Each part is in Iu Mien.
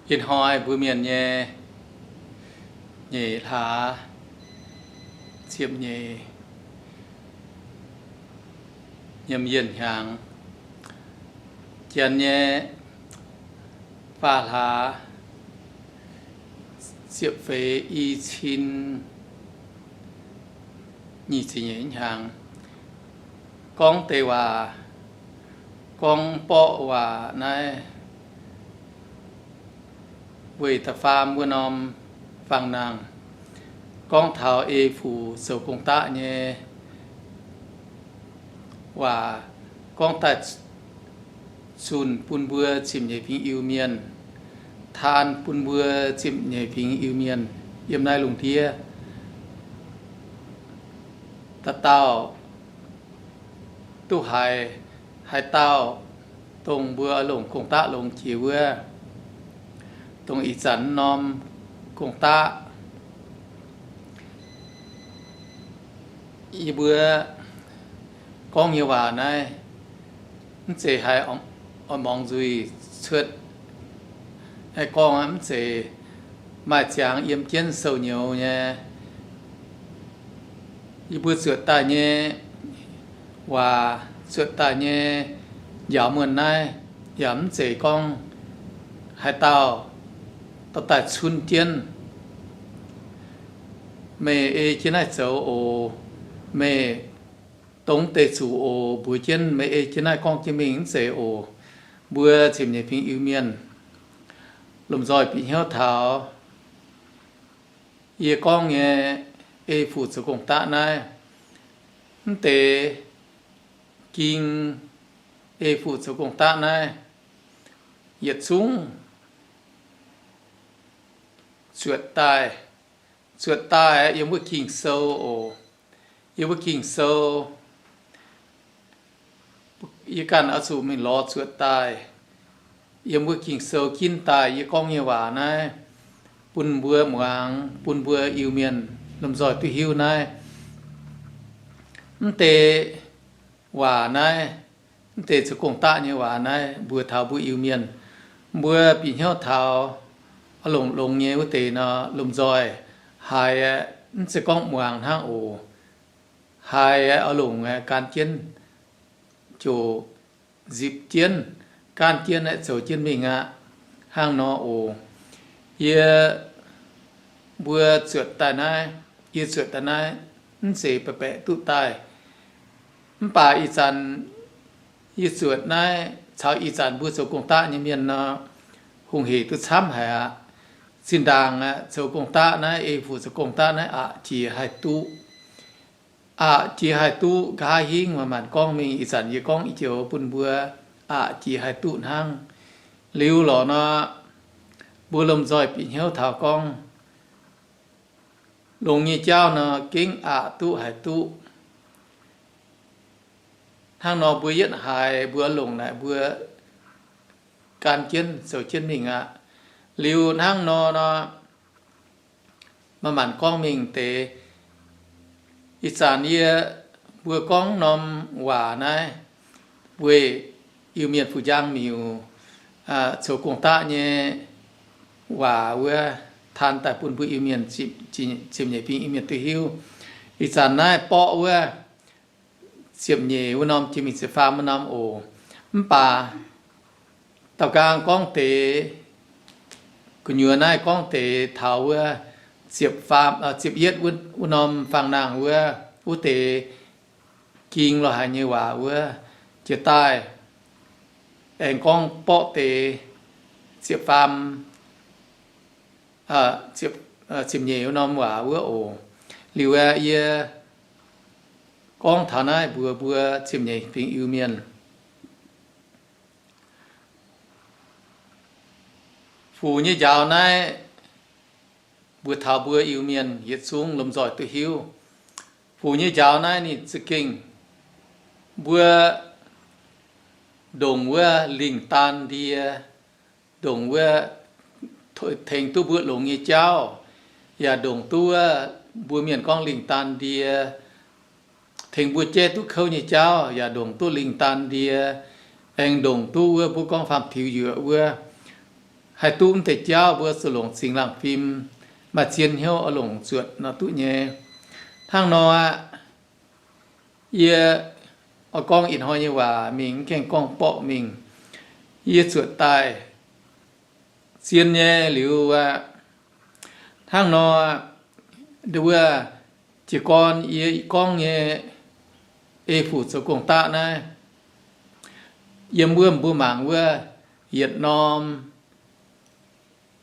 Ih hnoi mbuo mienh nyei nyeic hlaax ziepc nyeic nyiemc yienh hnyangx, janx nyei faah hlaax ziepc feix i cin nyic ziepc nyeic hnyangx. Gorngv deix waac, gorngv borqv waac naaiv weic da'faam wuov norm fangx-nangh, gorngv taux ei fuc zoux gong-daqv nyei waac, gorngv daaih zunh bun mbuo ziepc nyeic fingx Iu-Mienh, taan bun mbuo ziepc nyeic fingx Iu-Mienh yiem naaiv lungh ndiev. Dauh dauh duqv haiz, haaix dauh dongh mbuo oix longc gong-daqv longx jiex wuov, dongh ih zanc norm gong-daqv, yie mbuo gorngv nyei waac naaiv, mv zeiz haiz oix muangx nzuih cuotv. Gorngv mv zeiz maaih ziangx yiem jienv sou nyouz nyei. Yie mbuo zuotc daaih nyei waac, zuotc daaih nyei njaaux muonh naaiv, yaac mv zeiz gorngv haaix dauh dorh daaih cunv jienv, meih ei jienv naaiv zoux oc, meih dongh deix zuqc oc, mbuox jienv meih ei jienv naaiv gorngv jienv mingh mv zeiz oc. Mbuo ziepc nyeic fingx Iu-Mienh lomh nzoih bieqc hnyouv taux yie gorngv nyei ei fuc zoux gong-daqv naaiv. Mv deix ging ei fuc zoux gong-daqv naaiv yietc zungv zuotc daaih, zuotc daaih yiem wuov Ging-Sou oc. Yiem wuov Ging-Sou, yie ganh oix zuqc mingh lorz zuotc daaih yiem wuov Ging-Sou ginv daaih yie gorngv nyei waac naaiv bun mbuo muangx, bun mbuo Iu-Mienh lomh nzoih duqv hiuv naaiv. Mv deix waac naaiv, mv deix zoux gong-daqv nyei waac naaiv mbuox taux mbuo Iu-Mienh. Mbuo bieqc hnyouv taux oix longc longx nyei wuov deix nor, lomh nzoih haiz aeqv, mv zeiz gorngv muangx hnangv oc. Haiz aeqv, oix longc aeqv, gan jienv ziouc nzipc jienv, gan jienv aeqv, zoux jienv mingh aqv. Hnangv nor oc. Yie mbuo zuotc daaih naaiv, yie zuotc daaih naaiv mv zeiz baeqc baeqc duqv daaih. Mv baac ih zanc yie zuotc naaiv caux ih zanc mbuo zoux gong-daqv nyei mienh nor, hungh heic duqv camv haic aqv. Zinh ndaangc aeqv, zoux gong-daqv naaiv, ei fuc zoux gong-daqv naaiv aqc jiex haih duqv. Aqc jiex haih duqv nqa'haav hingv, maaih maanc gorngv mingh. Ih zanc yie gorngv i joux bun mbuo aqc jiex haih duqv hnangv. Liuz lorqc nor, mbuo lomh nzoih bieqc hnyouv taux gorngv longx nyei jauv nor gengh aqc duqv haiz duqv. Hnangv nor mbuo yietv haiz mbuo longc naaic mbuo gan jienv zoux jienv mingh aqv. Liuz hnangv nor nor, maaih maanc gorngv mingh deix. Ih zanc yie mbuo gorngv norm waac naaiv weic Iu-Mienh Fuc Njang Miuc zoux gong-daqv nyei waac wuov, taan daaih bun mbuo Iu-Mienh, ziepc nyeic fingx Iu-Mienh duqv hiuv. Ih zanc naaiv borqv wuov ziepc nyeic wuov norm jiex mingh ziepc faam wuov norm oc. Mv baac daaux nqaang gorngv deix, gu'nyuoz naaiv gorngv deix taux wuov ziepc faam, ziepc yietv wuov norm fangx-nangh wuov, wuov deix ging lorz haic nyei waac wuov, jiex daaih aengx gorngv borqv deix ziepc faam, ziepc nyeic wuov norm waac wuov oc. Liuz aeqv, yie gorngv taux naaiv mbuox mbuo ziepc nyeic fingx Iu-Mienh. Fuc nyei njaaux naaiv, mbuox taux mbuo Iu-Mienh yietc zungv lomh nzoih duqv hiuv. Fuc nyei njaaux naaiv ninh za'gengh, mbuo ndongc wuov lingh daan ndie, ndongc wuov tengx duqv mbuo longx nyei jauv, yaac ndongc duqv wuov mbuo mienh gorngv lingh daan ndie, tengx mbuo jaiv duqv kouv nyei jauv, yaac ndongc duqv lingh daan ndie, aengx ndongc duqv wuov mbuo gorngv faam-tiux yuoqc wuov. haih duqv mv deix jauv mbuo zuqc longc zingx laangh fim, maaih zien hnyouv oix longc zuotc nor duqv nyei. Hnangv nor aqv, yie oix gorngv ih hnoi nyei waac mingh, mv gaengh gorngv borqv mingh. Yie zuotc daaih zien nyei liuz aqv, hnangv nor, wuov, jiez gorn yie gorngv nyei, ei fuc zoux gong-daqv naaiv, yiem wuov mbuo mangc wuov, yietc norm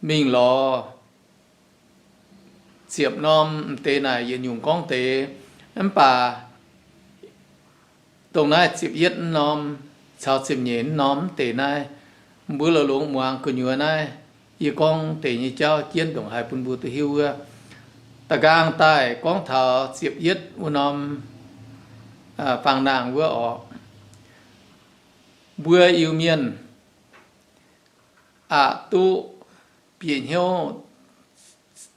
mingh lorz ziepc norm deix naaic yietc nyungc gorngv deix. Mv baac dongh naaiv ziepc yietv norm caux ziepc nyeic norm deix naaiv, mbuo longx-longx muangx gu'nyuoz naaiv, yie gorngv deix nyei jauv jienv ndongc haaix bun mbuo duqv hiuv wuov. Da'nqaang daaih gorngv taux ziepc yietv wuov norm fangx-nangh wuov orqc, mbuo Iu-Mienh aqc duqv bieqc hnyouv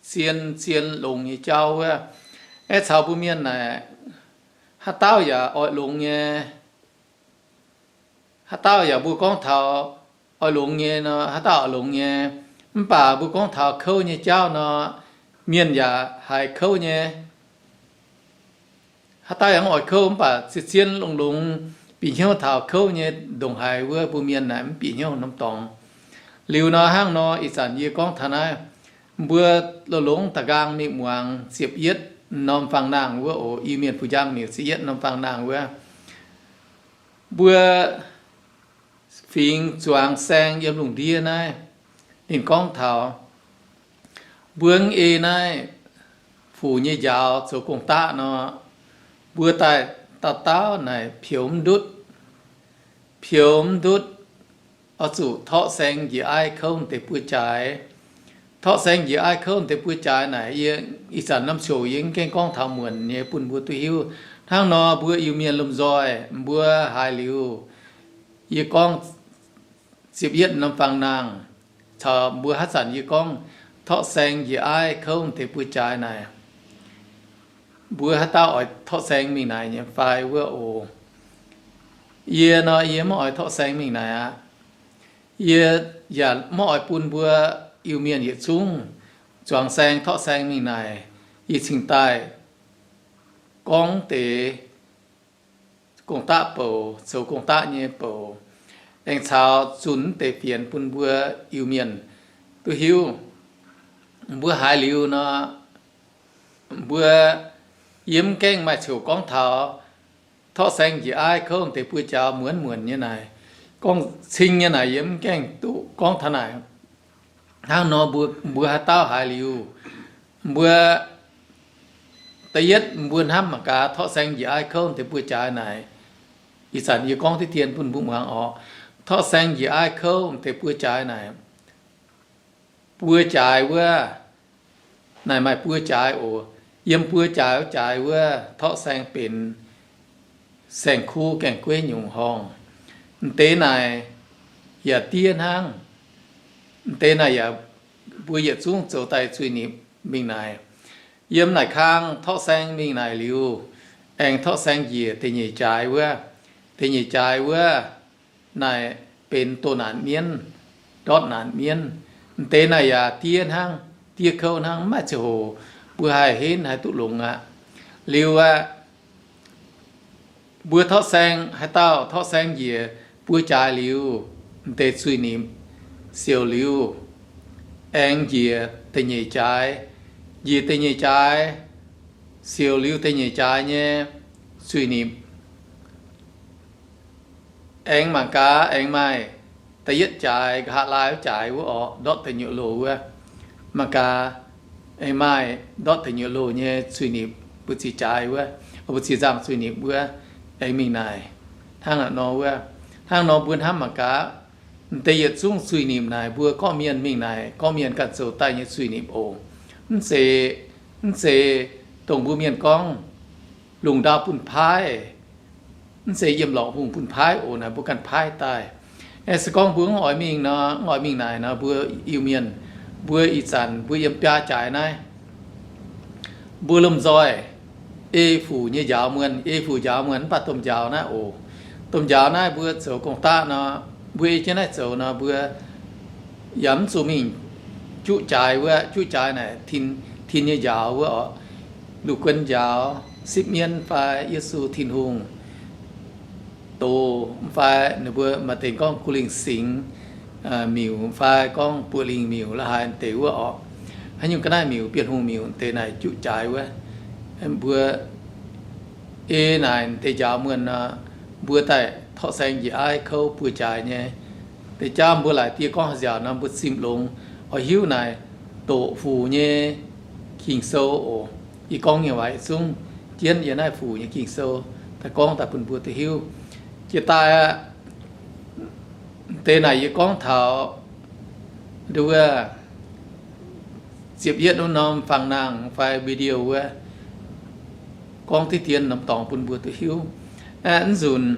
zien, zien longx nyei jauv wuov. Aeqv, caux mbuo Mienh naaic, haaix dauh yaac oix longx nyei. Haaix dauh yaac mbuo gorngv taux oix longx nyei nor, haaix dauh oix longx nyei. Mv baac mbuo gorngv taux kouv nyei jauv nor, Mienh yaac haiz kouv nyei. Haaix dauh yaac mv oix kouv, mv baac zien, zien longx-longx bieqc hnyouv taux kouv nyei ndongc haaix wuov, mbuo Mienh naaic mv bieqc hnyouv norm dorngx. Liuz nor, hnangv nor ih zanc yie gorngv taux naaiv, mbuo longx-longx da'nqaang mingh muangx ziepc yietv norm fangx-nangh wuov oc. Iu-Mienh Fuc Njang Miuc ziepc yietv norm fangx-nangh wuov, mbuo fingx zuangx saeng yiem lungh ndiev naaiv, ninh gorngv taux mbuo mv ei naaiv fuc nyei njaaux zoux gong-daqv nor, mbuo daaih dauh dauh naaic peux mv ndutv, peux mv ndutv, oix zuqc torqv saeng njiec aiv kouv deix buo jaaix. Torqv saeng njiec aiv kouv deix buo jaaix naaic, yie ih zanc norm ciouc yie mv gaengh gorngv taux muonc nyei bun mbuo duqv hiuv. Hnangv nor mbuo Iu-Mienh lomh nzoih, mbuo haiz liuz yie gorngv ziepc yietv norm fangx-nangh, caux mbuo haaix zanc yie gorngv torqv saeng njiec aiv kouv deix buo jaaix naaic, mbuo haaix dauh oix torqv saeng mingh naaic nyei fai wuov oc. Yie nor, yie mv oix torqv saeng mingh naaic aqv. Yie yaac mv oix bun mbuo Iu-Mienh yietc zungv zuangx saeng torqv saeng mingh naaic. Yie cingx daaih gorngv deix gong-daqv bouc, zoux gong-daqv nyei bouc, aengx caux zunh deix fienx bun mbuo Iu-Mienh duqv hiuv. Mbuo haiz liuz nor, mbuo, yie mv gaengh maaih ciouc gorngv taux torqv saeng njiec aiv kouv deix buo jaaix muonz-muonc nyei naaic. Gorngv cing nyei naaic yie mv gaengh duqv gorngv taux naaic. Hnangv nor mbuo, mbuo haaix dauh haiz liuz, mbuo da'yietv mbuo hnamv mangc gaax torqv saeng njiec aiv kouv deix buo jaaix naaic. Ih zanc yie gorngv diqv dien bun mbuo muangx orqc. Torqv saeng njiec aiv kouv deix buo jaaix naaic, buo jaaix wuov, naaic maaih buo jaaix oc. Yiem buo jaaix wuov jaaix wuov torqv saeng benx saeng-kuv gaengh gueiv nyungc horngh. M'deix naaic yaac diev hnangv. M'deix naaic yaac mbuo yietc zungv zoux daaih zuiz-nipc mingh naaic. Yiem naaic kang torqv saeng mingh naaic liuz, aengx torqv saeng njiec da'nyeic jaaix wuov. Da'nyeic jaaix wuov naaic benx doh naanc mienv, ndortv naanc mienv. M'deix naaic yaac diev hnangv, diev kouv hnangv, mv maaih ziangh hoc mbuo haih henv haih duqv longx aqv. Liuz aqv, mbuo torqv saeng, haaix dauh torqv saeng njiec buo jaaix liuz, m'deix zuiz-nipc siouc liuz, aengx njiec da'nyeic jaaix, njiec da'nyeic jaaix, siouc liuz da'nyeic jaaix nyei zuiz-nipc. Aengx mangc gaax, aengx maaih da'yietv jaaix, nqa'haav laai wuov jaaix wuov orqc, ndortv da'nyeic loh wuov. Mangc gaax, aengx maaih ndortv da'nyeic loh nyei zuiz-nipc, mbu'ziex jaaix wuov, mbu'ziex nzangc zuiz-nipc wuov, aengx mingh naaic. Hnangv naaic nor wuov, hnangv nor mbuo hnamv mangc gaax, m'deix yietc zungv zuiz-nipc naaic mbuo gorqv-mienh mingh naaic, gorqv-mienh ganh zoux daaih nyei zuiz-nipc oc. Mv zeiz, mv zeiz dongh mbuo mienh gorngv lungh ndau bun paaiv, mv zeiz yiem lorqc hungh bun paaiv oc, naaic mbuo ganh paaiv daaih. Aeqv, se gorngv mbuo mv oix mingh nor, mv oix mingh naaic nor, mbuo Iu-Mienh, mbuo ih zanc mbuo yiem biaa jaaix naaiv, mbuo lomh nzoih ei fuc nyei njaaux muonh, ei fuc njaaux muonh mv baac domh njaaux naaiv oc. Domh njaaux naaiv mbuo zoux gong-daqv nor, mbuo ei jienv naaiv zoux nor, mbuo yaac mv zuqc mingh juqv jaaix wuov. Juqv jaaix naaic tin, tin nyei njaaux wuov oc. Luc guon njaaux, sipv mienv fai Yesu Tin-Hungh doz fai ninh mbuo maaih deix gorngv Guv Lingh Singx miuc fai gorngv Buoqc Lingh miuc la'haaix deix wuov oc. Haaix nyungc ga'naaiv miuc, Bienh Hungh miuc deix naaic juqv jaaix wuov. Mbuo ei naaic deix njaaux muonh nor, mbuo daaih torqv saeng njiec aiv kouv buo jaaix nyei. Deix jauv mbuo laaic dieh gorngv haaix nziaauc nor mbuo zimh longx oix hiuv naaic doqc Fuc nyei Ging-Sou oc. Yie gorngv nyei waac yietc zungv jienv yiem naaiv Fuc nyei Ging-Sou daaih gorngv daaih bun mbuo duqv hiuv. Jiex daaih aqv, deix naaic yie gorngv taux nduov wuov ziepc yietv wuov norm fangx-nangh fai video wuov, gorngv diqv dien norm dorngx bun mbuo duqv hiuv. Aeqv, nzunc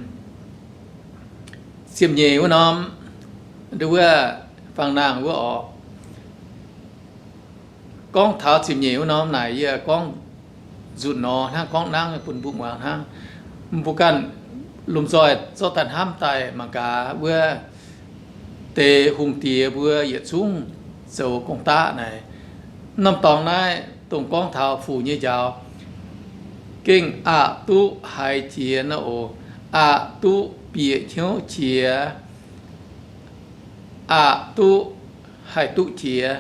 ziepc nyeic wuov norm nduov wuov fangx-nangh wuov oc. Gorngv taux ziepc nyeic wuov norm naaic yie gorngv nzunc nor hnangv, gorngv nangv bun mbuo muangx hnangv. Mbuo ganh lomh nzoih zorqv daaih hnamv daaih mangc gaax wuov deix hungh diex mbuo yietc zungv zoux gong-daqv naaic. Norm dorngx naaiv dongh gorngv taux Fuc nyei njaaux gengh aqc duqv haiz jiex nor oc. Aqc duqv bieqc hnyouv jiex, aqc duqv haih duqv jiex.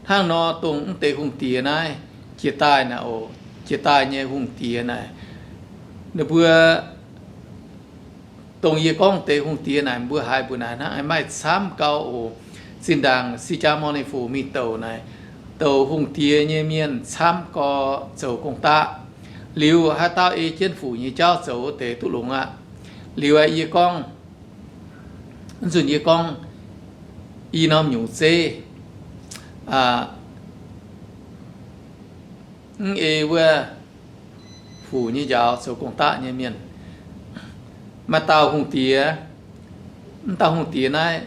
Hnangv nor dongh mv deix hungh diex naaiv jiex daaih naaic oc, jiex daaih nyei hungh diex naaic, ninh mbuo dongh yie gorngv deix hungh diex naaic mbuo haiz mbuo naaic hnangv maaih camv gau oc. Zinh ndaangc Si^jaa Mornifu mingh douc naaic, douc hungh diex nyei mienh camv gau zoux gong-daqv. Liuz haaix dauh ei jienv Fuc nyei jauv zoux deix duqv longx aqv. Liuz yie gorngv, nzunc yie gorngv i norm nyungc zeiv, mv ei wuov Fuc nyei njaaux zoux gong-daqv nyei mienh. Maaih dauh hungh diex, mv dauh hungh diex naaiv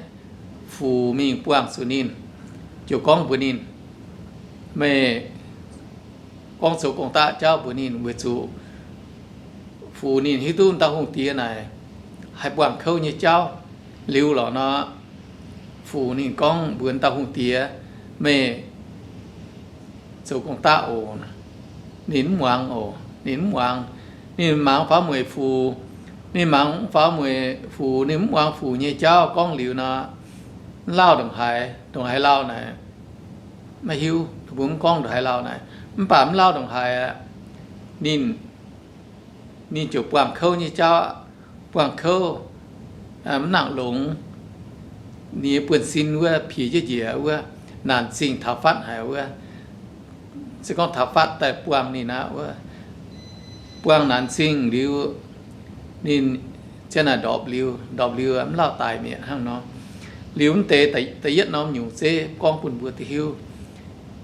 Fuc mingh buangh zuqc ninh, ziouc gorngv mbuox ninh, meih gorngv zoux gong-daqv jauv mbuox ninh weic zuqc Fuc ninh hiuv duqv mv dauh hungh diex naaic haih buangh kouv nyei jauv. Liuz lorqc nor, Fuc ninh gorngv mbuox mv dauh hungh diex, meih zoux gong-daqv oc. Ninh mv muangx oc. Ninh mv muangx. Ninh mangc faaux mueic Fuc. Ninh mangc faaux mueic Fuc, ninh mv muangx Fuc nyei jauv gorngv liuz nor, mv lauh ndongc haaix, ndongc haaix lauh naaic maiv hiuv, mbuo mv gorngv ndongc haaix lauh naaic. Mv baac mv lauh ndongc haaix aqv, ninh, ninh ziouc buangh kouv nyei jauv, buangh kouv, mv nangc longx. Ninh nyei buonv-sin wuov piex jienv njiec wuov, naanc zingh taux fatv haic wuov. Se gorngv taux fatv daaih buangh ninh aqv wuov, buangh naanc zingh liuz, ninh ziang naaic ndorpc liuz, ndorpc liuz mv lauh daic mi'aqv hnangv nor. Liuz mv deix da'yietv norm nyungc zeiv gorngv bun mbuo duqv hiuv.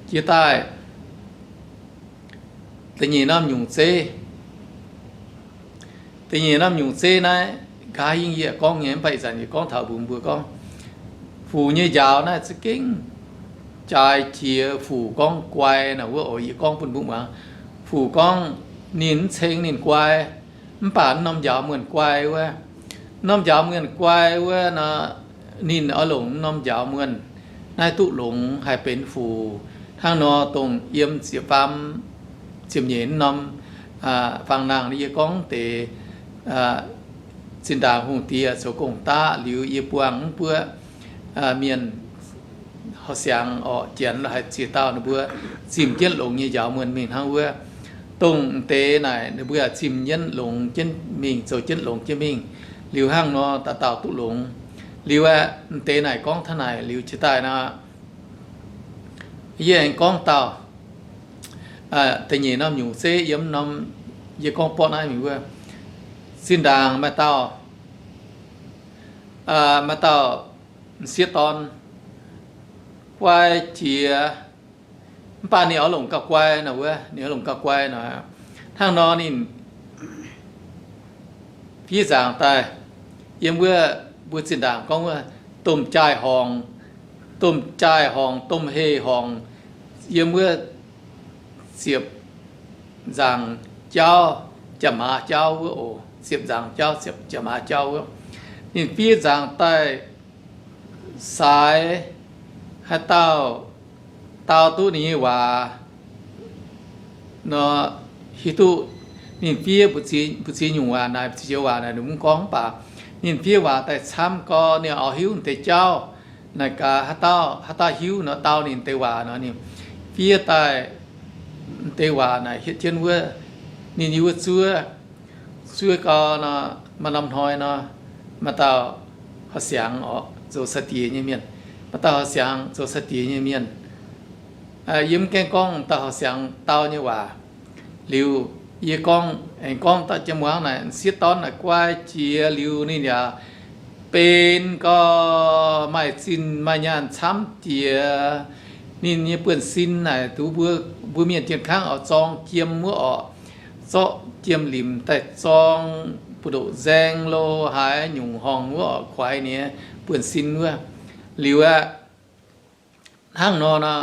Jiex daaih da'nyeic norm nyungc zeiv. Da'nyeic norm nyungc zeiv naaiv nqa'haav hingv yie gorngv nyei, mv baac ih zanc yie gorngv taux mbuox mbuo gorngv, Fuc nyei njaaux naaiv za'gengh jaaix jiex Fuc gorngv guai naaic wuov oc. Yie gorngv bun mbuo muangx, Fuc gorngv ninh mv ceng ninh guai, mv baac mv norm njaaux muonh guai wuov. Mv norm njaaux muonh guai wuov nor, ninh oix longc mv norm njaaux muonh naaiv duqv longx haih benx Fuc. Hnangv nor dongh yiem ziepc faam, ziepc nyeic norm fangx-nangh yie gorngv deix zinh ndaangc hungh diex zoux gong-daqv liuz yie buangh mv buoqv mienh horqc siangx orqc, janx la'haic ziex dauh ninh mbuo zimh jienv longx nyei njaaux muonh mingh hnangv wuov. Dongh deix naaic ninh mbuo zimh jienv longx jienv mingh, zoux jienv longx jienv mingh. Liuz hnangv nor dauh dauh duqv longx. Liuz aeqv, deix naaic gorngv hnangv naaic liuz jiex daaih nor, yie aengx gorngv dauh da'nyeic norm nyungc zeiv yiem norm yie gorngv borqv naaiv mingh wuov. Zinh ndaangc maaih dauh, maaih dauh m'sieqv dorn guai jiex, mv baac ninh oix longc gauh guai nor wuov, ninh oix longc gauh guai nor. Hnangv nor ninh fiev nzaangc daaih, yiem wuov mbuo zinh ndaangc gorngv wuov domh jaai-horngc, domh jaai-horngc, domh hei-horngc, yiem wuov ziepc nzaangc jauv, jaax-maaz jauv wuov oc, ziepc nzaangc jauv, ziepc jaax-maaz jauv wuov. Ninh fiev nzaangc daaih saaix haaix dauh dau duqv ninh nyei waac nor, hiuv duqv ninh fiev mbu'ziex nyungc waac naaic, mbu'ziex joux waac naaic ninh mv gorngv, mv baac ninh fiev waac daaih camv gau, ninh oix hiuv deix jauv naaic gaax, haaix dauh hiuv nor dau ninh deix waac nor, ninh fiev daaih deix waac naaic hietv jienv wuov, ninh yiem wuov zuov, zuov gau nor, maaih norm hnoi nor, maaih dauh horqc siangx oc, zoux sai-diex nyei mienh, maaih dauh horqc siangx zoux sai-diex nyei mienh. Yie mv gaengh gorngv dauh horqc siangx dau nyei waac. Liuz yie gorngv, aengx gorngv dauh jiem muangx naaic, sieqv dorn naaic guai jiex liuz ninh yaac benx gau, maaih zinh maaih nyaanh camv jiex. Ninh nyei buonv-sin naaic duqv mbuo, mbuo mienh jien kangv oix zorng jiem wuov orqc, zorqv jiem-limc daaih zorng, buoz-ndoqv nzaeng lo haaix nyungc horngh wuov orqc, kuaix ninh nyei buonv-sin wuov. Liuz aqv, hnangv nor nor,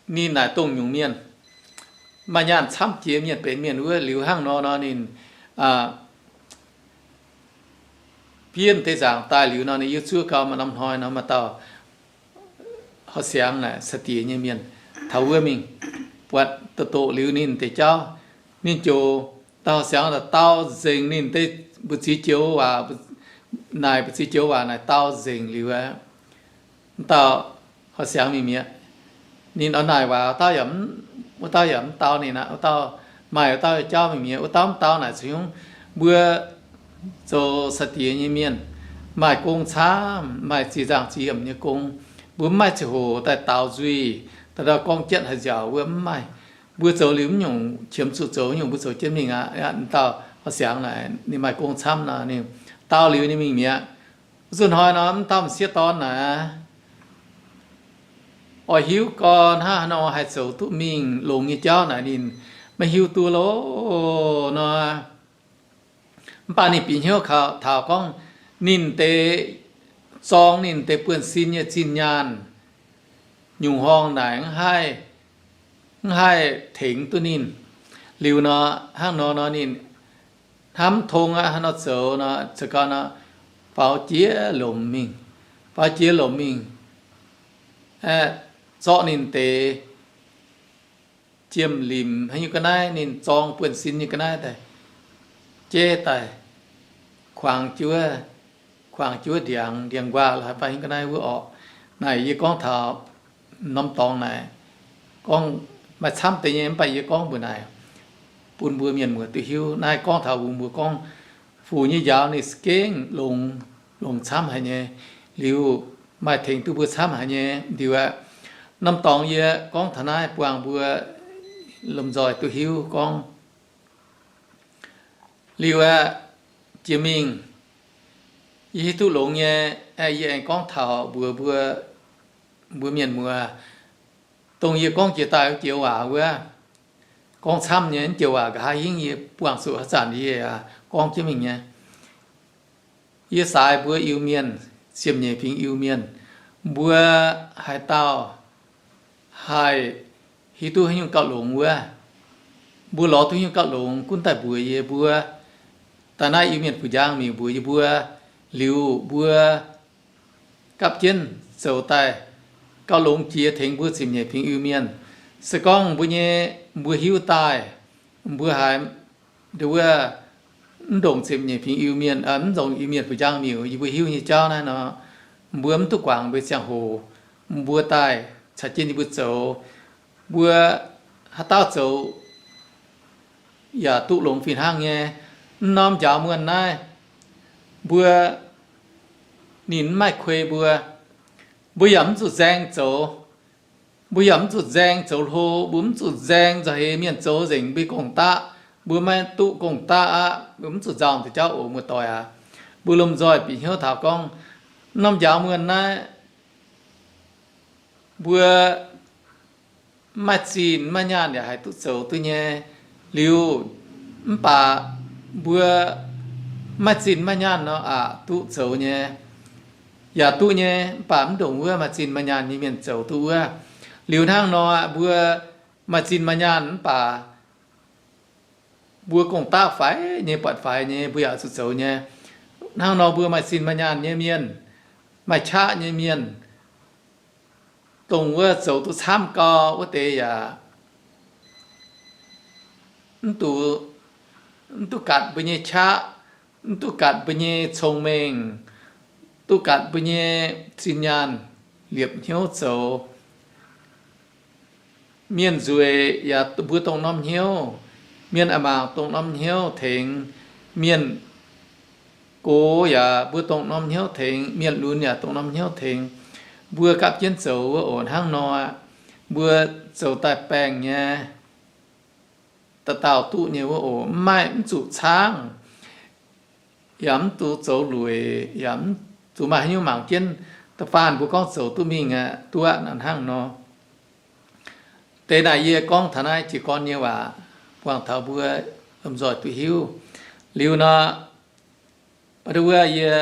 ninh naaic dongh nyungc mienh, maaih nyaanh camv jiex mienh benx mienh wuov. Liuz hnangv nor nor ninh fiev deix nzaangc daaih liuz nor, ninh yiem zuov gau, maaih norm hnoi nor maaih dauh horqc siangx naaic sai-diex nyei mienh taux wuov mingh, buatc doqc doqc liuz ninh deix jauv, ninh ziouc, dauh horqc siangx dau nzengc ninh deix mbu'ziex joux waac, naaic mbu'ziex joux waac naaic dau nzengc liuz aqv, dauh horqc siangx mingh mi'aqv. Ninh oix naaic waac, wuov dauh yaac mv dau ninh aqv. Wuov dauh maaih wuov dauh jauv mingh mi'aqv. Wuov dauh mv dau naaic zuqc nyungc, mbuo zoux sai-diex nyei mienh maaih gong camv, maaih ziex nzangc ziex yiemc nyei gong. Mbuo mv maaih ziangh hoc daaih daaux nzuih, daaih ndau gorngv jienv haaix nziaauc wuov mv maaih. Mbuo zoux liuz mv nyungc qiemx zuqc zoux nyungc, mbuo zoux jienv mingh aqv. Dauh horqc siangx naaic ninh maaih gong camv nor, ninh dau liuz ninh mingh mi'aqv. Wuov zuqc hnoi nor mv dauh m'sieqv dorn naaic oix hiuv gau hnangv haaix nor haih zoux duqv mingh longx nyei jauv naaic ninh maiv hiuv duqv loh nor. Mv baac ninh bieqc hnyouv taux gorngv ninh deix, zorng ninh deix buonv-sin nyei zinh nyaanh nyungc horngh naaic mv haih tengx duqv ninh. Liuz nor, hnangv nor nor ninh hnamv tong aqv, hnangv nor zoux nor, zoux gau nor, faaux jiex lomc mingh, faaux jiex lomc mingh, zorqv ninh deix jiem-limc haaix nyungc ga'naaiv, ninh zorng buonv-sin nyei ga'naaiv daaih jeiv daaih, kuangx jienv, kuangx jienv ndiangx, ndiangx-nquaah lorh haaix fai haaix nyungc ga'naaiv wuov orqc. Naaic yie gorngv taux norm dorngx naaic, gorngv maaih camv deix nyei, mv baac yie gorngv mbuox naaic bun mbuo mienh muoz duqv hiuv. Naaiv gorngv taux wuov mbuo gorngv fuc nyei njaaux ninh za'gengh longx, longx camv haic nyei. Liuz maaih tengx duqv mbuo camv haic nyei. Liuz aqv, norm dorngx yie gorngv taux naaiv buangh mbuo lomh nzoih duqv hiuv gorngv. Liuz aqv, jiex mingh yie hiuv duqv longx nyei, yie aengx gorngv taux mbuox mbuo, mbuo mienh muoz, dongh yie gorngv jiex daaih wuov joux waac wuov, gorngv camv nyei. Joux waac nqa'haav hingv yie buangh zuqc haaix zanc yie yaac gorngv jienv mingh nyei. Yie saaix mbuo Iu-Mienh, ziepc nyeic fingx Iu-Mienh, mbuo haaix dauh haih hiuv duqv haaix nyungc gauh longx wuov, mbuo lorz duqv haaix nyungc gauh longx gunv daaih mbuox yie mbuo. Daaih naaiv Iu-Mienh fu'jang mingh mbuox yie mbuo, liuz mbuo gapv jienv zoux daaih gauh longx jiex tengx mbuo ziepc nyeic fingx Iu-Mienh. Se gorngv mbuo nyei, mbuo hiuv daaih, mbuo haiz nduov wuov mv ndongc ziepc nyeic fingx Iu-Mienh, mv ndongc Iu-Mienh fu'jang mingh yie mbuo hiuv nyei jauv naaiv nor, mbuo mv duqv guangc mbuo ziangh hoc, mbuo daaih caux jienv yie mbuo zoux. Mbuo haaix dauh zoux yaac duqv longx fih hnangv nyei. Mv norm njaaux muonh naaiv, mbuo, ninh mv maaih kuei mbuo, mbuo yaac mv zuqc nzaeng zoux. Mbuo yaac mv zuqc nzaeng zoux hlo, mbuo mv zuqc nzaeng nzauh heix mienh zoux nzengc mbuo gong-daqv. Mbuo maiv duqv gong-daqv aqv, mbuo mv zuqc nzauh deix jauv oc muoz-doic aac. Mbuo lomh nzoih bieqc hnyouv taux gorngv, mv norm njaaux muonh naaiv, mbuo mv maaih zinh maiv maaih nyaanh yaac haih duqv zoux duqv nyei. Liuz, mv baac mbuo maiv maaih zinh maiv maaih nyaanh nor aqc duqv zoux nyei, yaac duqv nyei. Mv baac mv ndongc wuov maaih zinh maaih nyaanh nyei mienh zoux duqv wuov. Liuz hnangv nor aqv, mbuo maaih zinh maaih nyaanh mv baac mbuo gong-daqv faix nyei, buatc faix nyei, mbuo yaac zuqc zoux nyei. Hnangv nor mbuo maaih zinh maaih nyaanh nyei mienh, maaih qaqv nyei mienh, dongh wuov zoux duqv camv gau wuov deix yaac mv duqv, mv duqv gatc mbuo nyei qaqv, mv duqv gatc mbuo nyei cong-mengh, duqv gatc mbuo nyei zinh nyaanh liepc hnyouv zoux. Mienh nzueic yaac mbuo dongh norm hnyouv, mienh a'maangc dongh norm hnyouv tengx, mienh gox yaac mbuo dongh norm hnyouv tengx, mienh lunx yaac dongh norm hnyouv tengx. Mbuo gapv jienv zoux wuov oc. Hnangv nor, mbuo zoux daaih baengh nyei, dauh dauh duqv nyei wuov oc. Mv maaih mv zuqc caangv, yaac mv duqv zoux lueic, yaac mv zuqc maaih haaix nyungc mangc jienv. Da'faanh mbuo gorngv zoux duqv mingh aqv, duqv aqv hnangv nor. Deix naaic yie gorngv taux naaiv jiez gorn nyei waac, buangh taux mbuo lomh nzoih duqv hiuv. Liuz nor, wuov yie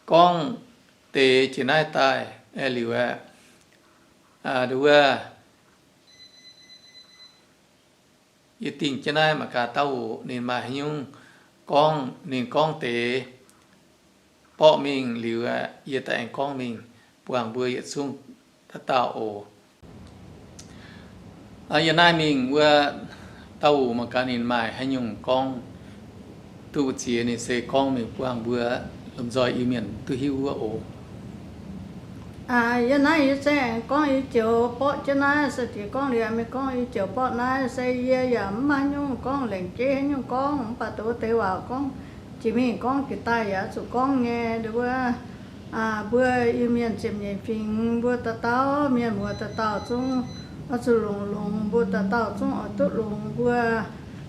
gorngv deix jiex naaiv daaih liuz aeqv, wuov yie dingh jienv naaiv mangc gaax dauh oc, ninh maaih haaix nyungc gorngv, ninh gorngv deix borqv mingh liuz aeqv, yie daaih aengx gorngv mingh buangh mbuo yietc zungv dauh dauh oc. Yie naaiv mingh wuov dauh oc, mangc gaax ninh maaih haaix nyungc gorngv duqv ziex, ninh se gorngv mingh buangh mbuo lomh nzoih Iu-Mienh duqv hiuv wuov oc. Yie naaiv yie se aengx gorngv yie joux borqv jienv naaiv, se jiex gorngv liuz mingh gorngv yie joux borqv naaiv, se yie yaac mv maaih nyungc gorngv lengc jeiv haaix nyungc gorngv, mv baac dongh wuov deix waac gorngv jiex mingh gorngv jiex daaih yaac zuqc gorngv nyei. Nduov wuov, mbuo Iu-Mienh ziepc nyeic fingx, mbuo dauh dauh mienh muoz dauh dauh zungv oix zuqc longx longx, mbuo dauh dauh zungv oix duqv longx. Mbuo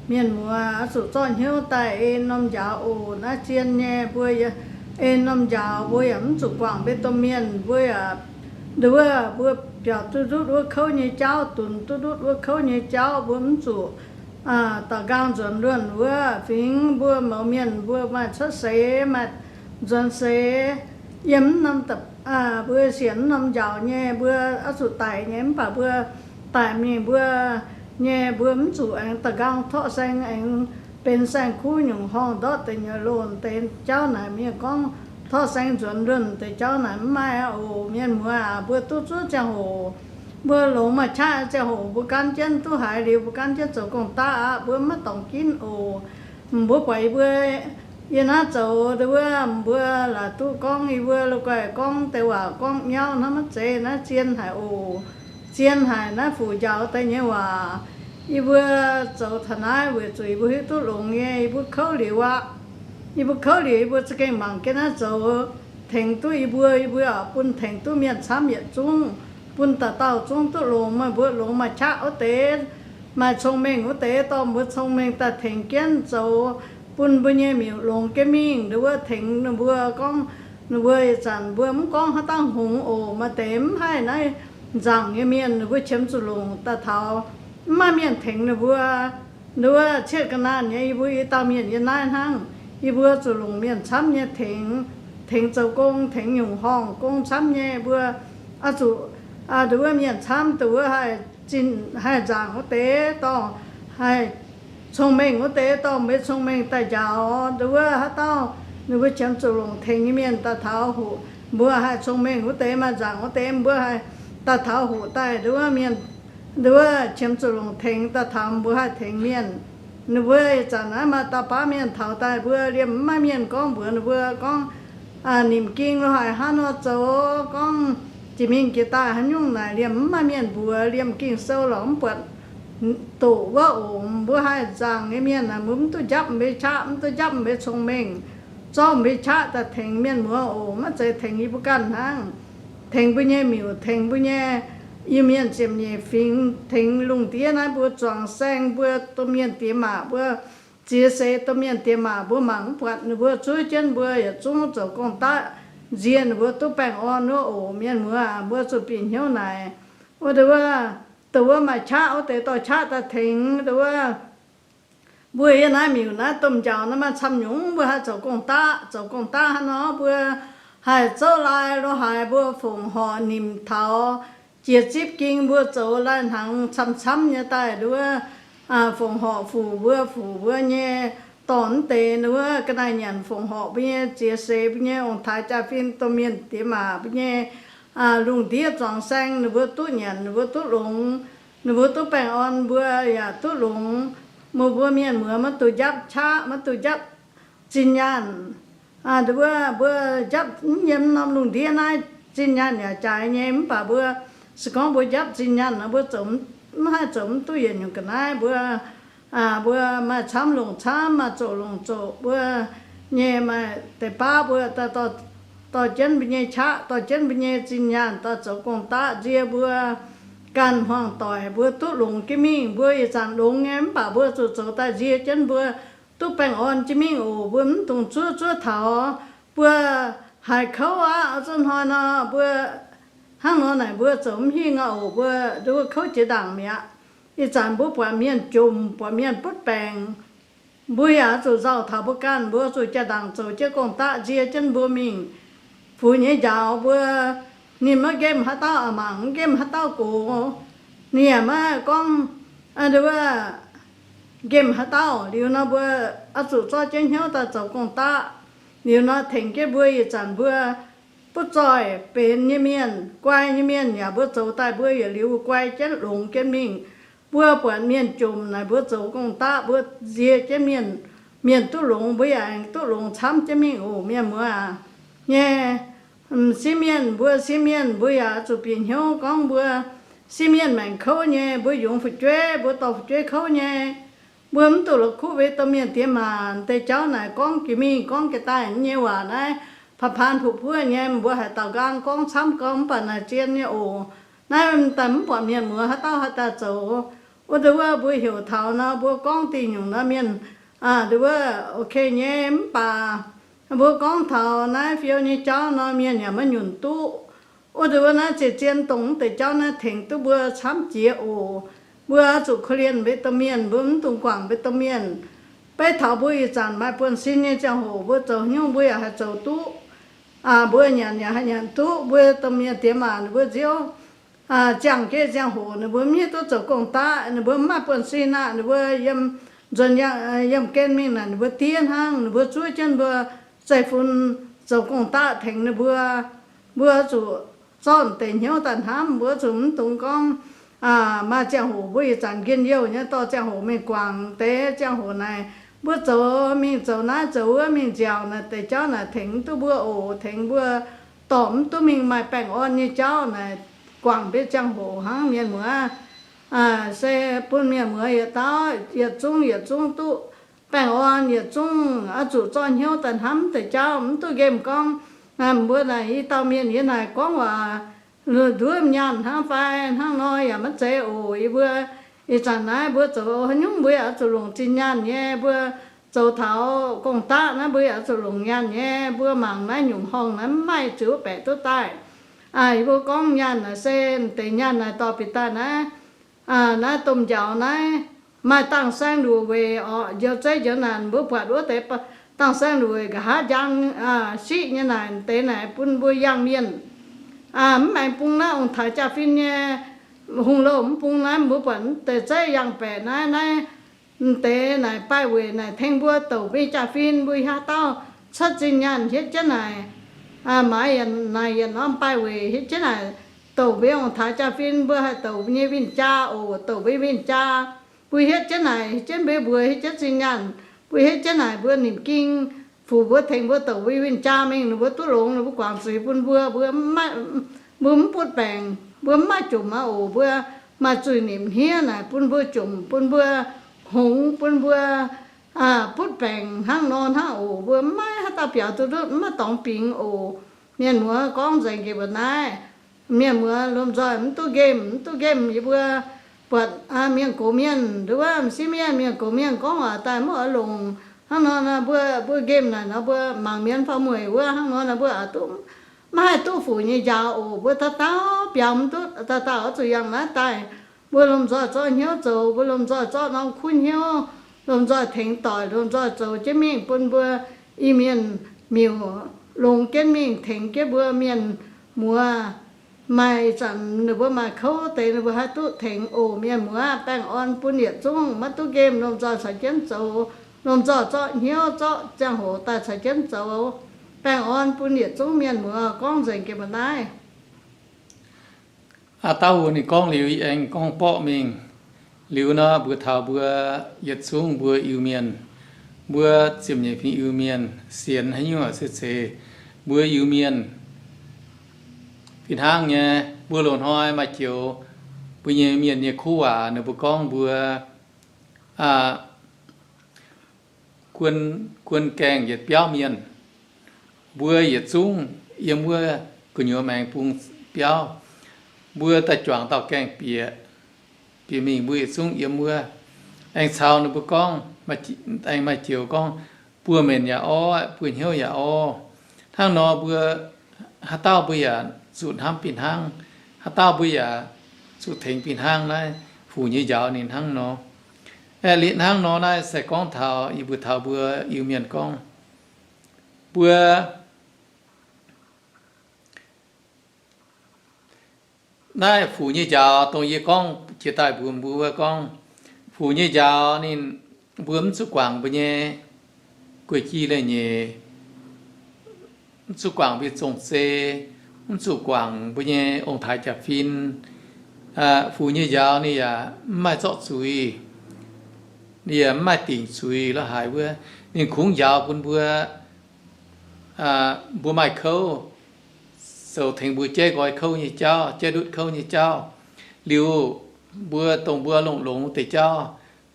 mienh muoz oix zuqc zorqv hnyouv daaih ei norm njaaux oc. Naaiv zien nyei, mbuo ei norm njaaux, mbuo yaac mv zuqc guangc mbuo domh mienh. Mbuo yaac, nduov wuov, mbuo biaux duqv ndutv wuov kouv nyei jauv, dunx duqv ndutv wuov kouv nyei jauv, mbuo mv zuqc daux nqaang nzuonx luonh wuov fingx. Mbuo mouz mienh mbuo maaih cuotv seix, maaih nzuonx seix, yiem mv norm, mbuo sienx mv norm njaaux nyei, mbuo oix zuqc daic nyei. Mv baac mbuo daic mingh mbuo nyei, mbuo mv zuqc aengx daux nqaang torqv saeng, aengx benx saeng-kuv nyungc horngh ndortv deix nyuoz loh deix jauv naaic. Mienh gorngv torqv saeng nzuonx luonh deix jauv naaic mv maaih aqv oc. Mienh muoz aac, mbuo duqv zuov ziangh hoc, mbuo longx maaih qaqv ziangh hoc, mbuo gaanv jienv duqv haiz liuz, mbuo gaanv jienv zoux gong-daqv aqv. Mbuo maiv dorngc ginv oc. Mbuo buatc yie mbuo, yie naaiv zoux nduov wuov, mbuo laaix duqv gorngv yie mbuo loz-guaix gorngv deix waac gorngv nyauv hnangv, maiv zeiz. Naaiv zien haic oc. Zien haic naaiv fuqv njaaux deix nyei waac. Yie mbuo zoux taux naaiv weic zuqc yie mbuo hiuv duqv longx nyei. Yie mbuo kouv liuz aqv. Yie mbuo kouv liuz, yie mbuo za'gengh mangc jienv naaiv zoux tengx duqv yie mbuo. Yie mbuo oix bun tengx duqv mienh camv yietc zungv, bun dauh dauh zungv duqv longx. Meih mbuo longx maaih qaqv wuov deix, maaih cong-mengh wuov deix, dorh mbuo cong-mengh daaih tengx jienv zoux, bun mbuo nyei miuc longx jienv mingh. Nduov wuov tengx ninh mbuo gorngv, ninh mbuo ih zanc mbuo mv gorngv haaix dauh hngongx oc. Maaih deix mv haih naaiv nzaangc nyei mienh, ninh mbuo qiemx zuqc longc daaih taux mv maaih mienh tengx ninh mbuo. Nduov wuov cietv ga'naanh nyei, yie mbuo i dauh mienh yiem naaiv hnangv. Yie mbuo zuqc longc mienh camv nyei tengx, tengx zoux gong, tengx nyungc horngh gong camv nyei. Mbuo oix zuqc, nduov wuov, mienh camv, nduov wuov, haih zinh haih nzaangc wuov deix dorh, haih cong-mengh wuov deix dorh mbuo cong-mengh daaih njaaux. Nduov wuov haaix dauh ninh mbuo qiemx zuqc longc tengx nyei mienh daaih taux hoqc, mbuo haih cong-mengh wuov deix, maaih nzaangc wuov deix, mbuo haih daaih taux hoqc daaih. Nduov wuov mienh, nduov wuov qiemx zuqc longc tengx daaih taux, mbuo haih tengx mienh. Ninh mbuo ih zanc naaiv maaih dauh baav mienh taux daaih, mbuo liemh mv maaih mienh gorngv mbuox ninh mbuo gorngv, nimc ging lo haic hnangv nor zoux, gorngv jiex mingh jiex daaih haaix nyungc naaic, liemh mv maaih mienh mbuox. Liemh Ging-Sou lorqc mv buatc doqc wuov oc. Mbuo haih nzaangc nyei mienh aah, mbuo mv duqv njapv mbuo qaqv, mv duqv njapv mbuo cong-mengh, zorqv mbuo qaqv daaih tengx mienh muoz oc. Maiv zeiz tengx yie mbuo ganh hnangv, tengx mbuo nyei miuc, tengx mbuo nyei Iu-Mienh ziepc nyeic fingx, tengx lungh ndiev naaiv mbuo zuangx saeng, mbuo domh mienh diex maac, mbuo ziex seix domh mienh diex maac, mbuo mangc mv buatc ninh mbuo zuov jienv mbuo yietc zungv zoux gong-daqv, nziex ninh mbuo duqv baengh orn wuov oc. Mienh muoz aac, mbuo zuqc bieqc hnyouv naaic. Wuov deix wuov, dongh wuov maaih qaqv wuov deix dorh qaqv daaih tengx. Dongh wuov mbuo yiem naaiv miuc naaiv domh njaaux naaiv maaih camv nyungc, mbuo haih zoux gong-daqv. Zoux gong-daqv hnangv nor, mbuo haih zouv lai lo haaix, mbuo fongc horc nimc taux jiex zipv ging, mbuo zoux lai-hnaangx camv-camv nyei daaih nduov, fongc horc fuc mbuo, fuc mbuo nyei dorh mv deix ninh wuov ga'naaiv nyanc fongc horc mbuo nyei ziex seix mbuo nyei ong-taaix jaa-fin domh mienh diex maac mbuo nyei lungh ndiev zuangx saeng ninh mbuo duqv nyanc ninh mbuo duqv longx, ninh mbuo duqv baengh orn mbuo yaac duqv longx. Mbuo mienh muoz maiv duqv njapv qaqv maiv duqv njapv zinh nyaanh. Mbuo, mbuo njapv mv yiem norm lungh ndiev naaiv zinh nyaanh yaac jaaix nyei mv baac mbuo se gorngv mbuo njapv zinh nyaanh nor mbuo zoux mv haih zoux mv duqv yietc nyungc ga'naaiv mbuo mbuo maaih camv longc camv maaih zoqc longc zoqc mbuo nyei maaih deix baav mbuo dorh jienv mbuo nyei qaqv dorh jienv mbuo nyei zinh nyaanh daaih zoux gong-daqv nzie mbuo ganh hmuangx doic mbuo duqv longx jienv mingh mbuo ih zanc longx nyei mv baac mbuo zuqc zoux daaih nzie jienv mbuo duqv baengh orn jienv mingh oc. Mbuo mv dungx zuov zuov taux mbuo haiz kouv aqv zuqc hnoi nor mbuo hnangv nor naaic mbuo zoux mv hingh aqv oc. Mbuo nduov kouv jiex ndaangc mi'aqv. Ih zanc mbuo buatc mienh jomc buatc mienh butv baengc mbuo yaac zuqc nzauh taux mbuo ganh mbuo zuqc jaa-ndaangc zoux jienv gong-daqv nzie jienv mbuo mingh. Fuix nyei njaaux mbuo ninh maiv nqemh haaix dauh aqc mangc mv nqemh haaix dauh gox. Ninh yaac maiv gorngv nduov nqemh haaix dauh. Liuz nor mbuo oix zuqc zorqv jienv hnyouv daaih zoux gong-daqv. Liuz nor tengx jienv mbuo ih zanc mbuo butv zoih benx nyei mienh guai nyei mienh yaac mbuo zoux daaih mbuo yietc liuz guai jienv longx jienv mingh. Mbuo buatc mienh jomc naaic mbuo zoux gong-daqv mbuo nzie jienv mienh, mienh duqv longx mbuo yaac aengx duqv longx camv jienv mingh oc. Mienh muoz aac, nyei m'sieqv mienh mbuo sieqv mienh mbuo yaac zuqc bieqc hnyouv gorngv mbuo sieqv mienh maengc kouv nyei mbuo yungz fu'jueiv mbuo dorh fu'jueiv kouv nyei. Mbuo mv duqv la'kuqv mbuo domh mienh diex maac deix jauv naaic gorngv jiex mingh gorngv jiex daaih nyei waac naaiv paan-paan puqv-puqv nyei mbuo haaix dauh nqaang gorngv camv gorngv mv baac naaic zien nyei oc. Naaiv daaih mv buatc mienh muoz haaix dauh haaix dauh zoux. Wuov deix wuov mbuo heuc taux nor mbuo gorngv dingh nyungc nor mienh deix wuov ok nyei mv baac mbuo gorngv taux naaiv fiou nyei jauv nor mienh yaac maiv nyunc duqv. Wuov deix wuov naaiv zien-zien dongh mv deix jauv naaiv tengx duqv mbuo camv jiex oc. Mbuo zuqc korv-lienh mbuo domh mienh mbuo mv dungx guangc mbuo domh mienh. Beiv taux mbuo ih zanc maaih buonv-sin nyei ziangh hoc mbuo zoux nyungc mbuo yaac haih zoux duqv. Mbuo nyanc yaac haih nyanc duqv mbuo domh mienh diex maac ninh mbuo nziouv ziangh jienv ziangh hoc ninh mbuo mv hiuv duqv zoux gong-daqv ninh mbuo mv maaih buonv-sin aqv ninh mbuo yiem nzuonx yiem gen mingh naaic ninh mbuo diev hnangv ninh mbuo zuov jienv mbuo zeiv-fun zoux gong-daqv tengx ninh mbuo. Mbuo zuqc zorqv deix hnyouv daaih hnamv mbuo zuqc mv dungx gorngv maaih ziangh hoc mbuo ih zanc njien-youh nyei dorh ziangh hoc mingh guangc deix ziangh hoc naaic mbuo zoux mingh zoux naaiv zoux wuov mingh nziaauc naaic deix jauv naaic tengx duqv mbuo oc. Tengx mbuo dorh mv duqv mingh maaih baengh orn nyei jauv naaic guangc mbuo ziangh hoc hnangv mienh muoz. Se bun mienh muoz yietc dauh yietc zungv yietc zungv duqv baengh orn yietc zungv oix zuqc zorqv hnyouv daaih hnamv deix jauv mv duqv nqemh gorngv mbuo naaic i dauh mienh yie naaic gorngv waac nduov nyaanh hnangv fai hnangv nor yaac maiv zeiz oc. Yie mbuo ih zanc naaiv mbuo zoux haaix nyungc mbuo yaac oix zuqc longc zinh nyaanh nyei. Mbuo zoux taux gong-daqv naaiv mbuo yaac oix zuqc longc nyaanh nyei. Mbuo mangc naaiv nyungc horngh naaiv mv maaih ziux baeqc duqv daaih. Yie mbuo gorngv nyaanh naaic se deix nyaanh naaic dorh bieqc daaih naaiv, naaiv domh njaaux naaiv maaih dangh saeng nduqc weic orqc, njoux zeiv njoux naanc mbuo buatc wuov deix dangh saeng nduqc weic nqa'haav njang siqv nyei naaic deix naaic bun mbuo yangh mienh. Mv aengx bung naaiv ong-taaix jaa-fin nyei hungh louh mv bung naaiv mbuo buatc deix zeiv yangh baeqc naaiv, naaiv deix naaic baih weic naaic tengx mbuo douc mingh jaa-fin mbuo haaix dauh cuotv zinh nyaanh hietv jienv naaic, maaiz yietc naaic yietc norm baih weic hietv jienv naaic douc mbuo ong-taaix jaa-fin mbuo haih douc mbuo nyei win-jaa oc. Douc mbuo win-jaa mbuo hietv jienv naaic hietv jienv mbuo mbuox hietv jienv zinh nyaanh mbuo hietv jienv naaic mbuo nimc ging fuc mbuo tengx mbuo douc mbuo win-jaa mingh ninh mbuo duqv longx ninh mbuo guangc zuiz bun mbuo, mbuo mv butv baengc mbuo mv maaih jomc aqv oc. Mbuo maaih zuiz nimc hniev naaic bun mbuo jomc bun mbuo hngongx bun mbuo butv baengc hnangv nor hnangv oc. Mbuo mv maaih haaix dauh biaux duqv ndutv mv maaih dorngx bingx oc. Mienh muoz gorngv nzengc njiec mbuo naaiv, mienh muoz lomh nzoih mv duqv nqemh mv duqv nqemh yie mbuo buatc mienh gox mienh nduov m'sieqv mienh mienh gox mienh gorngv waac daaih mv oix longc hnangv nor nor mbuo, mbuo nqemh naaic nor mbuo mangc mienh faaux mueic wuov hnangv nor nor mbuo aqc duqv maiv haih duqv fuc nyei njaaux oc. Mbuo dauh dauh biaux mv duqv dauh dauh oix zuqc yangh naaiv daaih. Mbuo lomh nzoih zorqv hnyouv zoux mbuo lomh nzoih zorqv norm kuv hnyouv lomh nzoih tengx doic lomh nzoih zoux jienv mingh bun mbuo Iu-Mienh miuc longx jienv mingh tengx jienv mbuo mienh muoz. Maaih zanc ninh mbuo maaih kouv deix ninh mbuo haih duqv tengx oc. Mienh muoz baengh orn bun yietc zungv maiv duqv nqemh lomh nzoih caux jienv zoux Lomh nzoih zorqv hnyouv zorqv ziangh hoc daaih caux jienv zoux baengh orn bun yietc zungv mienh muoz gorngv nzengc jiex mbuo naaiv. Aa, dauh wuov ninh gorngv liuz, yie aengx gorngv borqv mingh. Liuz nor, mbuo taux mbuo yietc zungv mbuo Iu-Mienh, mbuo ziepc nyeic fingx Iu-Mienh sienx haaix nyungc se zeiz, mbuo Iu-Mienh fih hnangv nyei. Mbuo loz-hnoi maaih joux mbuo nyei mienh nyei kuv waac, ninh mbuo gorngv mbuo guon gaengh yietc biauv mienh. Mbuo yietc zungv yiem wuov gu'nyuoz maengx bung biauv, mbuo daaih juangc dauh gaengh bieqc, bieqc mingh mbuo yietc zungv yiem wuov. Aengx caux ninh mbuo gorngv, aengx maaih joux gorngv, buo mbenc yaac orv, buo hnyouv yaac orv. Hnangv nor mbuo, haaix dauh mbuo yaac zuqc hnamv fih hnangv, haaix dauh mbuo yaac zuqc tengx fih hnangv. Naaiv Fuc nyei njaaux ninh hnangv nor. Aeqv, liuz hnangv nor naaiv se gorngv taux, yie mbuo taux mbuo Iu-Mienh gorngv, mbuo naaiv Fuc nyei njaaux dongh yie gorngv jiex daaih mbuox mbuo gorngv, Fuc nyei njaaux ninh, mbuo mv zuqc guangc mbuo nyei guei-gi leiz-nyeic, mv zuqc guangc mbuo nyei zong-zei, mv zuqc guangc mbuo nyei ong-taaix jaax-fin. Fuc nyei njaaux ninh yaac mv maaih zorqv zuiz, ninh yaac mv maaih dingc zuiz la'haaix wuov. Ninh kungx njaaux bun mbuo, mbuo maaih kouv, zoux tengx mbuo jaiv nqoi kouv nyei jauv, jaiv ndutv kouv nyei jauv. Liuz mbuo dongh mbuo longx-longx deix jauv,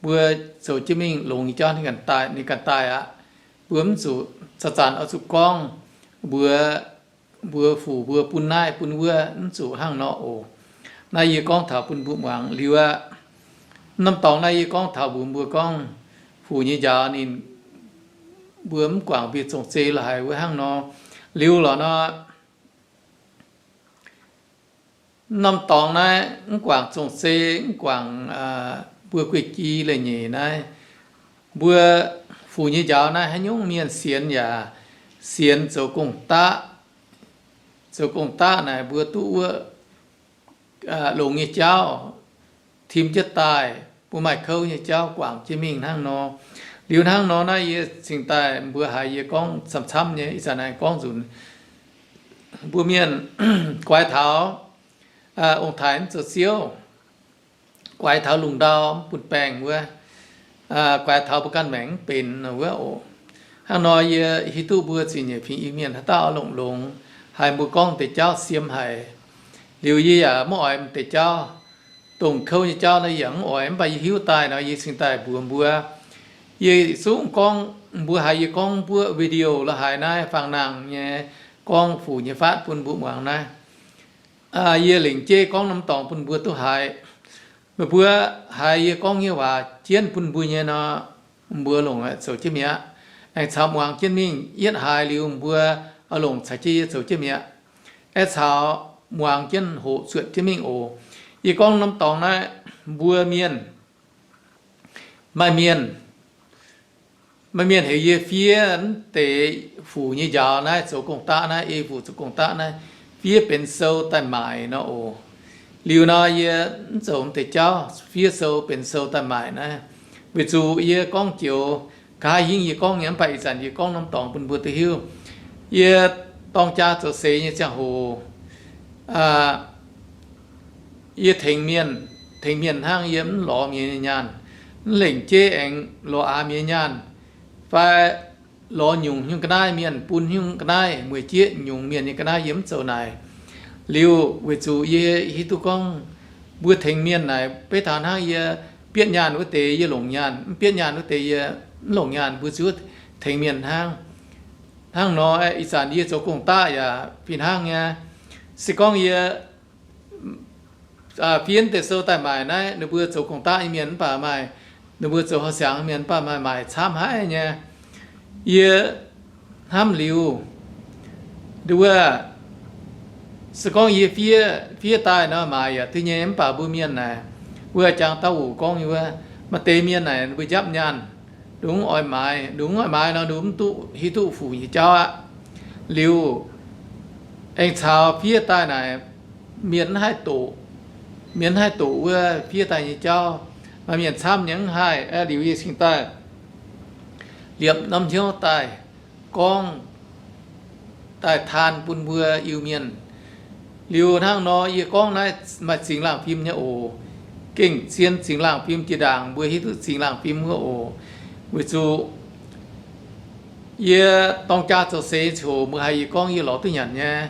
mbuo zoux jienv mingh longx nyei jauv ninh ganh daaih, ninh ganh daaih aqv. Mbuo mv zuqc zanc-zanc oix zuqc gorngv mbuox mbuo fuc mbuo bun naaiv bun wuov, mv zuqc hnangv nor oc. Naaiv yie gorngv taux bun mbuo muangx liuz aqv. Norm dorngx naaiv yie gorngv taux mbuox mbuo gorngv, Fuc nyei njaaux ninh, mbuo mv guangc mbuo zong-zei la'haaix wuov hnangv nor. Liuz lorqc nor, norm dorngx naaiv mv guangc zong-zei, mv guangc mbuo guei-gi leiz-nyeic naaiv, mbuo Fuc nyei njaaux naaiv haaix nyungc mienh sienx yaac sienx zoux gong-daqv. Zoux gong-daqv naaic mbuo duqv wuov longx nyei jauv tim jienv daaih, mbuo maaih kouv nyei jauv guangc jienv mingh hnangv nor. Liuz hnangv nor naaiv yie cingx daaih mbuo haiz yie gorngv camv-camv nyei, ih zanc naaiv gorngv nzunc. Mbuo mienh guaix taux ong-taaix mv zoux ziouv, guaix taux lungh ndau mv bun baengh wuov, guaix taux mbuo ganh maengc mv benx wuov oc. Hnangv nor yie hiuv duqv mbuo ziepc nyeic fingx Iu-Mienh haaix dauh longx-longx haiz mbuo gorngv deix jauv siem haic. Liuz yie yaac mv oix m'deix jauv, dongh kouv nyei jauv naaiv yie yaac mv oix, mv baac yie hiuv daaih nor yie cingx daaih mbuox mbuo. Yie zungv gorngv, mbuo haiz yie gorngv mbuo video la'haaix naaiv, faang nangh nyei gorngv Fuc nyei faatv bun mbuo muangx naaiv. Yie lengc jeiv gorngv norm dorngx bun mbuo duqv haiz. Meih mbuo haiz yie gorngv nyei waac jienv bun mbuo nyei nor, mbuo longc zoux jienv mi'aqv. Aengx caux muangx jienv mingh, yietv haiz liuz mbuo oix longc caux jienv yie zoux jienv mi'aqv. Aengx caux muangx jienv hoqc zuotc jienv mingh oc. Yie gorngv norm dorngx naaiv, mbuo mienh, maaih mienh, maaih mienh heuc yie fiev mv deix Fuc nyei njaaux naaiv, zoux gong-daqv naaiv, ei Fuc zoux gong-daqv naaiv, fiev benx sou daaih maaic nor oc. Liuz nor yie mv zoux mv deix jauv fiev sou benx sou daaih maaic naaiv, weic zuqc yie gorngv joux, nqa'haav hingv yie gorngv nyei, mv baac ih zanc yie gorngv norm dorngx bun mbuo duqv hiuv. Yie dorng jaa zoux seix nyei ziangh hoc, yie tengx mienh, tengx mienh hnangv, yie mv lorz mienh nyei nyaanh, mv lengc jeiv aengx lorz aax mienh nyei nyaanh, fai lorz nyungc nyungc ga'naaiv mienh, bun nyungc ga'naaiv, mueic jieqv nyungc mienh nyei ga'naaiv yie mv zoux naaic. Liuz weic zuqc yie hiuv duqv gorngv mbuo tengx mienh naaic beiv taux hnangv yie bietv nyaanh wuov deix yie longc nyaanh, mv bietv nyaanh wuov deix yie mv longc nyaanh, mbuo ziouc tengx mienh hnangv. Hnangv nor, ih zanc yie zoux gong-daqv yaac fih hnangv nyei. Se gorngv yie fiev deix sou daaih maaic naaiv, ninh mbuo zoux gong-daqv nyei mienh mv baac maaih, ninh mbuo zoux houh siangx mienh mv baac maaih maaic camv haic nyei. Yie hnamv liuz, nduov, se gorngv yie fiev, fiev daaih nor maaic yaac duqv nyei, mv baac mbuo mienh naaic, wuov jangx dauh wuov gorngv nyei wuov, maaih deix mienh naaic ninh mbuo njapv nyaanh, nduqc mv oix maaiz, nduqc mv oix maaiz nor nduqc mv duqv hiuv duqv Fuc nyei jauv aqv. Liuz aengx caux fiev daaih naaic, mienh mv haih doqc, mienh mv haih doqc wuov fiev daaih nyei jauv. Maaih mienh camv nyei mv haih. Liuz yie cingx daaih liepc norm hnyouv daaih gorngv, daaih taan bun mbuo Iu-Mienh. Liuz hnangv nor yie gorngv naaiv maaih zingh laangh fim nyei oc. Gengh zien zingh laangh fim jiex ndaangc mbuo hiuv duqv zingh laangh fim wuov oc. Weic zuqc yie dorng jaa zoux seix nyei ziangh hoc mbuo haiz yie gorngv yie lorz duqv nyanc nyei.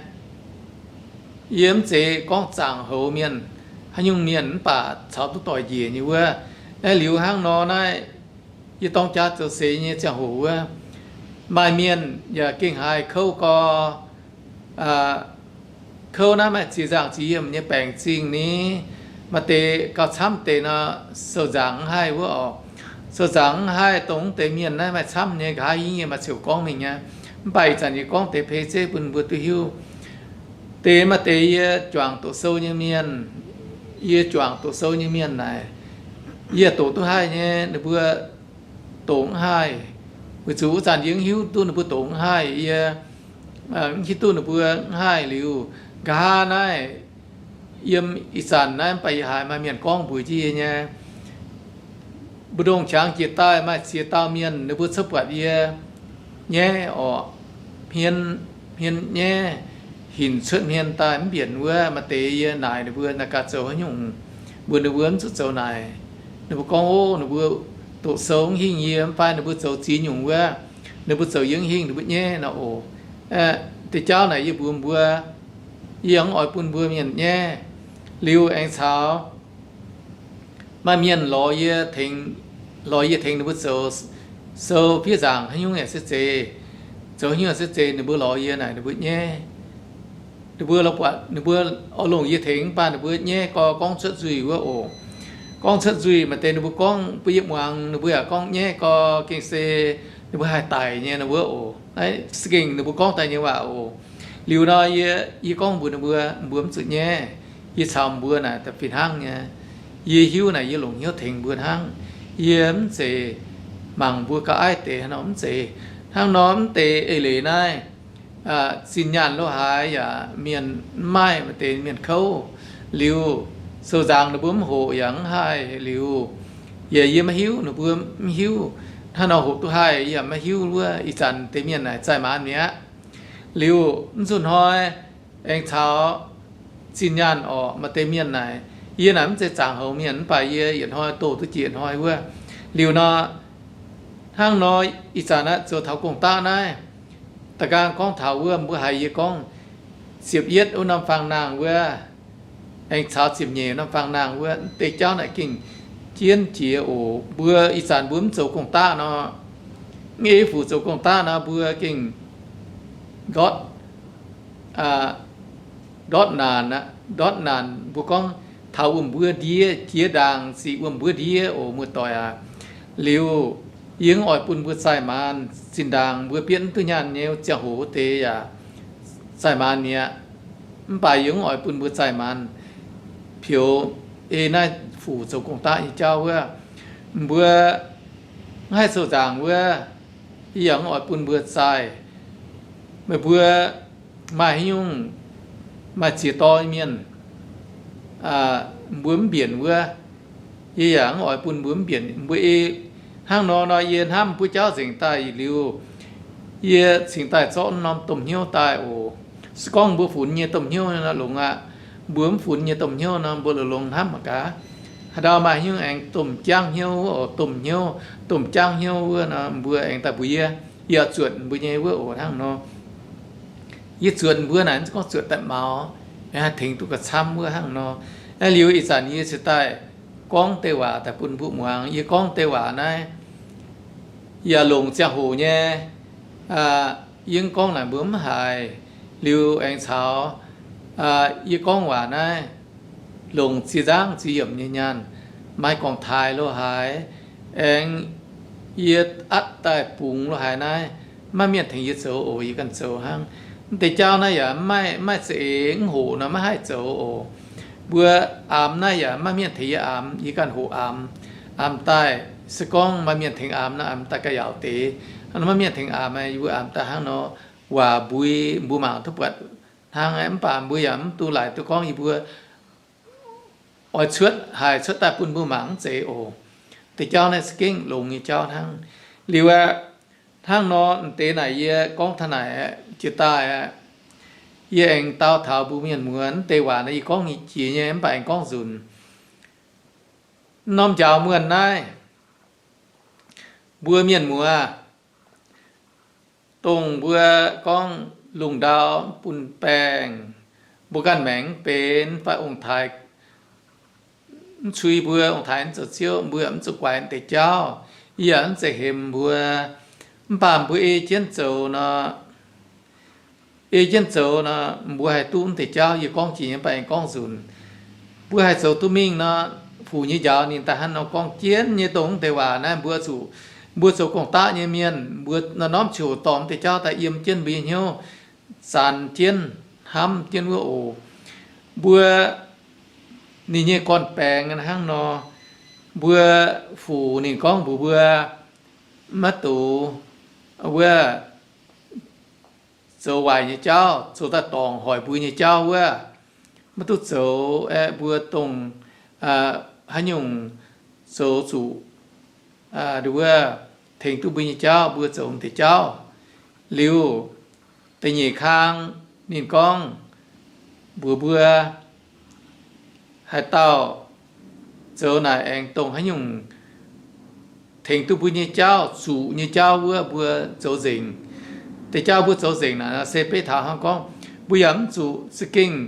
Yie mv zeiz gorngv zaangc houx mienh, haaix nyungc mienh mv baac caux duqv doic njiec nyei wuov. Naaiv liuz hnangv nor naaiv, yie dorng jaa zoux seix nyei ziangh hoc wuov, maaih mienh yaac gengh haiz kouv gau, kouv naaiv maaih ziex nzangc ziex yiemc nyei baengc zingh ni. Maaih deix gauh camv deix nor, sou-nzaangc mv haih wuov oc. Sou-nzaangc mv haih, dongh deix mienh naaiv maaih camv nyei, nqa'haav yie maaih ziouc gorngv mingh nyei. Mv baac ih zanc yie gorngv deix pei zeiv bun mbuo duqv hiuv. Deix maaih deix yie juangc doqc sou nyei mienh, yie juangc doqc sou nyei mienh naaic, yie doqc duqv haih nyei, ninh mbuo doqc mv haih. Weic zuqc wuov zanc yie mv hiuv duqv ninh mbuo doqc mv haih, yie mv hiuv duqv ninh mbuo mv haih liuz, nqa'haav naaiv yiem ih zanc naaiv mv baac yie haiz maaih mienh gorngv mbuox jienv yie nyei, mbu'ndongx qangx jiex daaih maaih ziex dauh mienh ninh mbuo cuotv buatc yie nyaiv orqc, hmien, hmien nyaiv, hinc cuotv hmien daaih mv mbienc wuov. Maaih deix yie naaic ninh mbuo naaic gaax zoux haaix nyungc, mbuox ninh mbuo mv zuqc zoux naaic. Ninh mbuo gorngv, ov, ninh mbuo doqc sou mv hingh yie, mv fai ninh mbuo zoux ziex nyungc wuov, ninh mbuo zoux yie mv hingh, ninh mbuo nyaiv nor oc. Deix jauv naaic yie mbuox mbuo, yie yaac mv oix bun mbuo mienh nyaiv. Liuz aengx caux maaih mienh lorz yie tengx, lorz yie tengx ninh mbuo zoux sou fiev nzaangc haaix nyungc yaac se zeiz, zoux haaix nyungc yaac se zeiz, ninh mbuo lorz yie naaic ninh mbuo nyaiv. Ninh mbuo lorz buatc ninh mbuo oix longc yie tengx mv baac ninh mbuo nyaiv gau, gorngv cuotv nzuih wuov oc. Gorngv cuotv nzuih, maaih deix ninh mbuo gorngv bun yie muangx, ninh mbuo yaac gorngv nyaiv gau, gengh se ninh mbuo haih daic nyei nor wuov oc. Naaiv se gengh ninh mbuo gorngv daaih nyei waac oc. Liuz nor yie, yie gorngv mbuox ninh mbuo, mbuo mv zuqc nyaiv. Yie caux mbuo naaic da'fih hnangv nyei. Yie hiuv naaic yie longc hnyouv tengx mbuo hnangv. Yie mv zeiz mangc mbuo ga'aiv deix hnangv nor, mv zeiz. Hnangv nor mv deix eix leiz naaiv, zinh nyaanh lo haaix yaac mienh mv maaih, maaih deix mienh kouv liuz, sou-nzaangc ninh mbuo mv hoqc yaac mv haih liuz, yaac yie maiv hiuv, ninh mbuo mv hiuv. Hnangv nor hoqc duqv haih yie yaac maiv hiuv wuov. Ih zanc deix mienh naaic zaih maanz mi'aqv. Liuz mv zuqc hnoi aengx caux zinh nyaanh orqc, maaih deix mienh naaic, yie naaic mv zeiz zaangc houx mienh mv baac yie yietc hnoi doh duqv jiex hnoi wuov. Liuz nor, hnangv nor ih zanc aqv zoux taux gong-daqv naaiv, da'gaang gorngv taux wuov mbuo haiz yie gorngv ziepc yietv wuov norm faang naang wuov, aengx caux ziepc nyeic norm faang naang wuov, deix jauv naaic gengh jienv jiex oc. Mbuo ih zanc mbuo mv zoux gong-daqv nor, mv ei fuc zoux gong-daqv nor mbuo gengh ndortv, ndortv naanc aqv, ndortv naanc. Mbuo gorngv taux wuom mbuo ndiev jiex ndaangc ziqc wuom mbuo ndiev oc muoz-doic aac. Liuz yie mv oix bun mbuo zaih maanz. Zinh ndaangc mbuo bietv mv duqv nyaanh nyei ziangh hoc wuov deix yaac zaih maanz mi'aqv. Mv baac yie mv oix bun mbuo zaih maanz. Peux ei naaiv fuc zoux gong-daqv nyei jauv wuov, mbuo mv haih sou-nzaangc wuov, yie yaac mv oix bun mbuo zaih. Meih mbuo maaih haaix nyungc, maaih ziex dorh mienh, mbuo mv mbienc wuov, yie yaac mv oix bun mbuo mv mbienc. Mbuo ei hnangv nor nor, yie hnamv mbuo jauv nzengc daaih liuz, yie cingx daaih zorqv norm domh hnyouv daaih oc. Se gorngv mbuo funx nyei domh hnyouv nor longx aqv. Mbuo mv funx nyei domh hnyouv nor, mbuo longx-longx hnamv mangc gaax. Haaix ndau maaih haaix nyungc aengx domh jangv hnyouv oc, domh hnyouv, domh jangv hnyouv wuov nor, mbuo aengx daaih mbuox yie, yie zuotc mbuo nyei wuov oc hnangv nor. Yie zuotc mbuo naaic, mv zeiz gorngv zuotc daaih maux, haih tengx duqv gauh camv wuov hnangv nor. Aa, liuz ih zanc yie cingx daaih gorngv deix waac daaih bun mbuo muangx. Yie gorngv deix waac naaiv yaac longc ziangh hoc nyei. Yie mv gorngv naaic mbuo mv haiz. Liuz aengx caux yie gorngv waac naaiv longc ziex nzangv ziex yiemc nyei nyaanh, maaih gorngv taaix lo haaix, aengx yie atv daaih bungx lo haaix naaiv, maiv mienh tengx yie zoux oc, yie ganh zoux hnangv. Mv deix jauv naaiv yaac maiv, maiv za'eix mv hoqc nor maiv haih zoux oc. Mbuo aamx naaiv yaac maiv mienh tengx yie aamx, yie ganh hoqc aamx. Aamx daaih se gorngv maaih mienh tengx aamx nor, aamx daaih ga'yaauc deix. Hnangv nor maiv mienh tengx aamx, yie mbuo aamx daaih hnangv nor, waac mbui mbuo mangc duqv buatc hnangv. Mv baac mbuo yaac mv duqv laaic duqv gorngv yie mbuo oix cuotv, haih cuotv daaih bun mbuo mangc mv zeiz oc. Deix jauv naaiv se gengh longx nyei jauv hnangv. Liuz aqv, Hnangv nor, m'deix naaic yie gorngv taux naaic aqv, jiex daaih aqv, yie aengx dau taux mbuo mienh muoz. M'deix waac naaiv yie gorngv jiex nyei, mv baac aengx gorngv nzunc. M'norm njaaux muonh naaiv, mbuo mienh muoz, dongh mbuo gorngv lungh ndau bun baengh, mbuo ganh maengc mv benx fai ong-taaix mv cui mbuo, ong-taaix mv zoux ziouv, mbuo mv zuqc guaix deix jauv, yaac mv zeiz hemx mbuo. Mv baac mbuo ei jienv zoux nor, ei jienv zoux nor, mbuo haih duqv mv deix jauv. Yie gorngv jiex nyei, mv baac aengx gorngv nzunc. Mbuo haih zoux duqv mingh nor, fuc nyei njaaux ninh daaih hnangv nor gorngv jienv nyei dongh mv deix waac naaiv, mbuo zuqc, mbuo zoux gong-daqv nyei mienh, mbuo nor norm ziouc dorh mv deix jauv daaih yiem jienv mbuo nyei hnyouv, zanx jienv, hnamv jienv wuov oc. Mbuo ninh nyei gorn-baengx hnangv nor, mbuo fuc ninh gorngv mbuox mbuo, maiv dungx wuov zoux waaic nyei jauv, zoux daaih dorngc hoic mbuo nyei jauv wuov, maiv duqv zoux. Aeqv, mbuo dongh haaix nyungc zoux zuqc wuov tengx duqv mbuo nyei jauv, mbuo zoux deix jauv. Liuz, da'nyeic kang ninh gorngv mbuox mbuo, haaix dauh zoux naaic aengx dongh haaix nyungc tengx duqv mbuo nyei jauv, zuqc nyei jauv wuov mbuo zoux nzengc. Deix jauv mbuo zoux nzengc naaic se beiv taux hnangv gorngv, mbuo yaac mv zuqc za'gengh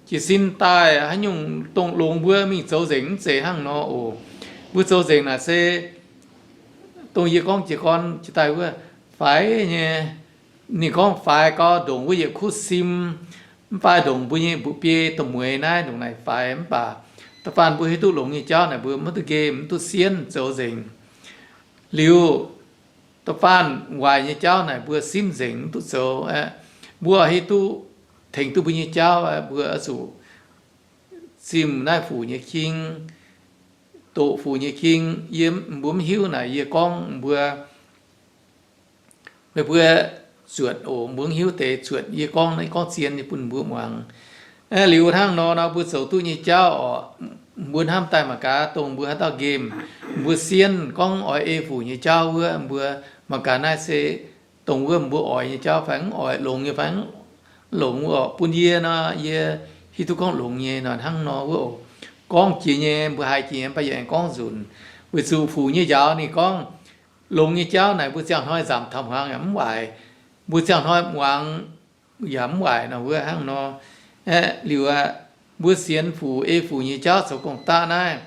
jiez sin daaih haaix nyungc dongh longx mbuo mingh zoux nzengc, mv zeiz hnangv nor oc. Mbuo zoux nzengc naaic se dongh yie gorngv jiez gorn jiex daaih wuov, faix nyei. Ninh gorngv faix gau, ndongc wuov yietc kuv sim, mv fai ndongc mbuo nyei mbu'biei dongh mueiz naaiv ndongc naaic faix. Mv baac da'faanh mbuo hiuv duqv longx nyei jauv naaic, mbuo maiv duqv nqemh, mv duqv sienv, zoux nzengc. Liuz, da'faanh waaic nyei jauv naaic, mbuo simv nzengc, mv duqv zoux aqv. Mbuo hiuv duqv tengx duqv mbuo nyei jauv, mbuo oix zuqc zimh naaiv fuc nyei king, doqc fuc nyei king. Yie, mbuo mv hiuv naaic, yie gorngv mbuo, meih mbuo zuotc oc. Mbuo mv hiuv deix zuotc yie gorngv, gorngv zien nyei bun mbuo muangx. Liuz hnangv nor, nor mbuo zoux duqv nyei jauv oc, mbuo hnamv daaih mangc gaax, dongh mbuo haaix dauh nqemh, mbuo sienv gorngv oix ei fuc nyei jauv wuov, mbuo mangc gaax naaiv se dongh wuov mbuo oix nyei jauv fai mv oix, longx nyei fai mv longx wuov oc. Bun yie nor, yie hiuv duqv gorngv longx nyei nor, hnangv nor wuov oc. Gorngv jiex nyei, mbuo haiz jiex nyei, mv baac yie aengx gorngv nzunc, weic zuqc fuc nyei njaaux ninh gorngv, longx nyei jauv naaic mbuo ziangh hnoi nzamc taux hmuangx yaac mv waaic, mbuo ziangh hnoi muangx yaac mv waaic nor wuov hnangv nor. Aeqv, liuz aqv, mbuo sienx fuc, ei fuc nyei jauv zoux gong-daqv naaiv,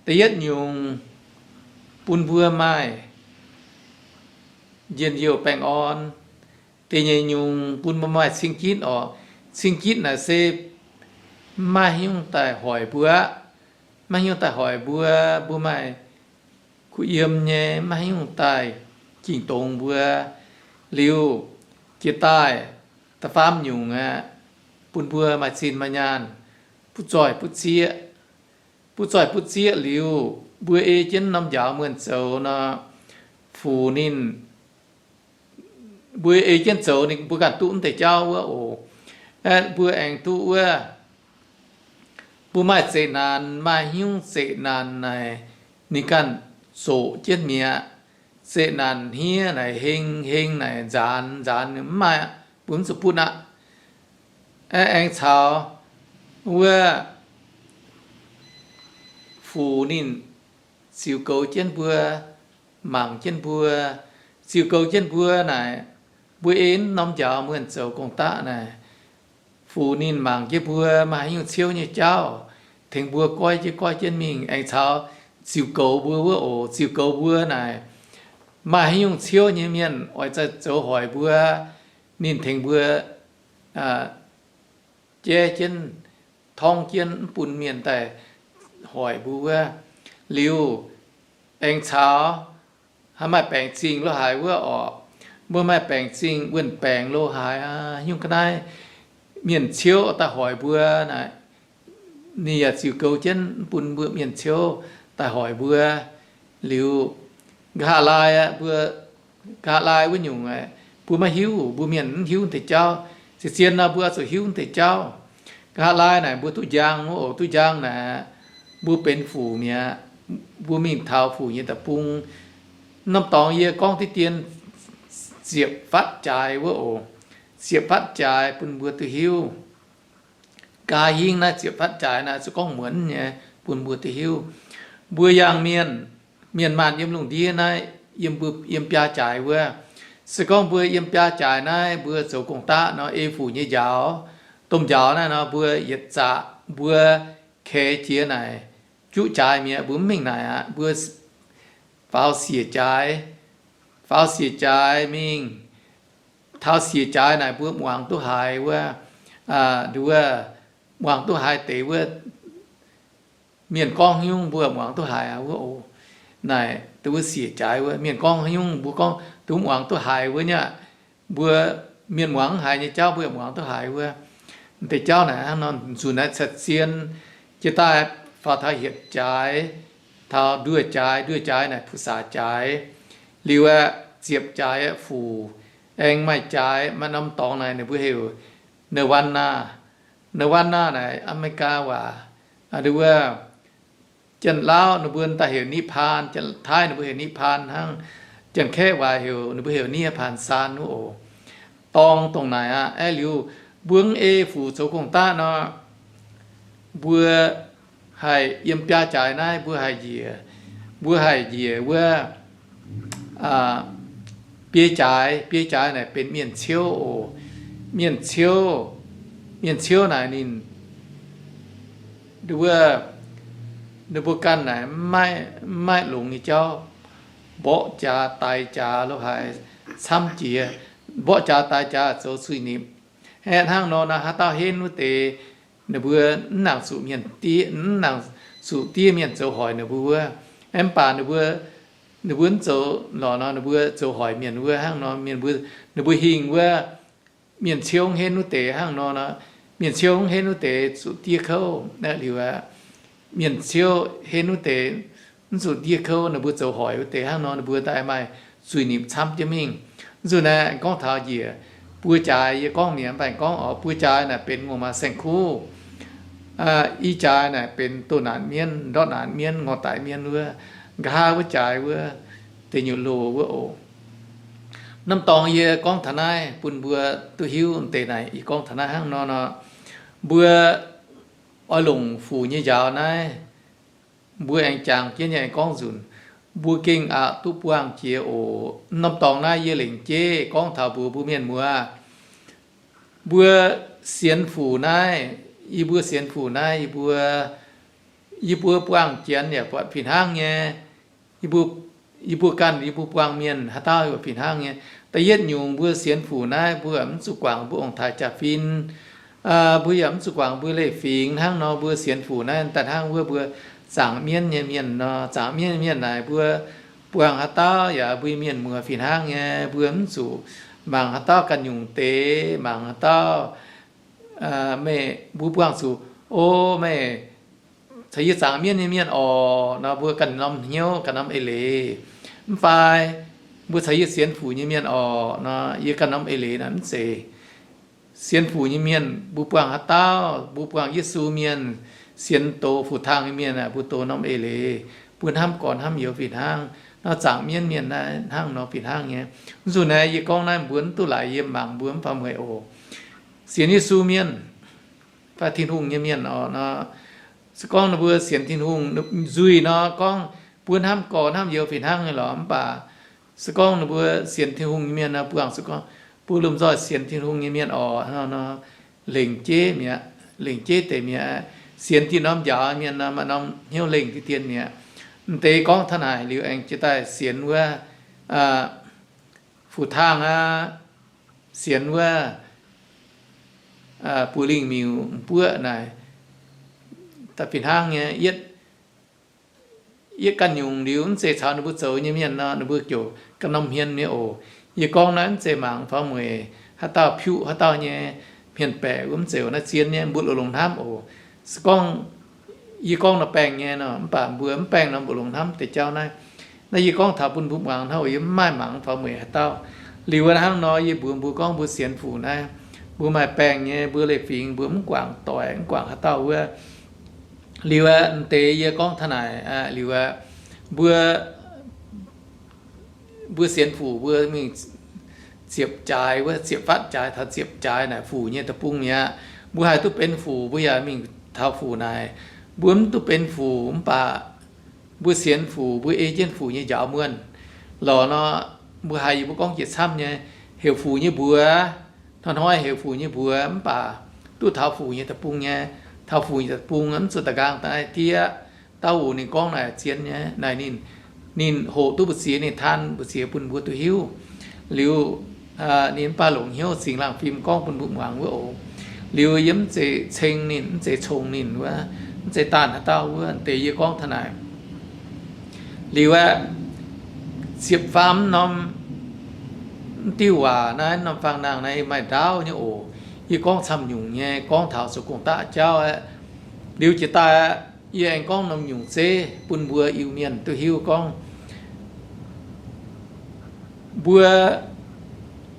da'yietv nyungc, bun mbuo maaih njien-youh baengh orn. Da'nyeic nyungc, bun mbuo maaih cing-gitv oc. Cing-gitv naaic se maiv nyungc daaih hoic mbuo aqv. Maiv nyungc daaih hoic mbuo, mbuo maaih kuh yiem nyei, maiv nyungc daaih ging dongz mbuo. Liuz, jiex daaih da'faam nyungc aqv, bun mbuo maaih zinh maaih nyaanh, butv zoih butv zieqv. Butv zoih butv zieqv liuz, mbuo ei jienv norm njaaux muonh zoux nor, fuc ninh, mbuo ei jienv zoux ninh, mbuo ganh duqv mv deix jauv wuov oc. Aeqv, mbuo aengx duqv wuov, mbuo maaih zeqc naanc, maaih nyungc zeqc naanc naaic, ninh ganh zoqc jienv mi'aqv. Zeqc naanc hniev naaic heng, heng naaic nzaanx, nzaanx mv maaih aqv, mbuo mv zuqc butv aqv. Aeqv, aengx caux wuov fuc ninh ziux goux jienv mbuo, mangc jienv mbuo, ziux goux jienv mbuo naaic, mbuo ei norm njaaux muonh zoux gong-daqv naaic, fuc ninh mangc jienv mbuo maaih haaix nyungc ciouv nyei jauv, tengx mbuo goiv jienv, goiv jienv mingh. Aengx caux ziux goux mbuo wuov oc. Ziux goux mbuo naaic, maaih haaix nyungc ciouv nyei mienh oix zoux hoic mbuo, ninh tengx mbuo jaiv jienv, torngv jienv, mv bun mienh daaih hoic mbuo wuov. Liuz, aengx caux haaix maaih baengc zingh lo haaix wuov oc. Mbuo maaih baengc zingh, wuon-baengc lo haaix aqv, nyungc ga'naaiv mienh ciouv daaih hoic mbuo naaic, ninh yaac ziux goux jienv mv bun mbuo mienh ciouv daaih hoic mbuo. Liuz, nqa'haav laai aqv, mbuo nqa'haav laai wuov nyungc aqv, mbuo maiv hiuv, mbuo mienh mv hiuv deix jauv. Zien-zien nor mbuo oix zuqc hiuv deix jauv. Nqa'haav laai naaic mbuo duqv njang wuov oc. Duqv njang naaic, mbuo benx fuc mi'aqv. Mbuo mingh taux fuc nyei deic-bung, Norm dorngx yie gorngv diqv dien ziepc fatv jaaix wuov oc. Ziepc fatv jaaix bun mbuo duqv hiuv. Nqa'haav hingv naaiv ziepc fatv jaaix naaiv se gorngv muonz nyei bun mbuo duqv hiuv. Mbuo yangh mienh, mienh maanh yiem lungh ndiev naaiv, yiem mbuo, yiem biaa jaaix wuov. Se gorngv mbuo yiem biaa jaaix naaiv mbuo zoux gong-daqv nor, ei fuc nyei njaaux, domh njaaux naaiv nor, mbuo yietc zaqc mbuo keix jiex naaic juqv jaaix mi'aqv, mbuo mv mingh naaic aqv. Mbuo faaux siec jaaix, faaux siec jaaix mingh, taux siec jaaix naaic mbuo muangx duqv haiz wuov, nduov, muangx duqv haiz deix wuov, mienh gorngv haaix nyungc mbuo muangx duqv haiz aqv wuov oc. Naaic dongh wuov siec jaaix wuov, mienh gorngv haaix nyungc mbuo gorngv duqv muangx duqv haiz wuov nyei aqv. Mbuo mienh muangx mv haiz nyei jauv mbuo yaac muangx duqv haiz wuov. Deix jauv naaic hnangv nor, nzunc naaiv caeqv zien, jiex daaih faaux taux hietc jaaix, taux nduoh jaaix, nduoh jaaix naaic pu-saax jaaix. Liuz aeqv, ziepc jaaix aeqv, fuc. Aengx maaih jaaix, maaih norm dorngx naaic ninh mbuo heuc Nirvana. Nirvana naaic America waac, nduov, Janx-Lauv ninh mbuo daaih heuc นิพพาน, Janx-Taiv ninh mbuo heuc นิพพาน hnangv, Janx-Kaeqv waac heuc, ninh mbuo heuc นิพพาน saan wuov oc. Dorngx dongh naaic aqv. Aeqv, liuz mbuo mv ei fuc zoux gong-daqv nor, mbuo haih yiem biaa jaaix naaiv mbuo haih njiec, mbuo haih njiec wuov biei jaaix. Biei jaaix naaic benx mienh ciouv oc. Mienh ciouv, mienh ciouv naaic ninh wuov, ninh mbuo ganh naaic mv maaih longx nyei jauv, mborqv jaax daix jaax lo haic camv jiex. Mborqv jaax daix jaax zoux suiv-nipc. Aeqv, hnangv nor naaic haaix dauh henv wuov deix, ninh mbuo mv nangc zuqc mienh, mv nangc zuqc diev mienh zoux hoic ninh mbuo wuov. Aeqv, mv baac ninh mbuo, ninh mbuo mv zoux lorqc nor, ninh mbuo zoux hoic mienh wuov. Hnangv nor mienh, ninh mbuo hingh wuov, mienh ciouv mv henv wuov deix hnangv nor, mienh ciouv mv henv wuov deix zuqc diev kouv. Liuz aqv, mienh ciouv henv wuov deix mv zuqc diev kouv, ninh mbuo zoux hoic wuov deix hnangv nor, ninh mbuo daaih maaih zuiz-nipc camv jienv mingh. Nzunc naaiv gorngv taux njiec buo jaaix, yie gorngv mi'aqv, mv baac gorngv oc, buo jaaix naaic benx ngongh maaz saeng-kuv. I jaaix naaic benx doh naanc mienv, ndortv naanc mienv, ngorc daic mienv wuov. Nqa'haav wuov jaaix wuov, deic nyuoqc loh wuov oc. Norm dorngx yie gorngv taux naaiv bun mbuo duqv hiuv deix naaic, yie gorngv taux naaiv hnangv nor nor, mbuo oix longc fuc nyei njaaux naaiv, mbuo aengx jangx jienv nyei aengx gorngv nzunc, mbuo gengh aqc duqv buangh jiex oc. Norm dorngx naaiv yie lengc jeiv gorngv taux mbuox mbuo mienh muoz, mbuo sienx fuc naaiv, yie mbuo sienx fuc naaiv, yie mbuo, yie mbuo buangh janx yaac buatc fih hnangv nyei. Yie mbuo ganh, yie mbuo buangh mienh haaix dauh yaac fih hnangv nyei. Da'yietv nyungc mbuo sienx fuc naaiv, mbuo mv zuqc guangc mbuo ong-taaix jaa-fin, mbuo yaac mv zuqc guangc mbuo leiz-fingx hnangv nor. Mbuo sienx fuc naaiv daaih hnangv wuov mbuo zaangc mienv nyei mienh nor. Zaangc mienv nyei mienh naaic mbuo buangh haaix dauh yaac mbuo mienh muoz fih hnangv nyei. Mbuo mv zuqc mangc haaix dauh ganh nyungc deix, mangc haaix dauh meih, mbuo buangh zuqc, o, meih caux yie zaangc mienv nyei mienh orqc nor, mbuo ganh norm hnyouv ganh norm eix leiz. Mv fai mbuo caux yie sienx fuc nyei mienh orqc nor, yie ganh norm eix leiz naaic mv zeiz. Sienx fuc nyei mienh mbuo buangh haaix dauh, mbuo buangh Yesu mienh, sienx doz fu-taang nyei mienh aeqv, mbuo doz norm eix leiz, mbuo hnamv gorx hnamv youz fih hnangv. Nor zaangc mienv mienh naaiv hnangv nor fih hnangv nyei. Nzunc naaiv yie gorngv naaiv mbuo mv duqv laaix yiem mangc mbuo mv fangx mueiz oc. Sienx Yesu mienh fai Tin-Hungh nyei mienh orqc nor, se gorngv ninh mbuo sienx Tin-Hungh nzuih nor, gorngv mbuo hnamv gorx hnamv youz fih hnangv nyei lorqc. Mv baac se gorngv ninh mbuo sienx Tin-Hungh nyei mienh nor, buangh se gorngv mbuo lomh nzoih sienx Tin-Hungh nyei mienh orqc nor, lengc jeiv mi'aqv, lengc jeiv deix mi'aqv. Sienx diuh norm njaaux mienh nor, maaih norm hnyouv lengh diqv dien mi'aqv. M'deix gorngv taux naaic liuz aengx jiex daaih sienx wuov fu-taang aqv, sienx wuov buoz lingh miuc m'buoqv naaic, da'fih hnangv nyei. Yietv, yietv ganh nyungc liuz mv zeiz caux ninh mbuo zoux nyei mienh nor, ninh mbuo ziouc ganh norm hmien nyei oc. Yie gorngv naaiv mv zeiz mangc faaux mueic haaix dauh piuqv haaix dauh nyei hmien-baeqc wuov, mv zeiz oc. Naaiv zien nyei, mbuo longx-longx hnamv oc. Se gorngv yie gorngv nor baengh nyei nor, mv baac mbuo mv baengh nor mbuo longx hnamv deix jauv naaiv. Naaiv yie gorngv taux bun mbuo muangx hnangv oc. Yie mv maaih mangc faaux mueic haaix dauh. Liuz wuov hnangv nor yie mbuox mbuo gorngv mbuo sienx fuc naaiv, mbuo maaih baengh nyei, mbuo leiz-fingx mbuo mv guangc doic, mv guangc haaix dauh wuov. Liuz aeqv, m'deix yie gorngv taux naaic liuz aeqv, mbuo Mbuo sienx fuc mbuo mingh ziepc jaaix wuov, ziepc fatv jaaix taux ziepc jaaix naaic fuc nyei deic-bung mi'aqv. Mbuo haih duqv benx fuc mbuo yaac mingh taux fuc naaic. Mbuo mv duqv benx fuc mv baac mbuo sienx fuc mbuo ei jienv fuc nyei njaaux muonh lorqc nor, mbuo haiz yie mbuo gorngv jiex camv nyei, heuc fuc nyei mbuox, hnoi-hnoi heuc fuc nyei mbuox mv baac duqv taux fuc nyei deic-bung nyei. Taux fuc nyei deic-bung mv zuqc da'nqaang daaih diev. Dauh wuc ninh gorngv naaic zien nyei naaic ninh, ninh hoqc duqv mbu'ziex, ninh taan mbu'ziex bun mbuo duqv hiuv. Liuz ninh mv baac longc hnyouv Singx Laangh fim gorngv bun mbuo muangx wuov oc. Liuz yie mv zeiz ceng ninh, mv zeiz cong ninh wuov, mv zeiz daanh haaix dauh wuov deix yie gorngv taux naaic. Liuz aeqv, ziepc faam norm, mv diuh waac naaiv norm fang nangh naaiv maaih ndaauv nyei oc. Yie gorngv camv nyungc nyei, gorngv taux zoux gong-daqv jauv aeqv. Liuz jiex daaih aeqv, yie aengx gorngv norm nyungc zeiv bun mbuo Iu-Mienh duqv hiuv gorngv mbuo,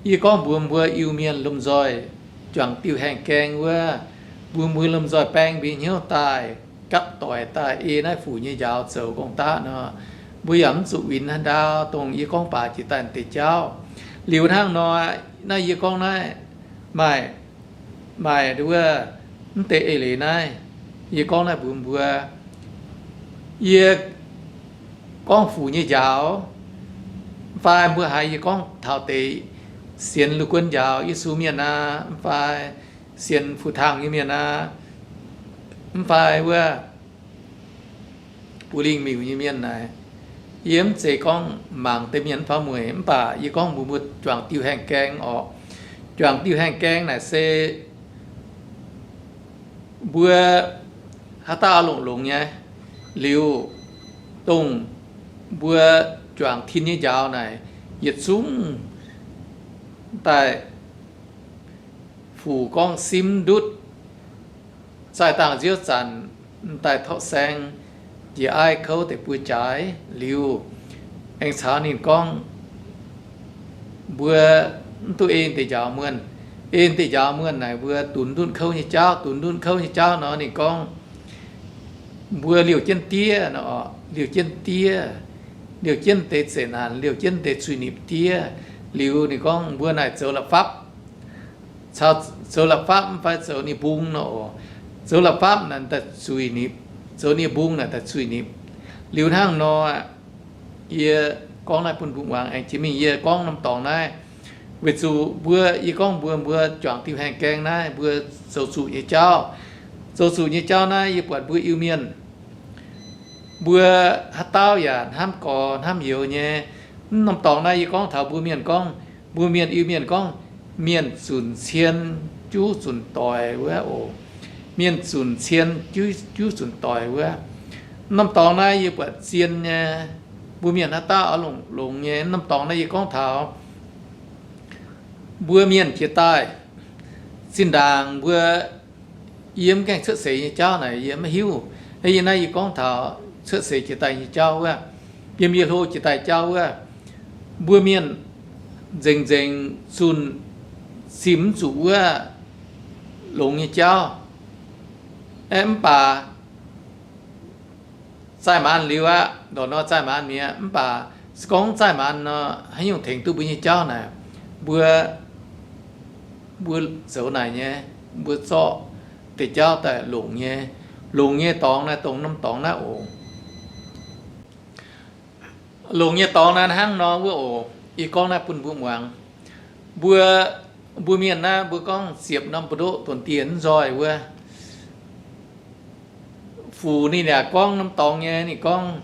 yie gorngv mbuox mbuo Iu-Mienh lomh nzoih juangc diuh haengh gaeng wuov, mbuo mbuo lomh nzoih baeng mbuo hnyouv daaih, gapv doic daaih ei naaiv fuc nyei njaaux zoux gong-daqv nor, mbuo yaac mv zuqc winx haaix ndau, dongh yie gorngv baac jiex daaih deix jauv. Liuz hnangv nor, naaiv yie gorngv naaiv maaih, maaih wuov, mv deix eix leiz naaiv, yie gorngv naaiv mbuox mbuo, yie gorngv fuc nyei njaaux, mv fai mbuo haiz yie gorngv taux deix sienx Lu Guon Njaaux Yesu mienh aqv, mv fai sienx Fu Tang nyei mienh aqv, mv fai wuov Buv Lingh Miuc nyei mienh naaic, yie mv zeiz gorngv mangc deix mienh mv faaux mueic, mv baac yie gorngv mbuox mbuo juangc diuh haengh gaeng orqc. Juangc diuh haengh gaeng naaic se mbuo haaix dauh oix longc longx nyei. Liuz, dongh mbuo juangc tin nyei njaaux naaic, yietc zungv daaih fuc gorngv simv ndutv, zaih dangh nziouv zanc m'daaih torqv saeng, njiec aiv kouv deix buo jaaix liuz, aengx caux ninh gorngv, mbuo mv duqv ei deix njaaux muonh. Ei deix njaaux muonh naaic mbuo dunx ndutv kouv nyei jauv, dunx ndutv kouv nyei jauv nor ninh gorngv, mbuo liouh jienv diev nor, liouh jienv diev, liouh jienv deix zeqc naanc, liouh jienv deix zuiz-nipc diev. Liuz ninh gorngv mbuo naaic zoux la'fapv, caux zoux la'fapv mv fai zoux nie-mbung nor oc. Zoux la'fapv naaic daaih zuiz-nipc, zoux nie-mbung naaic daaih zuiz-nipc. Liuz hnangv nor, yie gorngv naaiv bun mbuo muangx aengx jiex mingh yie gorngv norm dorngx naaiv, weic zuqc mbuo, yie gorngv mbuox mbuo juangc diuh haengh gaeng naaiv mbuo zoux zuqc nyei jauv. Zoux zuqc nyei jauv naaiv yie buatc mbuo Iu-Mienh mbuo haaix dauh yaac hnamv gorx hnamv youz nyei. Mv norm dorngx naaiv yie gorngv taux mbuo mienh gorngv, mbuo mienh Iu-Mienh gorngv, mienh zunc cien juv zunc doic wuov oc. Mienh zunc cien juv, juv zunc doic wuov. Mv norm dorngx naaiv yie buatc zien nyei, mbuo mienh haaix dauh oix longc longx nyei. Mv norm dorngx naaiv yie gorngv taux mbuo mienh jiex daaih, zinh ndaangc mbuo yiem gaengh cuotv seix nyei jauv naaic yie maiv hiuv. Yie naaiv yie gorngv taux cuotv seix jiex daaih nyei jauv wuov, yiem yie hlo jiex daaih jauv wuov, mbuo mienh nzengc nzengc zunh zimh mv zuqc wuov longx nyei jauv. Aeqv, mv baac zaih maanz liuz aqv, ndortv nor zaih maanz mi'aqv. Mv baac se gorngv zaih maanz nor, haaix nyungc tengx duqv mbuo nyei jauv naaic, mbuo, mbuo zoux naaic nyei, mbuo zorqv deix jauv daaih longc nyei. Longc nyei dorngx naaiv dongh norm dorngx naaiv oc. Longc nyei dorngx naaiv hnangv nor wuov oc. Yie gorngv naaiv bun mbuo muangx. Mbuo, mbuo mienh naaiv mbuo gorngv ziepc norm mbu'ndoqv donx dieh mv nzoih wuov. Fuc ninh yaac gorngv norm dorngx nyei. Ninh gorngv,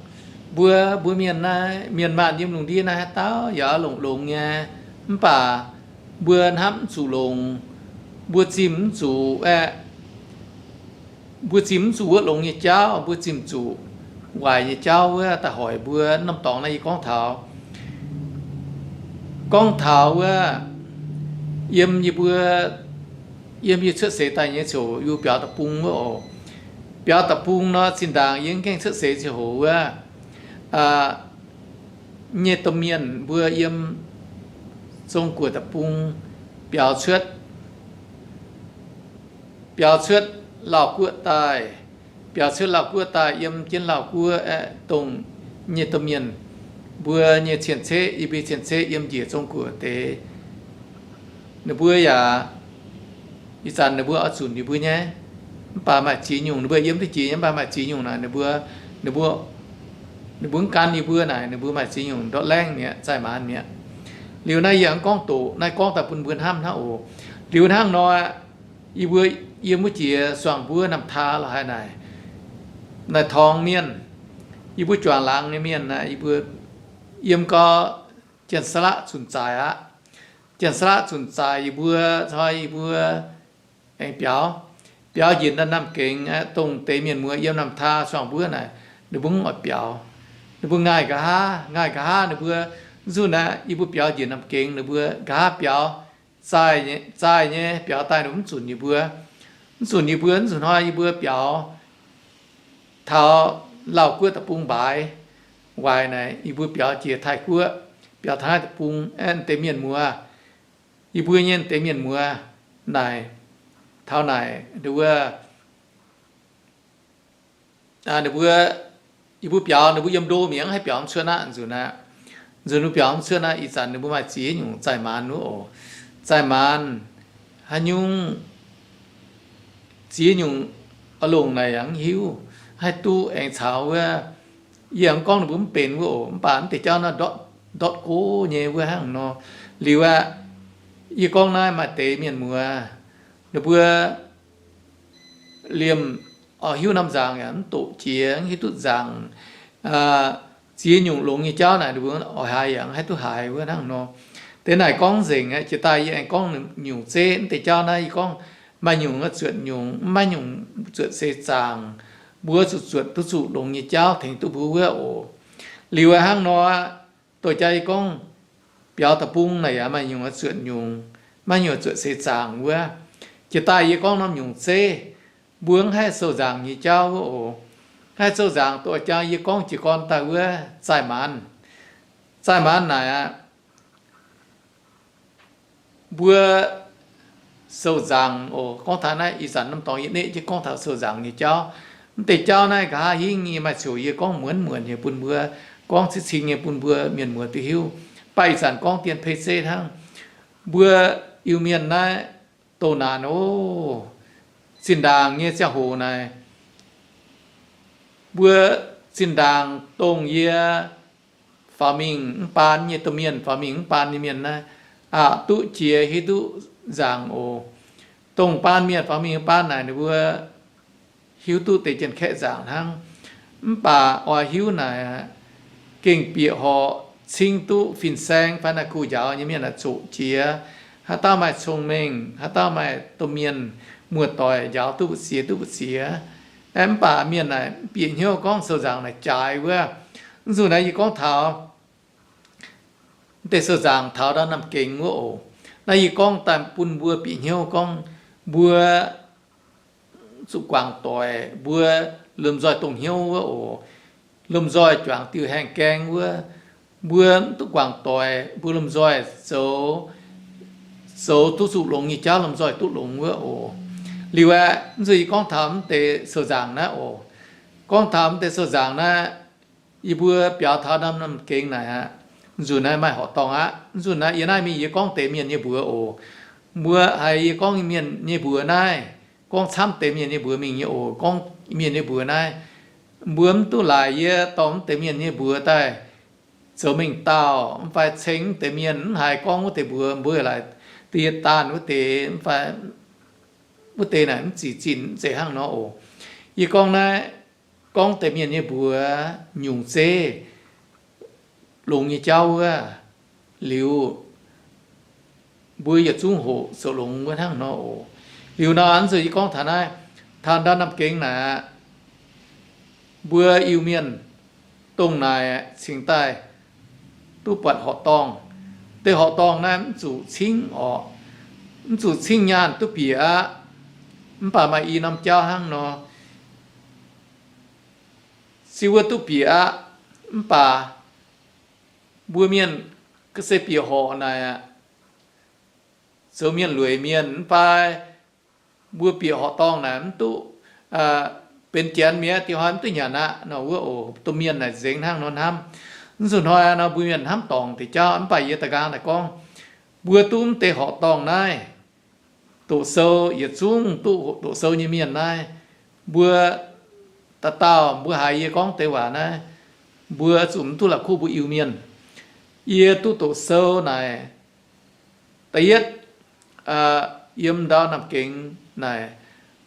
mbuo, mbuo mienh naaiv, mienh maanh yiem lungh ndiev naaiv haaix dauh yaac oix longc longx nyei, mv baac mbuo hnamv mv zuqc longc, mbuo zimh mv zuqc aeqv, mbuo zimh mv zuqc wuov longx nyei jauv, mbuo zimh zuqc waaic nyei jauv wuov daaih hoic mbuo. Norm dorngx naaiv yie gorngv taux, gorngv taux wuov, yiem yie mbuo, yiem yie cuotv seix daaih nyei ziouc yie mbuo biaux deic-bung wuov oc. Biaux deic-bung nor, zinh ndaangc yie mv gaengh cuotv seix ziangh hoc wuov, nyei domh mienh mbuo yiem Zong-Guoqv deic-bung biaux cuotv, biaux cuotv Lauv Guoqv daaih, biaux cuotv Lauv Guoqv daaih yiem jienv Lauv Guoqv aeqv, dongh nyei domh mienh mbuo nyei cien-ceqv, yie mbuo cien-ceqv yiem njiec Zong-Guoqv deix, ninh mbuo yaac ih zanc ninh mbuo oix zunc yie mbuo nyei, mv baac maaih ziex nyungc ninh mbuo yiem duqv jiex nyei, mv baac maaih ziex nyungc naaic ninh mbuo, ninh mbuo, ninh mbuo mv gan yie mbuo naaic, ninh mbuo maaih ziex nyungc ndortv laengv mi'aqv, zaih maanz mi'aqv. Liuz naaiv yie aengx gorngv doqc, naaiv gorngv daaih bun mbuo hnamv hnangv oc. Liuz hnangv nor, yie mbuo yiem wuov jiex suangx mbuov Namh Taa lorh haaix naaic, naaic torngx mienh, yie mbuo juangc laangz nyei mienh naaic, yie mbuo yiem gau, Janx-Saalaqv zunc zaaic aqv. Janx-Saalaqv zunc zaaic, yie mbuo, coi yie mbuo aengx biaux, biaux njiec Namh Gengx aqv. Dongh deix mienh muoz yiem Namh Taa suangx mbuov naaic, ninh mbuo mv oix biaux. Ninh mbuo ngaih nqa'haav, ngaih nqa'haav ninh mbuo, zuqc naaic yie mbuo biaux njiec Namh Gengx, ninh mbuo nqa'haav biaux, zaih nyei, zaih nyei biaux daaih, ninh mbuo mv zunc yie mbuo, mv zunc yie mbuo, mv zunc hnoi yie mbuo biaux taux Lauv Guoqv deic-bung mbaaix waaic naaic, yie mbuo biaux jiex Taiv Guoqv, biaux Taiv deic-bung aeqv, deix mienh muoz, yie mbuo nyei deix mienh muoz naaic, taux naaic wuov, ninh mbuo, yie mbuo biaux, ninh mbuo yiem ndo mi'aqv, haih biaux mv cuotv aqv. Nzunc aqv, nzunc ninh mbuo biaux mv cuotv aqv. Ih zanc ninh mbuo maaih ziex nyungc zaih maanz wuov oc. Zaih maanz haaix nyungc, ziex nyungc oix longc naaic yaac mv hiuv, haih duqv aengx caux wuov. Yie aengx gorngv ninh mbuo mv benx wuov oc, mv baac mv deix jauv naaiv ndortv, ndortv gox nyei wuov hnangv nor. Liuz aqv, yie gorngv naaiv maaih deix mienh muoz, ninh mbuo liemh oix hiuv norm nzaangc yaac mv doqc jiex, mv hiuv duqv nzaangc. Ziex nyungc longx nyei jauv naaic, ninh mbuo oix haaix yaac mv haih duqv haiz wuov hnangv nor. Deix naaic gorngv nzengc aqv. Jiex daaih yie aengx gorngv nyungc zeiv, mv deix jauv naaiv yie gorngv maaih nyungc zuotc nyungc, mv maaih nyungc zuotc seix zaangc. Mbuo zuqc zuotc duqv zuqc longx nyei jauv tengx duqv mbuo wuov oc. Liuz aqv, hnangv nor aqv, doix jaax yie gorngv biaux deic-bung naaic yaac maaih nyungc zuotc nyungc, maaih nyungc zuotc seix zaangc wuov. Jiex daaih yie gorngv norm nyungc zeiv, mbuo mv haih sou nzaangc nyei jauv wuov oc. Haih sou nzaangc doix jaax yie gorngv jiez gorn daaih wuov zaih maanz. Zaih maanz naaic aqv, mbuo sou nzaangc oc. Gorngv taux naaiv, ih zanc norm dorngx yie neqv jienv gorngv taux sou nzaangc nyei jauv. Mv deix jauv naaiv nqa'haav hingv yie maaih ziouc yie gorngv muonz muonc nyei bun mbuo, gorngv cing cing nyei bun mbuo mienh muoz duqv hiuv. Mv baac ih zanc gorngv dien pei zeiv hnangv. Mbuo Iu-Mienh naaiv douh naanc oc. Zinh ndaangc nyei ziangh hoc naaic, mbuo zinh ndaangc dongh yie faaux mingh mv baan nyei domh mienh, faaux mingh mv baan nyei mienh naaiv, aqc duqv jiex hiuv duqv nzaangc oc. Dongh baan mienh faaux mingh mv baan naaic ninh mbuo hiuv duqv deix Janx-Kaeqv nzaangc hnangv. Mv baac oix hiuv naaic aqv, gengh bieqc horc cingv duqv fin-saeng fai naaiv kuh njaaux nyei mienh aah, zoqc jiex. Haaix dauh maaih cong-mengh, haaix dauh maaih domh mienh muoz-doic njaaux duqv mbu'ziex duqv mbu'ziex. Aeqv, mv baac mienh naaic mv bieqc hnyouv gorngv sou nzaangc naaic jaaix wuov. Mv zuqc naaiv yie gorngv taux mv deix sou nzaangc taux ndau Namh Gengx wuov oc. Naaiv yie gorngv daaih bun mbuo bieqc hnyouv gorngv mbuo zuqc guangc doic, mbuo lomh nzoih dongh hnyouv wuov oc. Lomh nzoih juangc diuh haengh gaeng wuov, mbuo mv duqv guangc doic, mbuo lomh nzoih zoux, zoux duqv zuqc longx nyei jauv lomh nzoih duqv longx wuov oc. Liuz aeqv, mv zuqc yie gorngv taux mv deix sou nzaangc naaiv oc. Gorngv taux mv deix sou nzaangc naaiv, yie mbuo biaux taux norm Namh Gengx naaic aqv, nzunc naaiv maaih horqc dorngh aqv. Nzunc naaiv yie naaiv mingh yie gorngv deix mienh nyei mbuox oc. Mbuo haiz yie gorngv mienh nyei mbuox naaiv, gorngv camv deix mienh nyei mbuox mingh nyei oc. Gorngv mienh nyei mbuox naaiv, mbuo mv duqv laaic yie dorh mv deix mienh nyei mbuox daaih zoux mengh dauh, mv fai ceng mv deix mienh mv haiz gorngv wuov deix mbuox, mbuo laaic da'yietv daanh wuov deix, mv fai wuov deix naaic mv zic zinh mv zeiz hnangv nor oc. Yie gorngv naaiv, gorngv deix mienh nyei mbuox nyungc zeiv longx nyei jauv wuov, liuz mbuo yietc zungv hoqc zoux longx wuov hnangv nor oc. Liuz nor, ih zanc yie gorngv taux naaiv, taux ndau Namh Gengx naaic aqv, mbuo Iu-Mienh dongh naaic cingx daaih duqv buatc horqc dorngh. Deix horqc dorngh naaiv mv zuqc cingv orqc, mv zuqc cingv nyaanh duqv bieqc aqv. Mv baac maaih i norm jauv hnangv nor, se wuov duqv bieqc aqv. Mv baac mbuo mienh ga'sie bieqc horqc naaic aqv, zoux mienh lueic mienh mv fai mbuo bieqc horqc dorngh naaic mv duqv benx janx mi'aqv, dieh hnoi mv duqv nyanc aqv nor wuov oc. Domh mienh naaic nzengc hnangv nor hnamv. Mv zuqc hnoi nor mbuo mienh hnamv dorngc deix jauv, mv baac yie da'nqaang naaic gorngv, mbuo duqv mv deix horqc dorngh naaiv, doqc sou, yietc zungv duqv doqc sou nyei mienh naaiv, mbuo dauh dauh mbuo haiz yie gorngv deix waac naaiv, mbuo zuqc mv duqv la'kuqv mbuo Iu-Mienh. Yie duqv doqc sou naaic, da'yietv, yiem ndau Namx Gengx naaic,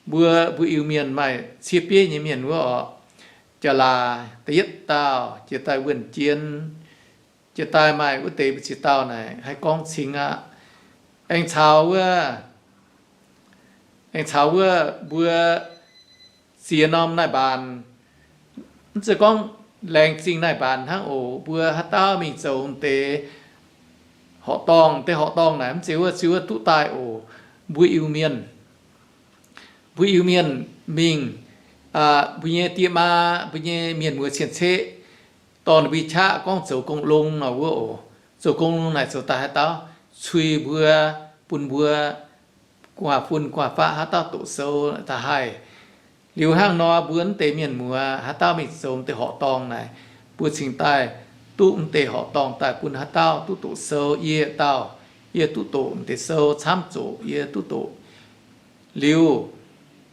mbuo, mbuo Iu-Mienh maaih ciev bieiv nyei mienh wuov orqc, Jaa-Laax da'yietv dauh, jiex daaih Wuonh Jien, jiex daaih maaih wuov deix mbu'ziex dauh naaic haih gorngv cing aqv. Aengx caux wuov, aengx caux wuov mbuo ziex norm naaiv mbaanx, mv zeiz gorngv laengz zingh naaiv mbaanx hnangv oc. Mbuo haaix dauh mingh zoux deix horqc dorngh, deix horqc dorngh naaic mv zeiz wuov, zuiz wuov duqv daaih oc. Mbuo Iu-Mienh, mbuo Iu-Mienh mingh, mbuo nyei die maa, mbuo nyei mienh muoz cien-ceqv, dorh ninh mbuo qaqv gorngv zoux gong lung nor wuov oc. Zoux gong lung naaic zoux daaih haaix dauh cui mbuo, bun mbuo gu'nguaaz-fun gu'nguaaz-faqv haaix dauh doqc sou daaih haih. Liuz hnangv nor mbuo mv deix mienh muoz haaix dauh mingh zoux deix horqc dorngh naaic, mbuo cingx daaih duqv mv deix horqc dorngh daaih bun haaix dauh duqv doqc sou. Yie dauh, yie duqv doqc mv deix sou camv zoqc, yie duqv doqc. Liuz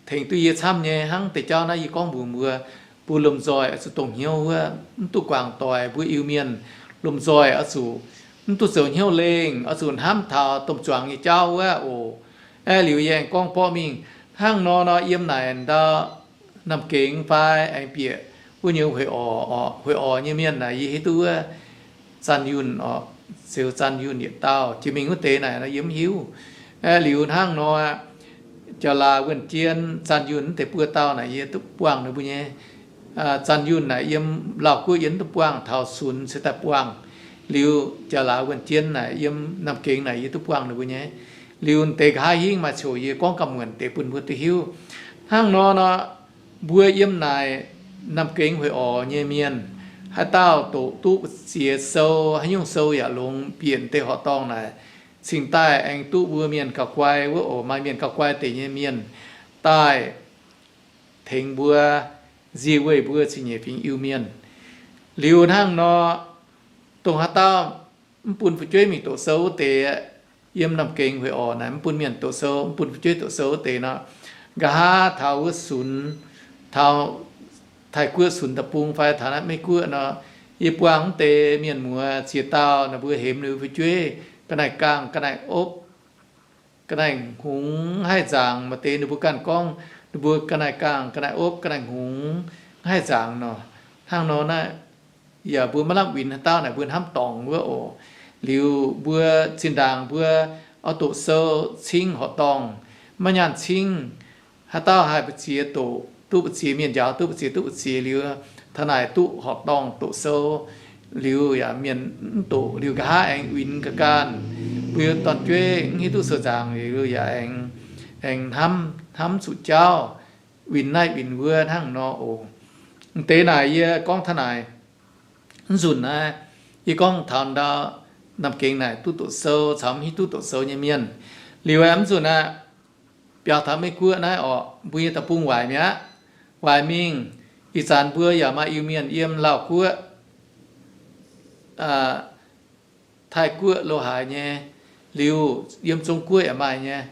tengx duqv yie camv nyei hnangv deix jauv naaiv yie gorngv mbuox mbuo, mbuo lomh nzoih oix zuqc dongh hnyouv wuov, mv duqv guangc doic. Mbuo Iu-Mienh lomh nzoih oix zuqc mv duqv zoux hnyouv lengh, oix zuqc hnamv taux domh zuangx nyei jauv wuov oc. Aeqv, liuz yie aengx gorngv borqv mingh hnangv nor nor, yiem naaic ndau Namx Gengx fai aengx bieqc wuov nyei Hueix Orc, Hueix Orc nyei mienh naaic yie hiuv duqv wuov Zanh Yunh oc, Zeuz Zanh Yunh yietc dauh. Jiex mingh wuov deix naaic yie mv hiuv. Aeqv, liuz hnangv nor, Jaa-Laax, Wuonh Jien, Zanh Yunh wuov deix buo dauh naaic yie duqv buangh ninh mbuo nyei. Zanh Yunh naaic yiem Laauh Guoqv yie mv duqv buangh, taux Sunx se daaih buangh. Liuz Jaa-Laax, Wuonh Jien naaic yiem Namx Gengx naaic yie duqv buangh ninh mbuo nyei. Liuz deix nqa'haav hingv maaih coc yie gorngv ganh muonc deix bun mbuo duqv hiuv. Hnangv nor nor, mbuo yiem naaic Namx Gengx Hueix Orc nyei mienh, haaix dauh doqc duqv mbu'ziex sou, haaix nyungc sou yaac longx, bieqc deix horqc dorngh naaic, cingx daaih aengx duqv mbuo mienh gauh guai wuov oc. Maaih mienh gauh guai deix nyei mienh daaih tengx mbuo, nzie weih mbuo cing-nyeic fingx Iu-Mienh. Liuz hnangv nor, dongh haaix dauh mv bun fu'jueiv mingh doqc sou wuov deix, yiem Namx Gengx Hueix Orc naaic mv bun mienh doqc sou, mv bun fu'jueiv doqc sou wuov deix nor, nqa'haav taux wuov Sunx, taux Taiv-Guoqv Sunx deic-bung fai taux naaiv Meiv-Guoqv nor, yie buangh wuov deix mienh muoz ziex dauh, ninh mbuo hemx ninh mbuo fu'jueiv ga'naaiv gaangh ga'naaiv opv, ga'naaiv hngongx, haih nzaangc. Maaih deix ninh mbuo ganh gorngv ninh mbuo ga'naaiv gaangh ga'naaiv opv, ga'naaiv hngongx, haih nzaangc nor. Hnangv nor naaiv yaac mbuo maiv lamh winx haaix dauh naaic mbuo hnamv dorngc wuov oc. Liuz mbuo zinh ndaangc mbuo oix doqc sou cingv horqc dorngh, maiv nyaanh cingv. Haaix dauh haih mbu'ziex doqc duqv mbu'ziex, mienh njaaux duqv mbu'ziex, duqv mbu'ziex liuz, taux naaic duqv horqc dorngh doqc sou. Liuz yaac mienh mv doqc liuz nqa'haav aengx winx ga'ganh. Mbuo dorn-jueiv mv hiuv duqv sou nzaangc liuz yaac aengx, aengx hnamv, hnamv zuqc jauv, winx naaiv winx wuov hnangv nor oc. M'deix naaic yie gorngv taux naaic, mv nzunc naaiv yie gorngv taux ndau Namx Gengx naaic duqv doqc sou caux mv hiuv duqv doqc sou nyei mienh. Liuz aeqv, mv nzunc aqv, biaux taux Meiv-Guoqv naaiv orqc, mbuo nyei deic-bung waaic mi'aqv. Waaic mingh, ih zanc mbuo yaac maaih Iu-Mienh yiem Laauh Guoqv, Taiv-Guoqv lo haaix nyei, liuz yiem Zong-Guoqv yaac maaih nyei.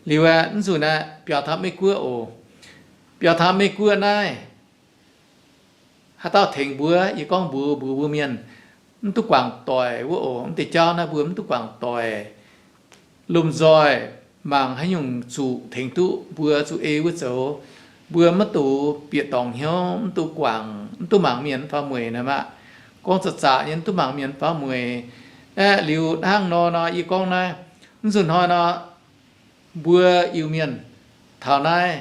Liuz aeqv, mv nzunc aeqv, biaux taux Meiv-Guoqv oc. Biaux taux Meiv-Guoqv naaiv, haaix dauh tengx mbuo? Yie gorngv mbuox mbuo, mbuo mienh mv duqv guangc doic wuov oc. Mv deix jauv naaiv mbuo mv duqv guangc doic. Lomh nzoih mangc haaix nyungc zuqc tengx duqv mbuo zuqc ei wuov zoux. Mbuo maiv dungx bieqc dorngc hnyouv, mv dungx guangc, mv dungx mangc mienh faaux mueic naaic maah. Gorngv zaqc zaqc nyei, mv dungx mangc mienh faaux mueic. Aeqv, liuz hnangv nor nor, yie gorngv naaiv, mv nzunc hnoi nor, mbuo Iu-Mienh taux naaiv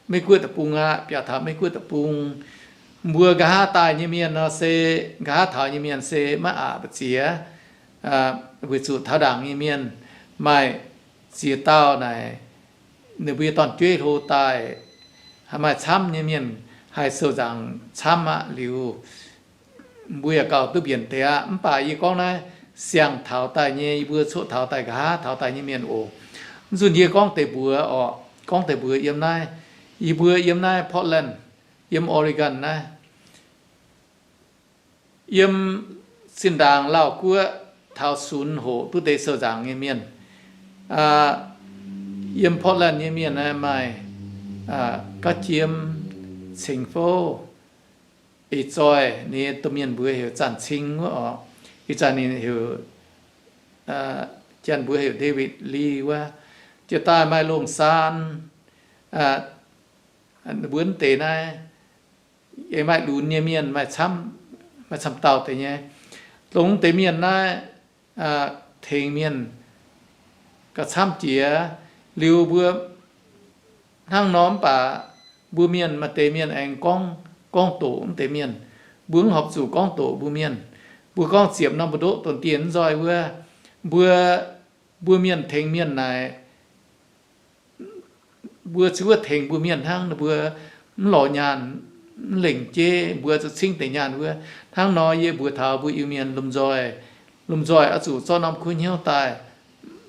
Meiv-Guoqv deic-bung aqv, biaux taux Meiv-Guoqv deic-bung. Mbuo nqa'haav daaih nyei mienh nor se, nqa'haav taux nyei mienh se maiv aqc mbu'ziex, weic zuqc taux ndaangc nyei mienh maaih ziex dauh naaic, ninh mbuo nyei dorn-jueiv hlo daaih, haih maaih camv nyei mienh haih sou nzaangc camv aqv. Liuz mbuo yaac gauh duqv mbienc deix aqv. Mv baac yie gorngv naaiv siang-taux daaih nyei, yie mbuo coqv taux daaih, nqa'haav taux daaih nyei mienh oc. Mv nzunc yie gorngv deix mbuox orqc, gorngv deix mbuox yiem naaiv, yie mbuo yiem naaiv Portland, yiem Oregon naaiv, Yiem zinh ndaangc Laauh Guoqv taux sunx hoqc duqv deix sou nzaangc nyei mienh, yiem Portland nyei mienh naaiv maaih Gauv Jiem, Ceng Fouv, ih zoih ninh nyei domh mienh mbuox heuc Zanc Cing wuov oc. Ih zanc ninh heuc, janx mbuox heuc David Lee wuov. Jiex daaih maaih Longh Saan, mbuo deix naaiv, aengx maaih lunx nyei mienh, maaih camv, maaih camv dauh deix nyei. Dongh deix mienh naaiv tengx mienh gauh camv jiex. Liuz mbuo hnangv nor mv baac mbuo mienh maaih deix mienh aengx gorngv, gorngv doqc mv deix mienh. Mbuo mv horpc zuqc gorngv doqc mbuo mienh. Mbuo gorngv ziepc norm mbu'ndoqv donx dieh mv nzoih wuov, mbuo, mbuo mienh tengx mienh naaic, mbuo ziouc wuov tengx mbuo mienh hnangv, ninh mbuo mv lorz nyaanh, mv lengc jeiv, mbuo zuqc cingv deix nyaanh wuov. Hnangv nor yie mbuox taux mbuo Iu-Mienh lomh nzoih, lomh nzoih oix zuqc zorqv norm kuv hnyouv daaih,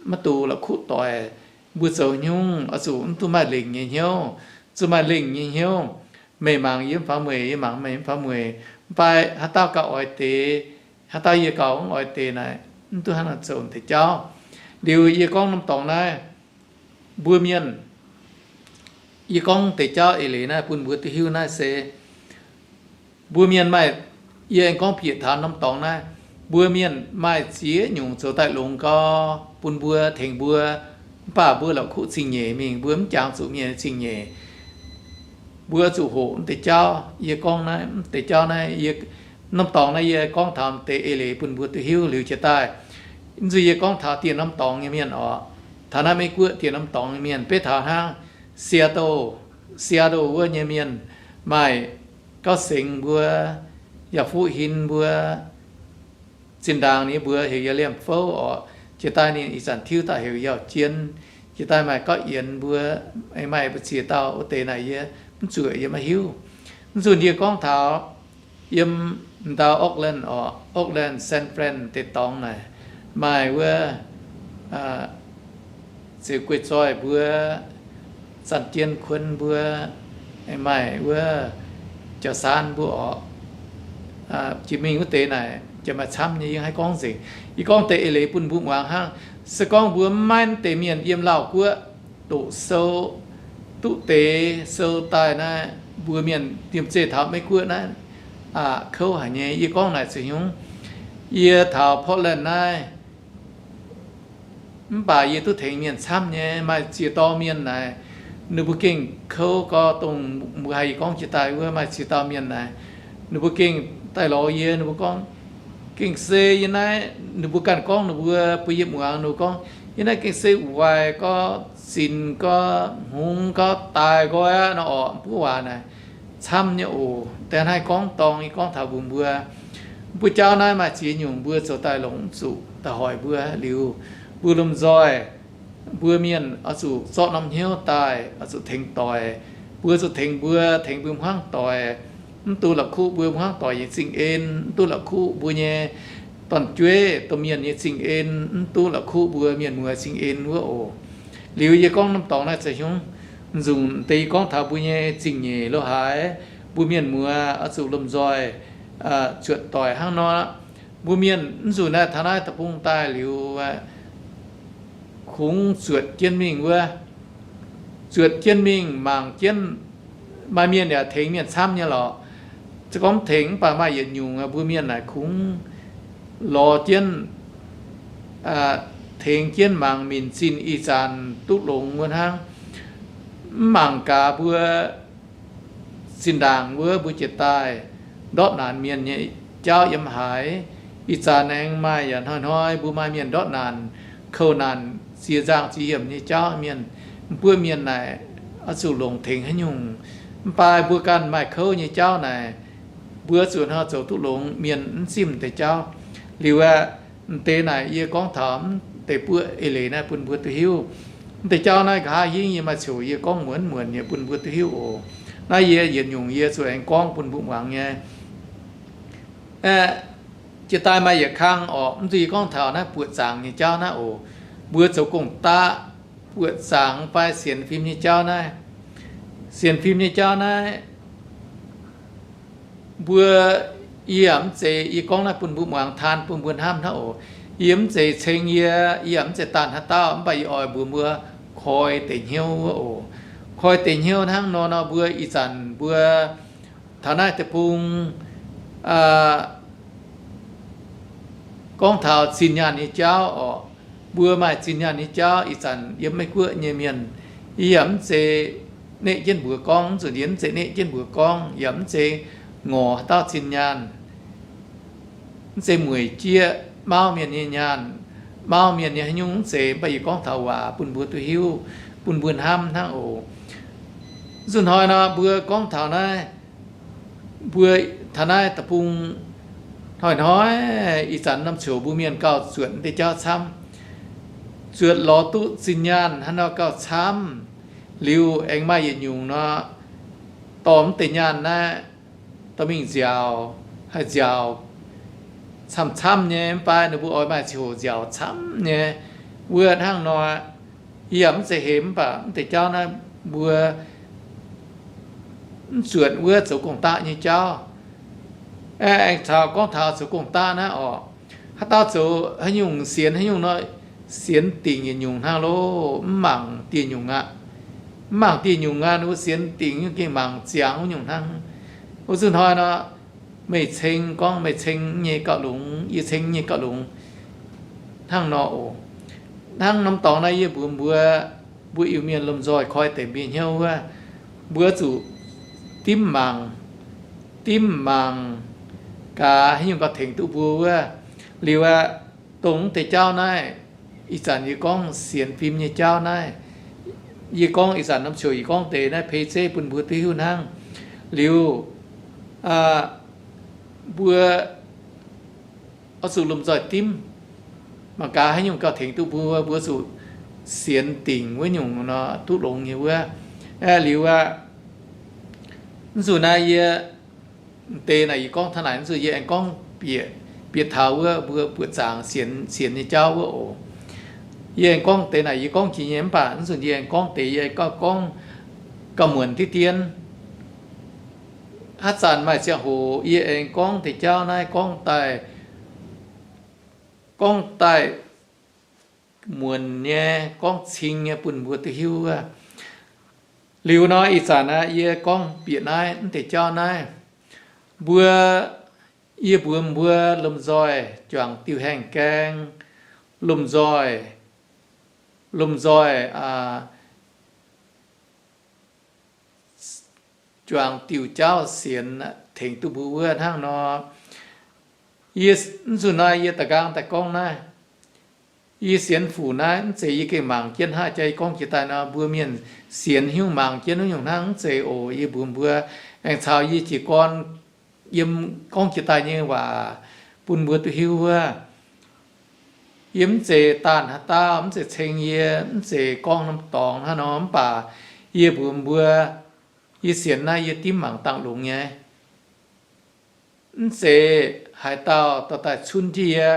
maiv dungx la'kuqv doic. Mbuo zoux haaix nyungc oix zuqc mv duqv maaih lengc nyei hnyouv, zuqc maaih lengh nyei hnyouv. Meih mangc yie mv faaux mueic, yie mangc meih mv faaux mueic. Mv baac haaix dauh gauh oix deix, haaix dauh yie gauh mv oix deix naaic, mv duqv hnangv naaic zoux deix jauv. Liuz yie gorngv norm dorngx naaiv, mbuo mienh, yie gorngv deix jauv eix leiz naaiv bun mbuo duqv hiuv naaiv se, mbuo mienh maaih, yie aengx gorngv bieqc taux norm dorngx naaiv, mbuo mienh maaih ziex nyungc zoux daaih longx gau bun mbuo tengx mbuo, mv baac mbuo la'kuqv zingh nyeic mingh, mbuo mv jangx zuqc mienh zingh nyeic. Mbuo zuqc hoqc mv deix jauv. Yie gorngv naaiv, mv deix jauv naaiv, yie, norm dorngx naaiv yie gorngv taux deix eix leiz bun mbuo duqv hiuv. Liuz jiex daaih, mv zuqc yie gorngv taux dieh norm dorngx nyei mienh oc. Taux naaiv Meiv Guoqv dieh norm dorngx nyei mienh, beiv taux hnangv Seattle, Seattle wuov nyei mienh, maaih Gauv Sengx mbuo, yaac Fuqv Hin mbuo, zinh ndaangc ninh mbuox heuc yaac Liemh Fouv oc. Jiex daaih ninh ih zanc tiuv daaih heuc Yauh Jien. Jiex daaih maaih Gauv Yienx mbuo, maaih mbu'ziex dauh wuov deix naaic yie mv zuqc, yie maiv hiuv. Mv zuqc yie gorngv taux yiem ndau Oakland oc, Oakland, San Fran deix dorngx naaic, maaih wuov Zeux Guei Zoih mbuo, Zanc Jien Kuon mbuo, maaih wuov Jauv Saan mbuo oc. Jiex mingh wuov deix naaic jiex maaih camv nyei, yie haih gorngv nzengc. Yie gorngv deix eix leiz bun mbuo muangx hnangv. Se gorngv mbuo maiv deix mienh yiem Laauh Guoqv doqc sou, duqv deix sou daaih naaiv, mbuo mienh diemv zeih taux Meiv Guoqv naaiv kouv haic nyei. Yie gorngv naaic za'hnyungv, yie taux Portland naaiv, mv baac yie duqv tengx mienh camv nyei. Maaih ziex dauh mienh naaic, ninh mbuo gengh kouv gau, dongh mbuo haih gorngv jiex daaih wuov, maaih ziex dauh mienh naaic, ninh mbuo gengh daaih lorz yie, ninh mbuo gorngv, gengh se yie naaiv, ninh mbuo ganh gorngv ninh mbuo bun yie muangx, ninh mbuo gorngv, yie naaiv gengh se waaic gau, zinc gau, hngongx gau, daaih nqoi aqv nor orqc, mbuo waac naaic camv nyei oc. Daaih haih gorngv dorngx, yie gorngv taux mbuox mbuo, mbuo jauv naaiv maaih ziex nyungc mbuo zoux daaih longc mv zuqc daaih hoic mbuo. Liuz mbuo lomh nzoih, mbuo mienh oix zuqc zorqv norm hnyouv daaih, oix zuqc tengx doic. Mbuo zuqc tengx mbuo, tengx mbuo hmuangv doic. Mv duqv la'kuqv mbuo hmuangv doic nyei zingh en, mv duqv la'kuqv mbuo nyei dorn-jueiv domh mienh nyei zingh en, mv duqv la'kuqv mbuo mienh muoz zingh en wuov oc. Liuz yie gorngv norm dorngx naaiv za'hnyungv, nzunc deix yie gorngv taux mbuo nyei zingh nyeic lo haaix, mbuo mienh muoz oix zuqc lomh nzoih zuotc doic hnangv nor. Mbuo mienh mv zuqc naaiv taux naaiv deic-bung daaih liuz, kungx zuotc jienv mingh wuov, zuotc jienv mingh mangc jienv. Maaih mienh yaac tengx mienh camv nyei lorqc. Se gorngv mv tengx mv baac maaih yietc nyungc mbuo mienh naaic kungx lorz jienv, tengx jienv mangc minc zinh ih zanc duqv longx wuov hnangv. Mv mangc gaax mbuo zinh ndaangc wuov mbuo jiex daaih ndortv naanc mienh nyei jauv yiem haaix. Ih zanc aengx maaih yaac hnoi-hnoi mbuo maaih mienh ndortv naanc, kouv naanc, ziex nzangh ziex yiemc nyei jauv mienh. Mbuo mienh naaic oix zuqc longc tengx haaix nyungc? Mv baac mbuo ganh maaih kouv nyei jauv naaic, mbuo zuqc hnangv zoux duqv longx, mienh mv zimv deix jauv. Liuz aeqv, m'deix naaic yie gorngv taux m'deix buoqv eix leiz naaiv bun mbuo duqv hiuv. M'deix jauv naaiv nqa'haav hingv yie maaih coc yie gorngv muonz muonc nyei bun mbuo duqv hiuv oc. Naaiv yie yietc nyungc yie zuqc aengx gorngv bun mbuo muangx nyei. Aeqv, jiex daaih maaih yietc kang orqc, mv zuqc yie gorngv taux naaiv buoqc zaangc nyei jauv naaiv oc. Mbuo zoux gong-daqv buoqc zaangc fai sienx fim nyei jauv naaiv, sienx fim nyei jauv naaiv, mbuo Yie yaac mv zeiz, yie gorngv naaiv bun mbuo muangx, taan bun mbuo hnamv hnangv oc. Yie mv zeiz ceng yie, yie yaac mv zeiz daanh haaix dauh, mv baac yie oix mbuox mbuo koi deix hnyouv wuov oc. Koi deix hnyouv hnangv nor nor, mbuo ih zanc mbuo taux naaiv deic-bung gorngv taux zinh nyaanh nyei jauv oc. Mbuo maaih zinh nyaanh nyei jauv ih zanc yiem Meiv Guoqv nyei mienh, yie yaac mv zeiz neqv jienv mbuox gorngv, mv nzunc yie mv zeiz neqv jienv mbuox gorngv, yaac mv zeiz ngorc haaix dauh zinh nyaanh, mv zeiz mueic jieqv mauv mienh nyei nyaanh, mauv mienh nyei haaix nyungc mv zeiz, mv baac yie gorngv taux waac bun mbuo duqv hiuv, bun mbuo hnamv hnangv oc. Nzunc hnoi nor mbuo gorngv taux naaiv, mbuo taux naaiv deic-bung hnoi-hnoi ih zanc norm coc mbuo mienh gauh zuotc deix jauv camv, zuotc lorz duqv zinh nyaanh hnangv nor gauh camv. Liuz aengx maaih yietc nyungc nor, dorh mv deix nyaanh naaiv dorh mingh nziaauc, haih nziaauc camv-camv nyei, mv baac ninh mbuo oix maaih ziangh hoc nziaauc camv nyei wuov hnangv nor. Yie yaac mv zeiz hemx, mv baac mv deix jauv naaiv mbuo mv zuotc wuov zoux gong-daqv nyei jauv. Aengx taux gorngv taux zoux gong-daqv naaiv oc, haaix dauh zoux haaix nyungc sienx haaix nyungc nor, sienx dingc yietc nyungc hnangv loh, mv mangc dieh nyungc aqv. Mv mangc dieh nyungc aqv, wuov sienx dingc nyungc gengh mangc ziangx wuov nyungc hnangv. Wuov zuqc hnoi nor, meih ceng gorngv meih ceng nyei gauh longx, yie ceng nyei gauh longx hnangv nor oc. Hnangv norm dorngx naaiv yie mbuox mbuo, mbuo Iu-Mienh lomh nzoih koi deix mbuo nyei hnyouv wuov, mbuo zuqc dimv mangc, dimv mangc gaax haaix nyungc gauh tengx duqv mbuo wuov. Liuz aqv, dongh deix jauv naaiv, ih zanc yie gorngv sienx fim nyei jauv naaiv, yie gorngv ih zanc norm coc yie gorngv deix naaiv pei zeiv bun mbuo duqv hiuv hnangv. Liuz mbuo oix zuqc lomh nzoih dimv mangc gaax haaix nyungc gauh tengx duqv mbuo, mbuo zuqc sienx dingc wuov nyungc nor duqv longx nyei wuov. Liuz aqv, mv zuqc naaiv yie deix naaic yie gorngv taux naaic, mv zuqc yie aengx gorngv bieqc, bieqc taux wuov mbuo buoqc zaangc sienx, sienx nyei jauv wuov oc. Yie aengx gorngv deix naaic yie gorngv jiex nyei, mv baac mv zuqc yie aengx gorngv deix yie gauh gorngv gauh muonc diqv dien. Haaix zanc maaih ziangh hoc yie aengx gorngv deix jauv naaiv gorngv daaih, gorngv daaih muonc nyei, gorngv cing nyei bun mbuo duqv hiuv wuov. Liuz nor ih zanc aqv, yie gorngv bieqc naaiv mv deix jauv naaiv, mbuo, yie mbuox mbuo lomh nzoih juangc diuh haengh gaeng, lomh nzoih, lomh nzoih juangc diuh jauv sienx tengx duqv mbuo wuov hnangv nor. Yie, mv zuqc naaiv yie da'nqaang daaih gorngv naaiv, yie sienx fuc naaiv mv zeiz yie gengh mangc jienv hnangv jaa yie gorngv jiex daaih nor, mbuo mienh sienx hiuv mangc jienv wuov nyungc hnangv mv zeiz oc. Yie mbuox mbuo, aengx caux yie jiez gorn yiem gorngv jiex daaih nyei waac bun mbuo duqv hiuv wuov. Yie mv zeiz daanh haaix dauh, mv zeiz ceng yie, mv zeiz gorngv norm dorngx hnangv nor, mv baac yie mbuox mbuo, yie sienx naaiv yie dimv mangc dangh longx nyei. Mv zeiz haaix dauh dorh daaih cunv jienv yie,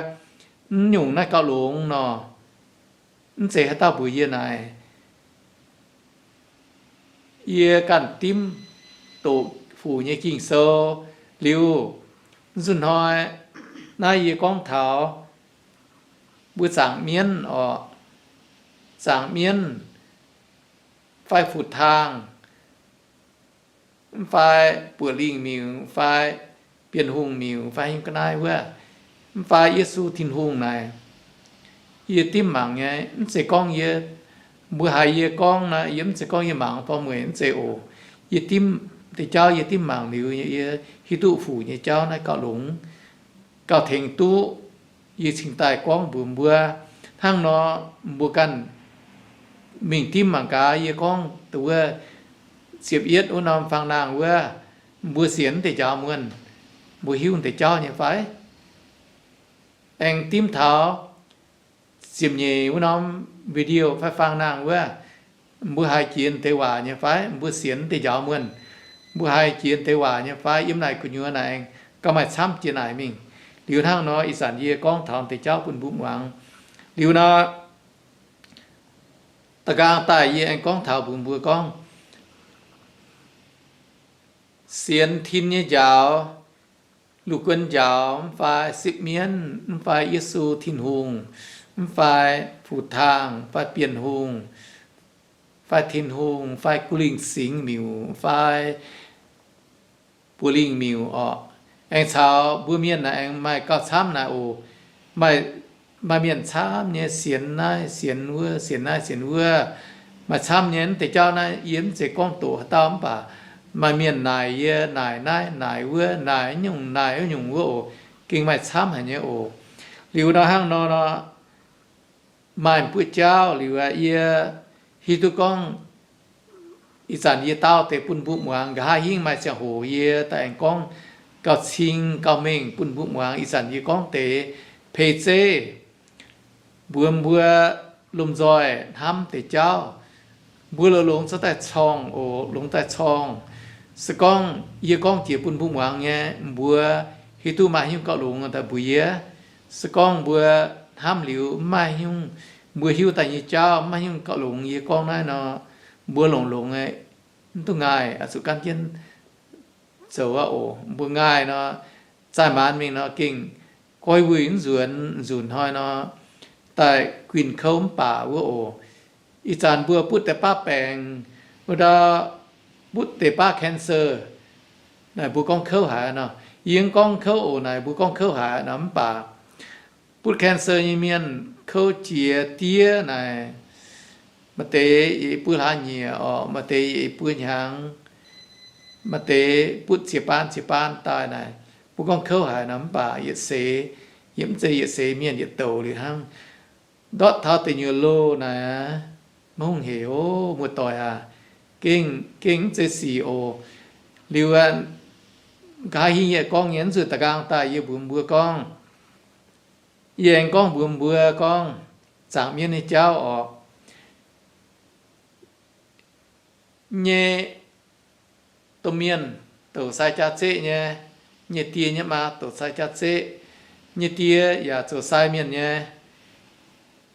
mv nyungc naaiv gauh longx nor, mv zeiz haaix dauh mbuox yie naaic. Yie ganh dimv doqc fuc nyei Ging-Sou liuz, nzunc hnoi naaiv yie gorngv taux mbuo zaangc mienv oc, zaangc mienv fai fu-taangh, mv fai buoqc lingh miuc fai Bienh Hungh miuc fai haaix nyungc ga'naaiv wuov, mv fai Yesu Tin-Hungh naaic, yie dimv mangc nyei. Mv zeiz gorngv yie, mbuo haiz yie gorngv naaiv, yie mv zeiz gorngv yie mangc dorh mueic, mv zeiz oc. Yie dimv deix jauv yie dimv mangc liuz, yie hiuv duqv fuc nyei jauv naaiv gauh longx, gauh tengx duqv. Yie cingx daaih gorngv mbuox mbuo hnangv nor, mbuo ganh mingh dimv mangc gaax. Yie gorngv dongh wuov ziepc yietv wuov norm fangx-nangh wuov, mbuo sienx deix njaaux muonh, mbuo hiuv deix jauv nyei fai? Aengx dimv taux ziepc nyeic wuov norm video fai fangx-nangh wuov, mbuo haiz jiex deix waac nyei fai? Mbuo sienx deix njaaux muonh, mbuo haiz jiex deix waac nyei fai? Yiem naaic gu'nyuoz naaic aengx gauh maaih camv jiex naaic mingh. Liuz hnangv nor, ih zanc yie gorngv taux deix jauv bun mbuo muangx. Liuz nor, da'nqaang daaih yie aengx gorngv taux mbuox mbuo gorngv, sienx tin nyei njaaux, Lungh guon njaaux mv fai sipv mienv, mv fai Yesu Tin-Hungh, mv fai fu-taangh, mv fai Bienh Hungh, fai Tin-Hungh, fai Guv Lingh Singx Miuc, fai Buoz Lingh Miuc orqc. Aengx caux mbuo mienh naaic aengx maaih gauh camv naaic oc. Maaih mienh camv nyei sienx naaiv sienx wuov, sienx naaiv sienx wuov. Maaih camv nyei mv deix jauv naaiv yie mv zeiz gorngv doqc haaix dauh mv baac maaih mienh naaic yie, naaic naaiv naaic wuov, naaic nyungc naaic wuov nyungc wuov oc. Gengh maaih camv haic nyei oc. Liuz nor hnangv nor nor, maaih buoqv jauv liuz aeqv, yie hiuv duqv gorngv ih zanc yie daauv deix bun mbuo muangx. Nqa'haav hingv maaih ziangh hoc yie daaih aengx gorngv gauh cing gauh mengh bun mbuo muangx. Ih zanc yie gorngv deix pei zeiv mbuox mbuo lomh nzoih hnamv deix jauv. Mbuo longx-longx cuotv daaih corngh oc, longx daaih corngh. Se gorngv yie gorngv jiex bun mbuo muangx nyei, mbuo hiuv duqv maaih nyungc gauh longx daaih mbuox yie. Se gorngv mbuo hnamv liuz mv maaih nyungc, mbuo hiuv daaih nyei jauv mv maaih nyungc gauh longx yie gorngv naaiv nor, mbuo longx-longx mv duqv ngaih, oix zuqc gaanv jienv zoux aqv oc. Mbuo ngaih nor, zaih maanz mingh nor gengh goiv wuic nzuonx, nzunc hnoi nor daaih guinh kouv mv baac wuov oc. Ih zanc mbuo butv deix baav baengc, wuov ndau butv deix baav cancer naaic, mbuo gorngv kouv haic nor. Yie mv gorngv kouv oc naaic, mbuo gorngv kouv haic nor mv baac butv cancer nyei mienh kouv jiex diev naaic, maaih deix yietc buo hlaax nyieqc orqc, maaih deix yietc buo hnyangx, maaih deix butv ziex baan ziex baan daaih naaic. Mbuo gorngv kouv haic nor mv baac yietc seix, yie mv zeiz yietc seix mienh yietc douc liuz hnangv. Ndortv taux deic nyuoqc loh naaic, maiv hungh hec oc, muoz-doic aac. Gengh, gengh mv zeiz sic oc. Liuz aeqv, nqa'haav hingv yie gorngv nyei, nzuqc da'nqaang daaih yie mbuox mbuo gorngv, yie aengx gorngv mbuox mbuo gorngv, zaangc mienv nyei jauv orqc. Nyei domh mienh douc sai jaav-zeqv nyei, nyei die nyei maa douc sai jaav-zeqv, nyei die yaac zoux sai mienh nyei.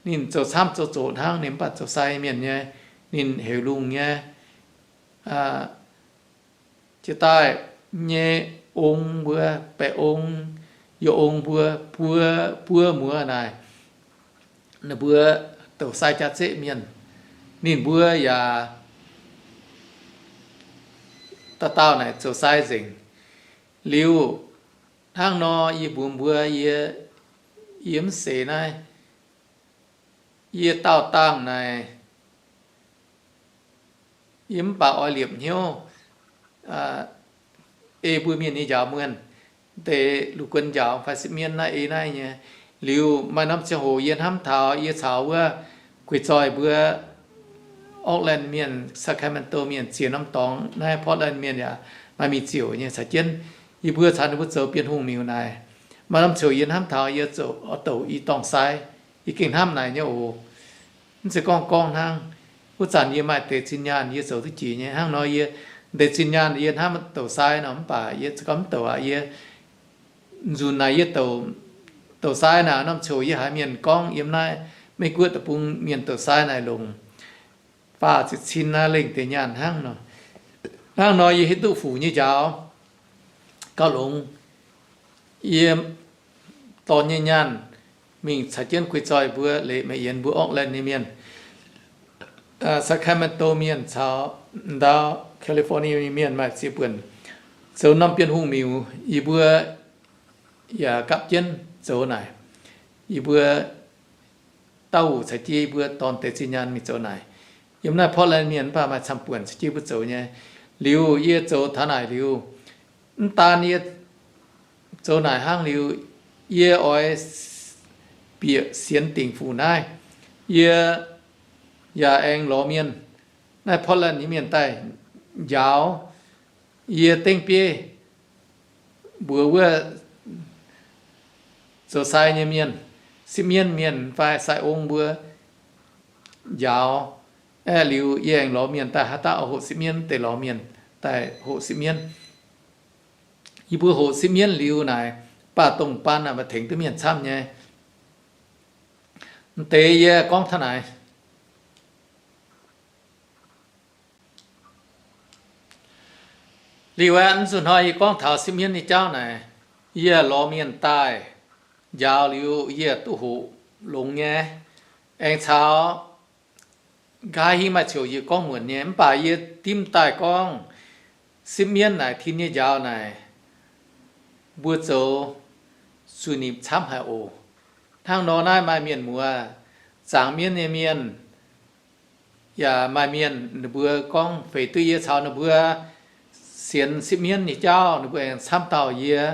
Ninh zoux camv zoux zoqc hnangv, ninh mv baac zoux sai mienh nyei. Ninh heuc lungh nyei. Jiex daaih nyei ong mbuo, baeqc ong, youh ong mbuo, buo, buo muoz naaic, ninh mbuo douc sai jaav-zeqv mienh. Ninh mbuo yaac dauh dauh naaic zoux sai nzengc. Liuz hnangv nor yie mbuox mbuo, yie, yie mv seix naaiv, yie daauh dangh naaic, yie mv baac oix liepc hnyouv ei mbuo mienh nyei njaaux muonh. Deix lungh guon njaaux fai sipv mienv naaiv ei naaiv nyei. Liuz maaih norm ziangh hoc yie hnamv taux yie caux wuov gueix zoih mbuo Oakland mienh, Sacramento mienh, ziex norm dorngx naaiv Portland mienh yaac maaih mingh ziouc nyei caux jienv. Yie mbuo caux ninh mbuo zoux Bienh Hungh miuc naaic. Maaih norm ziouc yie hnamv taux yie zoux oix douc i dorngh sai. Yie gengh hnamv naaic nyei oc. Mv zeiz gorngv gorngv hnangv. Wuov zanc yie maaih deix zinh nyaanh yie zoux duqv jiex nyei. Hnangv nor yie deix zinh nyaanh yie hnamv douc sai nor mv baac yie za'gengh mv douc aqv. Yie nzunc naaic yie douc, douc sai naaic norm ziouc yie haiz mienh gorngv yiem naaiv Meiv Guoqv deic-bung mienh douc sai naaic longc faah ziepc cin naaiv lengh deix nyaanh hnangv nor. Hnangv nor yie hiuv duqv fuc nyei njaaux gauh longx. Yie dorh nyei nyaanh mingh caux jienv gueix zoih mbuo leiz maiv yienx mbuo Oakland nyei mienh, Sacramento mienh caux ndau California nyei mienh maaih ziex buonc zoux norm Bienh Hungh miuc. Yie mbuo yaac gapv jienv zoux naaic. Yie mbuo dauh wuc caux jienv yie mbuo dorh deix zinh nyaanh mingh zoux naaic. Yiem naaiv Portland mienh mv baac maaih camv-buonc caux jienv yie mbuo zoux nyei. Liuz yie zoux taux naaic liuz, mv daan yie zoux naaic hnangv liuz, yie oix bieqc sienx dingc fuc naaiv. Yie yaac aengx lorz mienh, naaiv Portland nyei mienh daaih njaaux yie dengv bieiv mbuox wuov zoux sai nyei mienh, sipv mienv mienh fai sai ong mbuo njaaux. Aeqv, liuz yie aengx lorz mienh daaih haaix dauh hoqc sipv mienv deix lorz mienh daaih hoqc sipv mienv. Yie mbuo hoqc sipv mienv liuz naaic, mv baac dongh baan naaic maaih tengx duqv mienh camv nyei. M'deix yie gorngv taux naaic. Liuz aeqv, mv zuqc hnoi yie gorngv taux sipv mienv nyei jauv naaic, Yie lorz mienh daaih njaaux liuz, yie duqv hoqc longx nyei. Aengx caux nqa'haav hingv maaih ziouc yie gorngv muonc nyei, mv baac yie dimv daaih gorngv sipv mienv naaic, tin nyei njaaux naaic, mbuo zoux zuiz-nipc camv haic oc. Hnangv nor naaiv maaih mienh muoz, zaangc mienv nyei mienh, yaac maaih mienh ninh mbuo gorngv feix duqv yie caux ninh mbuo sienx sipv mienv nyei jauv, ninh mbuo aengx camv dauh yie.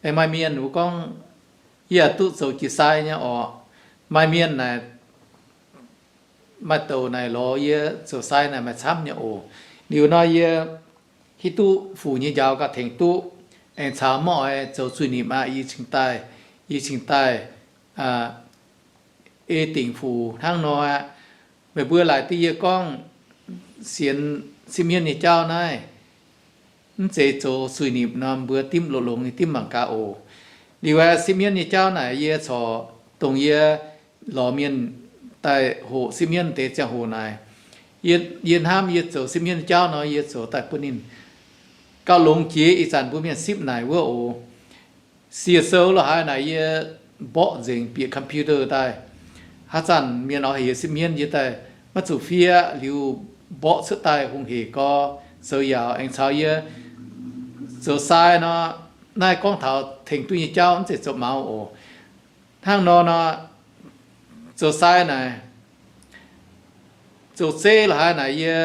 Aengx maaih mienh ninh mbuo gorngv, yie duqv zoux jiex sai nyei orqc. Maaih mienh naaic, maaih douc naaic lorz yie zoux sai naaic maaih camv nyei oc. Liuz nor yie hiuv duqv fuc nyei njaaux gauh tengx duqv, aengx caux maiv oix zoux zuiz-nipc aqv. Yie cingx daaih, yie cingx daaih ei dingc fuc hnangv nor aqv. Meih mbuo laaic duqv yie gorngv sienx sipv mienv nyei jauv naaiv, mv zeiz zoux zuiz-nipc nor, mbuo dimv loz-longx nyei, dimv mangc gaax oc. Liuz aqv, sipv mienv nyei jauv naaic yie corc dongh yie lorz mienh daaih hoqc sipv mienv deix ziangh hoc naaic, yie, yie hnamv yie zoux sipv mienv nyei jauv nor, yie zoux daaih bun ninh gauh longx jiex ih zanc mbuo mienh sipv naaic wuov oc. Sie sou lorqc haaix naaic yie mborqv nzengc bieqc computer daaih. Haaix zanc mienh oix heuc sipv mienv yie daaih maiv zuqc fiev liuz mborqv cuotv daaih hungh hec gorx zoux yaauc aengx caux yie zoux sai nor, naaiv gorngv taux tengx duqv nyei jauv mv zeiz zoux maux oc. Hnangv nor nor, zoux sai naaic, zoux zeiv lorqc haaix naaic yie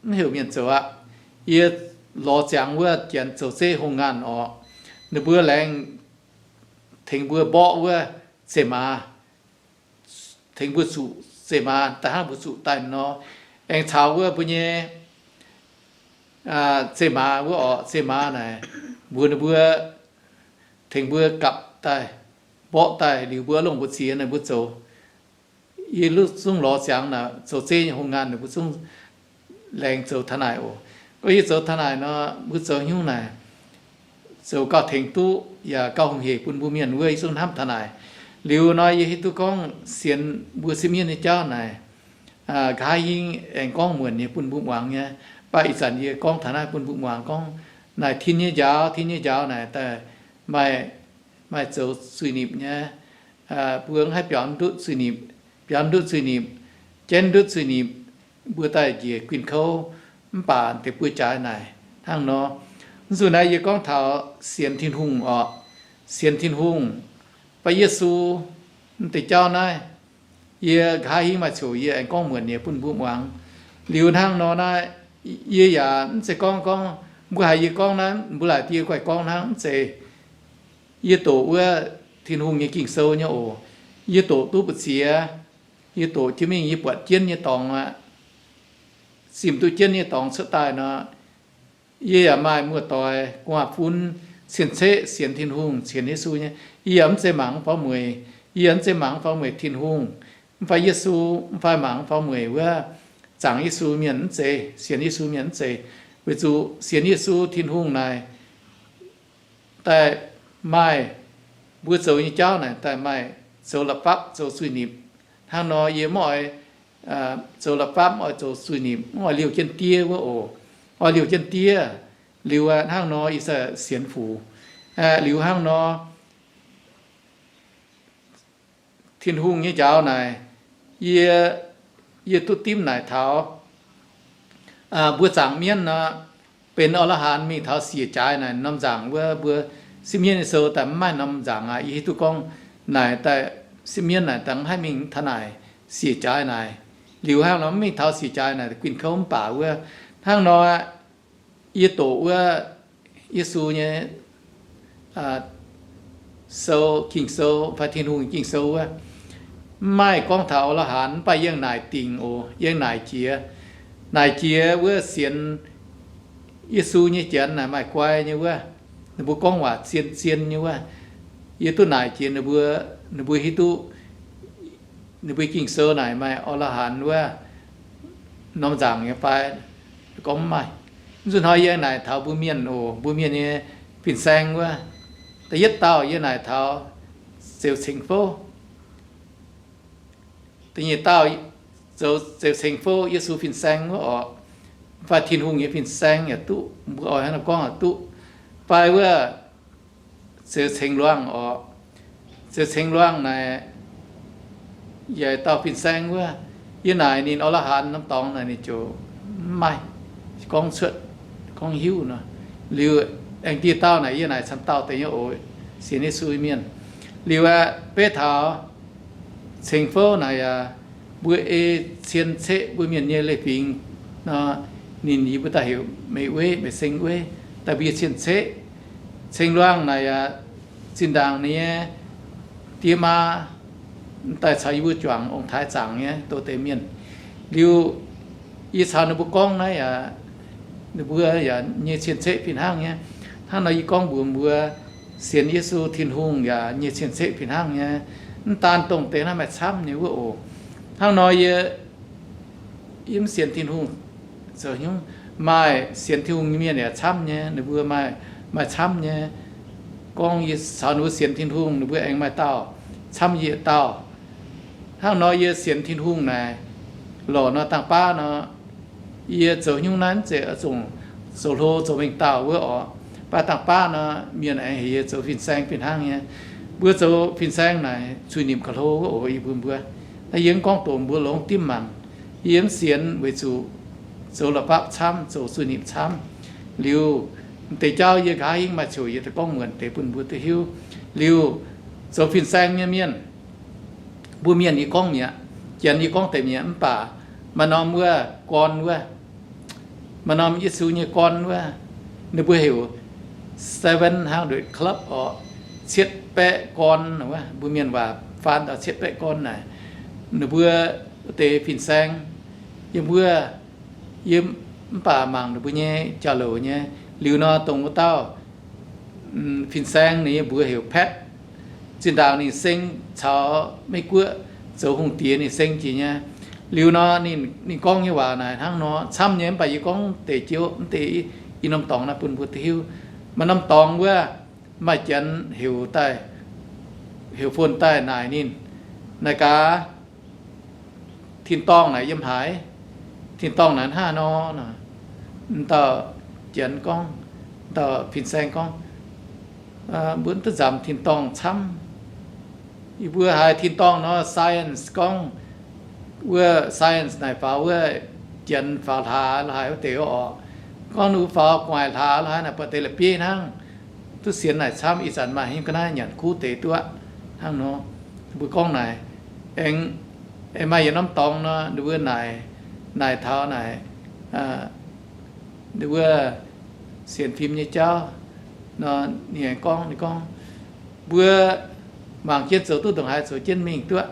mv heuc mienh zoux aqv. Yie lorz ziangx wuov janx zoux zeiv hungh ngaanh orqc, ninh mbuo laengz tengx mbuo mborqv wuov zeiv-maaz, tengx mbuo zuqc zeiv-maaz daaih hnangv mbuo zuqc daaih nor, aengx caux wuov mbuo nyei zeiv-maaz wuov orqc, zeiv-maaz naaic, mbuox ninh mbuo tengx mbuo gapv daaih, mborqv daaih liuz mbuo longh mbuo ziex naaic mbuo zoux. Yie zungv lorz ziangx naaic zoux zeiv nyei hungh ngaanh ninh mbuo zungv laengz zoux taux-naaic oc. Gorngv yie zoux taux-naaic nor, mbuo zoux nyungc naaic zoux gauh tengx duqv yaac gauh hungh hec bun mbuo mienh wuov, yie zungv hnamv taux-naaic. Liuz nor yie hiuv duqv gorngv sienx mbuo sipv mienv nyei jauv naaic, nqa'haav hingv aengx gorngv muonc nyei bun mbuo muangx nyei. Mv baac ih zanc yie gorngv taux naaiv bun mbuo muangx gorngv naaic tin nyei njaaux, tin nyei njaaux naaic daaih maaih, maaih zoux zuiz-nipc nyei. Mbuo mv haih biaux ndutv zuiz-nipc, biaux ndutv zuiz-nipc, jienv ndutv zuiz-nipc, mbuo daaih njiec guinh kouv, mv baac deix buo jaaix naaic hnangv nor. Mv zuqc naaiv yie gorngv taux sienx Tin-Hungh orqc, sienx Tin-Hungh, baac Yesu mv deix jauv naaiv, yie nqa'haav hingv maaih ziouc yie aengx gorngv muonc nyei bun mbuo muangx. Liuz hnangv nor naaiv, yie yaac mv zeiz gorngv, gorngv mbuo haiz yie gorngv naaiv mbuo laaic dieh guaih gorngv hnangv, mv zeiz. Yie doqc wuov Tin-Hungh nyei Ging-Sou nyei oc. Yie doqc duqv mbu'ziex, yie doqc jienv mingh yie buatc jienv nyei dorngx aqv. Zimh duqv jienv nyei dorngx cuotv daaih nor, yie yaac maaih muoz-doic gu'nguaaz-fun cien-ceqv sienx Tin-Hungh, sienx Yesu nyei. Yie yaac mv zeiz mangc faaux mueic, yie yaac mv zeiz mangc faaux mueic Tin-Hungh, mv fai Yesu, mv fai mangc faaux mueic wuov zaangc Yesu mienh mv zeiz, sienx Yesu mienh mv zeiz. Weic zuqc sienx Yesu Tin-Hungh naaic daaih maaih, mbuo zoux nyei jauv naaic daaih maaih zoux la'fapv zoux zuiz-nipc. Hnangv nor yie mv oix zoux la'fapv, mv oix zoux zuiz-nipc, mv oix liouh jienv diev wuov oc. Oix liouh jienv diev, liuz hnangv nor yie se sienx Fuc. Liuz hnangv nor Tin-Hungh nyei njaaux naaic, yie, yie duqv dimv naaic taux mbuo zaangc mienv nor, benx orla haanz mingh taux siec jaaix naaic norm nzaangc wuov, mbuo sipv mienv nyei sou daaih mv maaih norm nzaangc aqv. Yie hiuv duqv gorngv naaic daaih sipv mienv naaic daaih mv haih mingh taux naaic siec jaaix naaic. Liuz hnangv nor mv mingh taux siec jaaix naaic guinh kouv mv baac wuov, hnangv nor yie doqc wuov Yesu nyei sou, Ging-Sou fai Tin-Hungh nyei Ging-Sou wuov, mv maaih gorngv taux orla haanz, mv baac yie aengx naaic dingc oc, yie aengx naaic jiex. Naaic jiex wuov sienx Yesu nyei janx naaic maaih guai nyei wuov, ninh mbuo gorngv waac zien-zien nyei wuov, yie duqv naaic jiex ninh mbuo, ninh mbuo hiuv duqv ninh mbuo Ging-Sou naaic maaih orla haanz wuov norm nzaangc nyei fai? Gorngv mv maaih. Mv zuqc hnoi yie naaic taux mbuo mienh oc, mbuo mienh nyei fin-saeng wuov. Da'yietv dauh yie naaic taux Ziouv Ceng Fouv. Da'nyeic dauh zoux Ziouv Ceng Fouv Yesu fin-saeng wuov orqc, fai Tin-Hungh nyei fin-saeng yaac duqv, mbuo oix hnangv naaiv gorngv yaac duqv. Fai wuov Zeux ceng luangh orqc. Zeux ceng luangh naaic, yaac dauh fin-saeng wuov, yie naaic ninh orla haanz norm dorngx naaic ninh ziouc mv maaih gorngv cuotv, gorngv hiuv nor. Liuz aengx dieh dauh naaic yie naaic camv dauh deix nyei oc, sienx Yesu mienh. Liuz aeqv, beiv taux ceng fouv naaic yaac mbuo ei cien-ceqv mbuo mienh nyei leiz-fingx nor, ninh yie mbuo daaih heuc Meiv Weiv, Meiv Seng Weiv, daaih mbuo yie cien-ceqv. Ceng luangh naaic yaac zinh ndaangc ninh nyei die maa daaih caux yie mbuo juangc ong-taaix zaangc nyei douz deix mienh. Liuz yie caux ninh mbuo gorngv naaiv yaac, ninh mbuo yaac nyei cien-ceqv fih hnangv nyei. Hnangv nor yie gorngv mbuox mbuo, sienx Yesu Tin-Hungh yaac nyei cien-ceqv fih hnangv nyei. Mv daan dongh deix naaiv maaih camv nyei wuov oc. Hnangv nor yie, yie mv sienx Tin-Hungh zoux nyungc, maaih sienx Tin-Hungh nyei mienh yaac camv nyei, ninh mbuo maaih, maaih camv nyei. Gorngv yie caux ninh mbuo sienx Tin-Hungh, ninh mbuo aengx maaih dauh camv yie yietc dauh. Hnangv nor yie sienx Tin-Hungh naaic, lorqc nor dangh baav nor, yie zoux nyungc naaiv mv zeiz oix zuqc zoux hlo zoux mengh dauh wuov orqc. Baav dangh baav nor, mienh aengx heuc yie zoux fin-saeng fih hnangv nyei. Mbuo zoux fin-saeng naaic zuiz-nimc ga'hlo wuov oc. Yie mbuox mbuo, naaiv yie mv gorngv doqc mbuo longx dimv mangc. Yie mv sienx weic zuqc zoux la'bapv camv, zoux zuiz-nimc camv. Liuz, deix jauv yie nqa'haav hingv maaih ziouc yie daaih gorngv muonc deix bun mbuo duqv hiuv. Liuz, zoux fin-saeng nyei mienh, mbuo mienh yie gorngv mi'aqv, janx yie gorngv deix mi'aqv, mv baac maaih norm wuov gorn wuov, maaih norm Yesu nyei gorn wuov, ninh mbuo heuc Seven Hundred Club orqc, cietv baeqv gorn wuov, mbuo mienh waac faan daaih cietv baeqv gorn naaic. Ninh mbuo deix fin-saeng, yiem wuov, yie mv baac mangc ninh mbuo nyei jauv-louc nyei. Liuz nor, dongh wuov dauh fin-saeng ninh nyei mbuox heuc Petv. Zinh ndaangc ninh seng caux Meiv Guoqv zoux hungh diex ninh seng jiex nyei. Liuz nor, ninh, ninh gorngv nyei waac naaic hnangv nor camv nyei, mv baac yie gorngv deix jiex mv deix i norm dorngx naaiv bun mbuo duqv hiuv. Maaih norm dorngx wuov, maaih janx heuc daaih, heuc phone daaih naaic ninh, naaic gaax, tin-dorngh naaic yiem haaix? Tin-dorngh naaic hnangv haaix nor? Dauh janx gorngv, dauh fin-saeng gorngv, mbuo mv duqv nzamc tin-dorngh camv. Yie mbuo haiz tin-dorngh nor, science gorngv, wuov science naaic faaux wuov janx faaux hlaax la'haaix wuov deix orqc. Gorngv ninh mbuo faaux gu'nguaaic hlaax la'haaix naaic buatc deix la'bieiv hnangv. Duqv sienx naaic camv, ih zanc maaih haaix nyungc ga'naaiv nyanc kuv deix duqv hnangv nor. Mbuo gorngv naaic, aengx, aengx maaih yietc norm dorngx nor, ninh mbuo naaic, naaic taux naaic, ninh mbuo sienx fim nyei jauv nor, ninh aengx gorngv, ninh gorngv, mbuo mangc jienv zoux duqv ndongc haaix zoux jienv mingh duqv,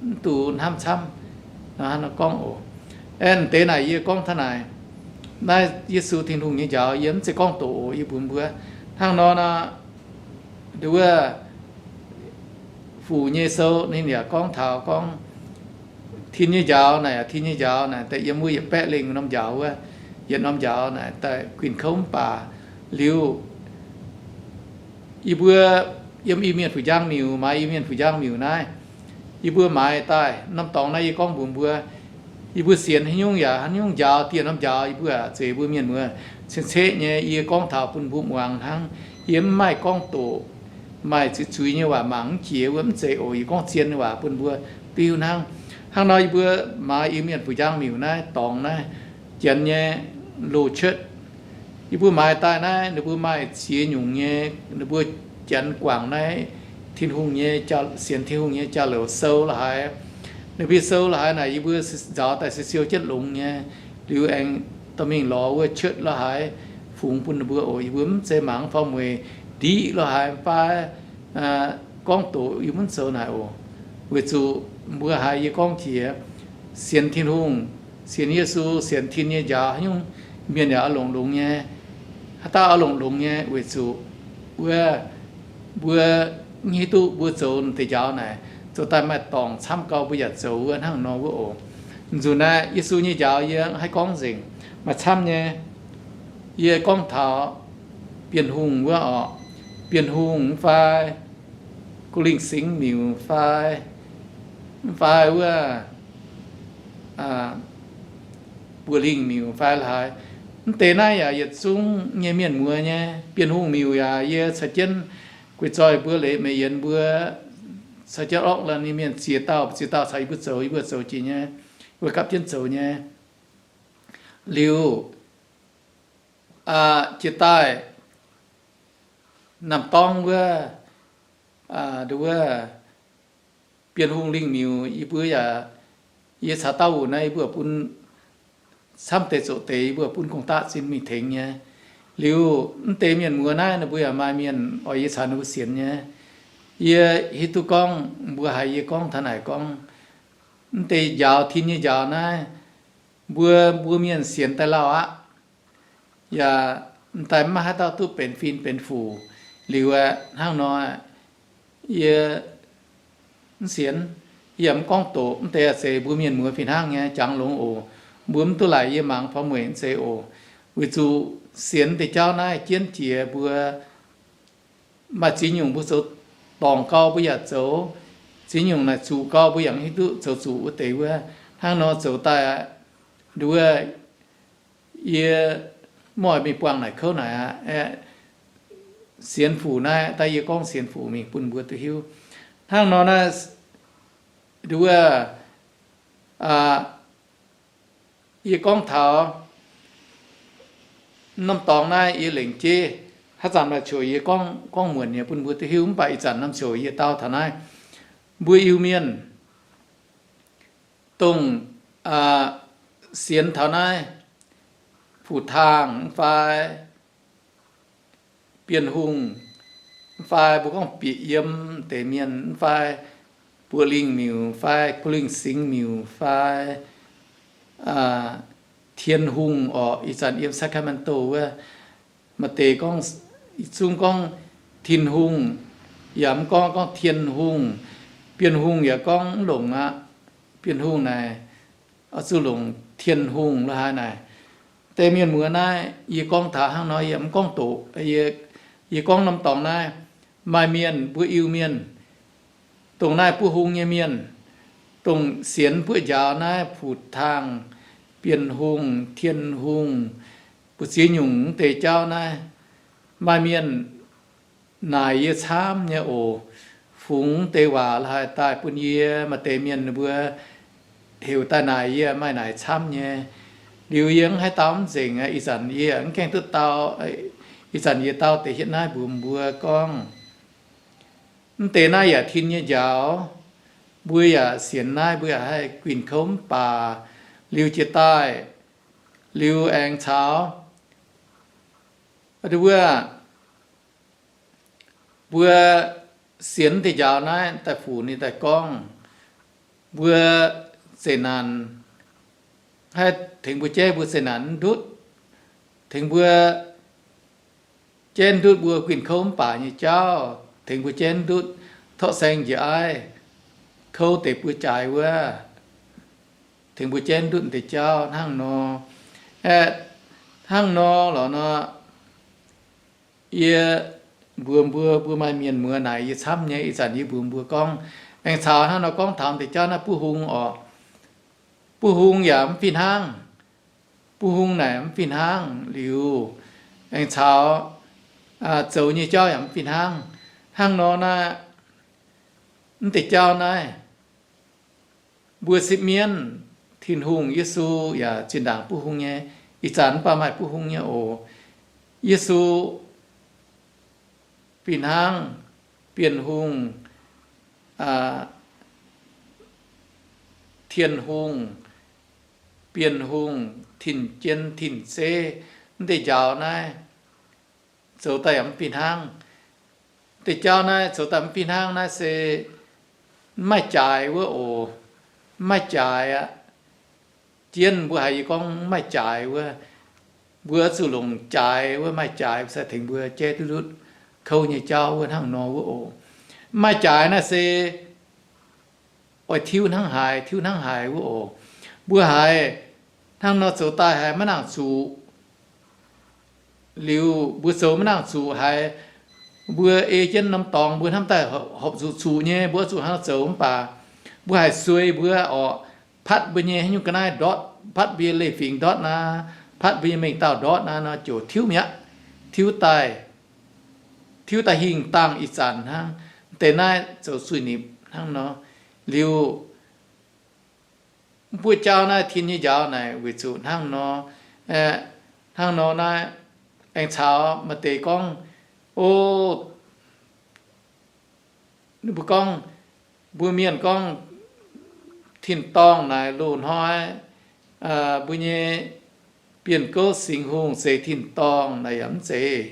mv duqv hnamv camv. Nor hnangv nor gorngv oc. Aeqv, deix naaic yie gorngv taux naaic, naaiv Yesu Tin-Hungh nyei njaaux yie mv zeiz gorngv doqc oc. Yie mbuox mbuo hnangv nor nor, nduov, Fuc nyei sou ninh yaac gorngv taux gorngv tin nyei njaaux naaic, tin nyei njaaux naaic daaih yiem wuov yietc baeqv lengh norm njaaux wuov, yietc norm njaaux naaic daaih guinh kouv mv baac liuz, yie mbuo yiem Iu-Mienh Fuc Njang Miuc, maaiz Iu-Mienh Fuc Njang Miuc naaiv, yie mbuo maaiz daaih norm dorngx naaiv yie gorngv mbuox mbuo, yie mbuo sienx haaix nyungc yaac haaix nyungc njaaux, dieh norm njaaux yie mbuo aac, zeiz mbuo mienh muoz cien-ceqv nyei. Yie gorngv taux bun mbuo muangx hnangv. Yie mv maaih gorngv doqc, maaih zuiz-zuiz nyei waac mangc mv jiex wuov, mv zeiz oc. Yie gorngv zien nyei waac bun mbuo duqv hiuv hnangv. Hnangv nor yie mbuo maaiz Iu-Mienh Fuc Njang Miuc naaiv dorngx naaiv, janx nyei loz-cuotv, yie mbuo maaiz daaih naaiv ninh mbuo maaih ziex nyungc nyei, ninh mbuo janx guangc naaiv Tin-Hungh nyei, sienx Tin-Hungh nyei jauv-louc sou la'haaix. Ninh mbuo sou la'haaix naaic yie mbuo nzaaux daaih siou-siou jienv longx nyei, liuz aengx dorh mingh lorz wuov cuotv la'haaix fungx bun ninh mbuo oc. Yie mbuo mv zeiz mangc faaux mueic ndiqv la'haaix fai gorngv doqc yie mbuo mv zoux naaic oc. Weic zuqc mbuo haiz yie gorngv jiex, sienx Tin-Hungh, sienx Yesu, sienx tin nyei njaaux haaix nyungc mienh yaac oix longc longx nyei. Haaix dauh oix longc longx nyei weic zuqc wuov mbuo mv hiuv duqv mbuo zoux deix njaaux naaic zoux daaih maaih dorngc camv gau mbuo yaac zoux wuov hnangv nor wuov oc. Nzunc naaiv Yesu nyei njaaux yie haih gorngv nzengc, maaih camv nyei. Yie gorngv taux Bienh Hungh wuov orqc, Bienh Hungh mv fai Go Lingh Singx Miuc fai, mv fai wuov Buoz Lingh Miuc fai la'haaix, Mv deix naaiv yaac yietc zungv nyei mienh muoz nyei. Bienh Hungh miuc yaac yie caux jienv guei zoih mbuo leiz meix yienx mbuo caux jienv ork lan nyei mienh ziex dauh, ziex dauh caux yie mbuo zoux, yie mbuo zoux jiex nyei, mbuo gapv jienv zoux nyei. Liuz jiex daaih Namh Dorng wuov, nduov wuov Bienh Hungh lingh miuc, yie mbuo yaac, yie caux dauh wuc naaiv yie mbuo bun camv deix zoqc deix, yie mbuo bun gong-daqv zinh mingh tengx nyei. Liuz mv deix mienh muoz naaiv ninh mbuo yaac maaih mienh oix yie caux ninh mbuo sienx nyei. Yie hiuv duqv gorngv mbuo haiz yie gorngv taux naaic gorngv, mv deix njaaux tin nyei njaaux naaiv, mbuo, mbuo mienh sienx daaih lauh aqv. Yaac m'daaih maiv maaih haaix dauh duqv benx fin benx fuc. Liuz aeqv, hnangv nor, yie mv sienx, yie yaac mv gorngv doqc. Mv deix zeiz mbuo mienh muoz fih hnangv nyei, jangx longx oc. Mbuo mv duqv laaic yie mangc porv mueic zeiz oc. Weic zuqc sienx deix jauv naaiv jienv jiex mbuo maaih ziex nyungc mbuo zoux dorngc gau mbuo yaac zoux, ziex nyungc naaic zuqc gau mbuo yaac hiuv duqv zoux zuqc wuov deix wuov. Hnangv nor zoux daaih aqv, nduov wuov, yie mv oix mingh buangh naaic kouv naaic aqv. Sienx fuc naaiv daaih yie gorngv sienx fuc mingh bun mbuo duqv hiuv. Hnangv nor naaiv, nduov wuov, yie gorngv taux norm dorngx naaiv yie lengc jeiv, haaix zanc maaih ziouc yie gorngv, gorngv muonc nyei bun mbuo duqv hiuv. Mv baac ih zanc norm ziouc yie dau taux naaiv, mbuo Iu-Mienh dongh sienx taux naaiv Fu Taangh mv fai Bienh Hungh, mv fai mbuo gorngv bieqc yiem deix mienh, mv fai Buoqc Lingh Miuc fai Kuh Lingh Singx Miuc fai Tien Hungh orqc, ih zanc yiem Sacramento wuov. Maaih deix gorngv, zungv gorngv Tin-Hungh, yaac mv gorngv, gorngv Tien Hungh. Bienh Hungh yaac gorngv mv longc aqv. Bienh Hungh naaic oix zuqc longc Tien Hungh lo haaix naaic. Deix mienh muoz naaiv, yie gorngv taux hnangv nor, yie mv gorngv doqc. Yie gorngv norm dorngx naaiv, maaih mienh, mbuo Iu-Mienh, dongh naaiv buov hung nyei mienh, dongh sienx buoqv njaaux naaiv Fu Taangh, Bienh Hungh, Tien Hungh, mbu'ziex nyungc mv deix jauv naaiv, maaih mienh naaic yie camv nyei oc. Fungx deix waac la'haaix daaih bun yie, maaih deix mienh mbuo heuc daaih naaic yie, maaih naaic camv nyei. Liuz yie mv haih dau mv nzengc aqv. Ih zanc yie mv gaengh duqv dau. Ih zanc yie dau deix hietv naaiv mbuox mbuo gorngv, mv deix naaiv yaac tin nyei njaaux. Mbuo yaac sienx naaiv, mbuo yaac haih guinh kouv mv baac liuz jiex daaih, liuz aengx caux wuov, mbuo sienx deix njaaux naaiv daaih fuc ninh daaih gorngv, mbuo zeqc naanc, haih tengx mbuo jaiv mbuo zeqc naanc mv ndutv, tengx mbuo jaiv ndutv mbuo guinh kouv mv baac nyei jauv, tengx mbuo jaiv ndutv torqv saeng njiec aiv, kouv deix buo jaaix wuov, tengx mbuo jaiv ndutv deix jauv hnangv nor. Aeqv, hnangv nor lorqc nor, yie mbuox mbuo, mbuo maaih mienh muoz naaic yie camv nyei. Ih zanc yie mbuox mbuo gorngv, aengx caux hnangv nor gorngv taux deix jauv naaiv buov hung orqc. Buov hung yaac mv fih hnangv. Buov hung naaic mv fih hnangv liuz, aengx caux zoux nyei jauv yaac mv fih hnangv. Hnangv nor naaiv, mv deix jauv naaiv, mbuo sipv mienv, Tin-Hungh, Yesu yaac zinh ndaangc buov hung nyei. Ih zanc mv baac maaih buov hung nyei oc. Yesu fih hnangv, Bienh Hungh, Tien Hungh, Bienh Hungh, Tin-Jien, Tin-Zeiv, mv deix njaaux naaiv zoux daaih yaac mv fih hnangv. Deix jauv naaiv zoux daaih mv fih hnangv naaiv se mv maaih jaaix wuov oc. Mv maaih jaaix aqv. Jienv mbuo haiz yie gorngv mv maaih jaaix wuov, mbuo zuqc longc jaaix wuov, maaih jaaix sai tengx mbuo jaiv duqv ndutv kouv nyei jauv wuov hnangv nor wuov oc. Mv maaih jaaix naaiv se oix tiuv hnangv haaix tiuv hnangv haaix wuov oc. Mbuo haiz hnangv nor zoux daaih haiz maiv nangc zuqc. Liuz mbuo zoux maiv nangc zuqc haiz, mbuo ei jienv norm dorngx mbuo hnamv daaih horpc zuqc zuqc nyei, mbuo oix zuqc hnangv nor zoux mv baac mbuo haiz suei mbuo orqc, patv mbuo nyei haaix nyungc ga'naaiv ndortv, patv mbuo nyei leiz-fingx ndortv naaiv, patv mbuo nyei mengh dauh ndortv naaiv nor ziouc tiuv mi'aqv, tiuv daaih, tiuv daaih hingh dangh ih zanc hnangv. Deix naaiv zoux zuiz-nipc hnangv nor. Liuz, mbuo jauv naaiv tin nyei njaaux naaic weic zuqc hnangv nor, hnangv nor naaiv, aengx caux maaih deix gorngv, o, mbuo gorngv, mbuo mienh gorngv tin-dorngh naaic loz-hnoi mbuo nyei bienh gouv Singx Hungh zeiz tin-dorngh naaic yaac mv zeiz.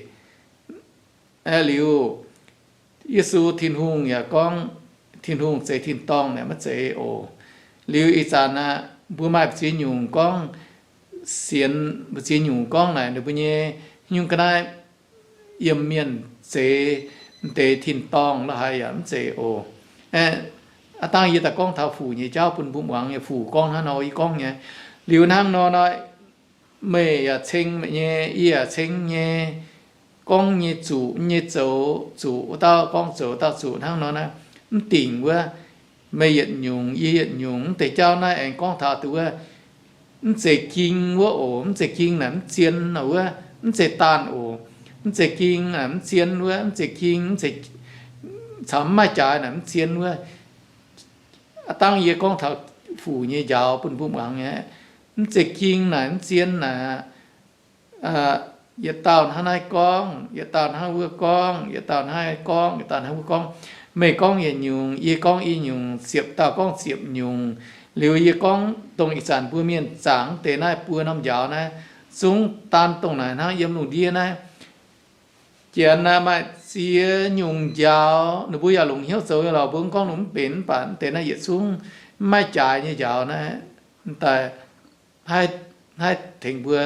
Liuz, Yesu Tin-Hungh yaac gorngv Tin-Hungh zeiz tin-dorngh naaic maiv zeiz oc. Liuz ih zanc aqv, mbuo maaih mbu'ziex nyungc gorngv, sienx mbu'ziex nyungc gorngv naaic ninh mbuo nyei nyungc ga'naaiv yiem mienh zeiz deix tin-dorngh la'haaix yaac mv zeiz oc. Aav dangh yie daaih gorngv taux Fuc nyei jauv bun mbuo muangx nyei. Fuc gorngv hnangv nor, yie gorngv nyei. Liuz hnangv nor nor, meih yaac ceng meih nyei, yie yaac ceng nyei, gorngv nyei zuqc nyei zoux zuqc, wuov dauh gorngv zoux, dauh zuqc hnangv nor naaiv, mv dingc wuov. Meih yietc nyungc, yie yietc nyungc, mv deix jauv naaiv aengx gorngv taux duqv wuov, mv zeiz ging wuov oc. Mv zeiz ging naaic mv zien nor wuov, mv zeiz daanh oc. Mv zeiz ging naaic mv zien wuov, mv zeiz ging, mv zeiz, caux mv maaih jaaix naaic mv zien wuov. Aav dangh yie gorngv taux Fuc nyei njaaux bun mbuo muangx aqv. Mv zeiz ging naaic mv zien naaic, yietc dauh hnangv naaiv gorngv, yietc dauh hnangv wuov gorngv, yietc dauh hnangv naaiv gorngv, yietc dauh hnangv wuov gorngv. Meih gorngv yietc nyungc, yie gorngv i nyungc, ziepc dauh gorngv ziepc nyungc. Liuz yie gorngv dongh ih zanc mbuo mienh zaangc deix naaiv buo norm njaaux naaiv, zungv daan dongh naaic hnangv yiem lungh ndiev naaiv. Janx naaiv maaih ziex nyungc njaaux, ninh mbuo yaac longc hnyouv zoux nyei lorqc. Mbuo mv gorngv lungh mv benx, mv baac deix naaiv yietc zungv mv maaih jaaix nyei njaaux naaiv, daaih haih tengx mbuo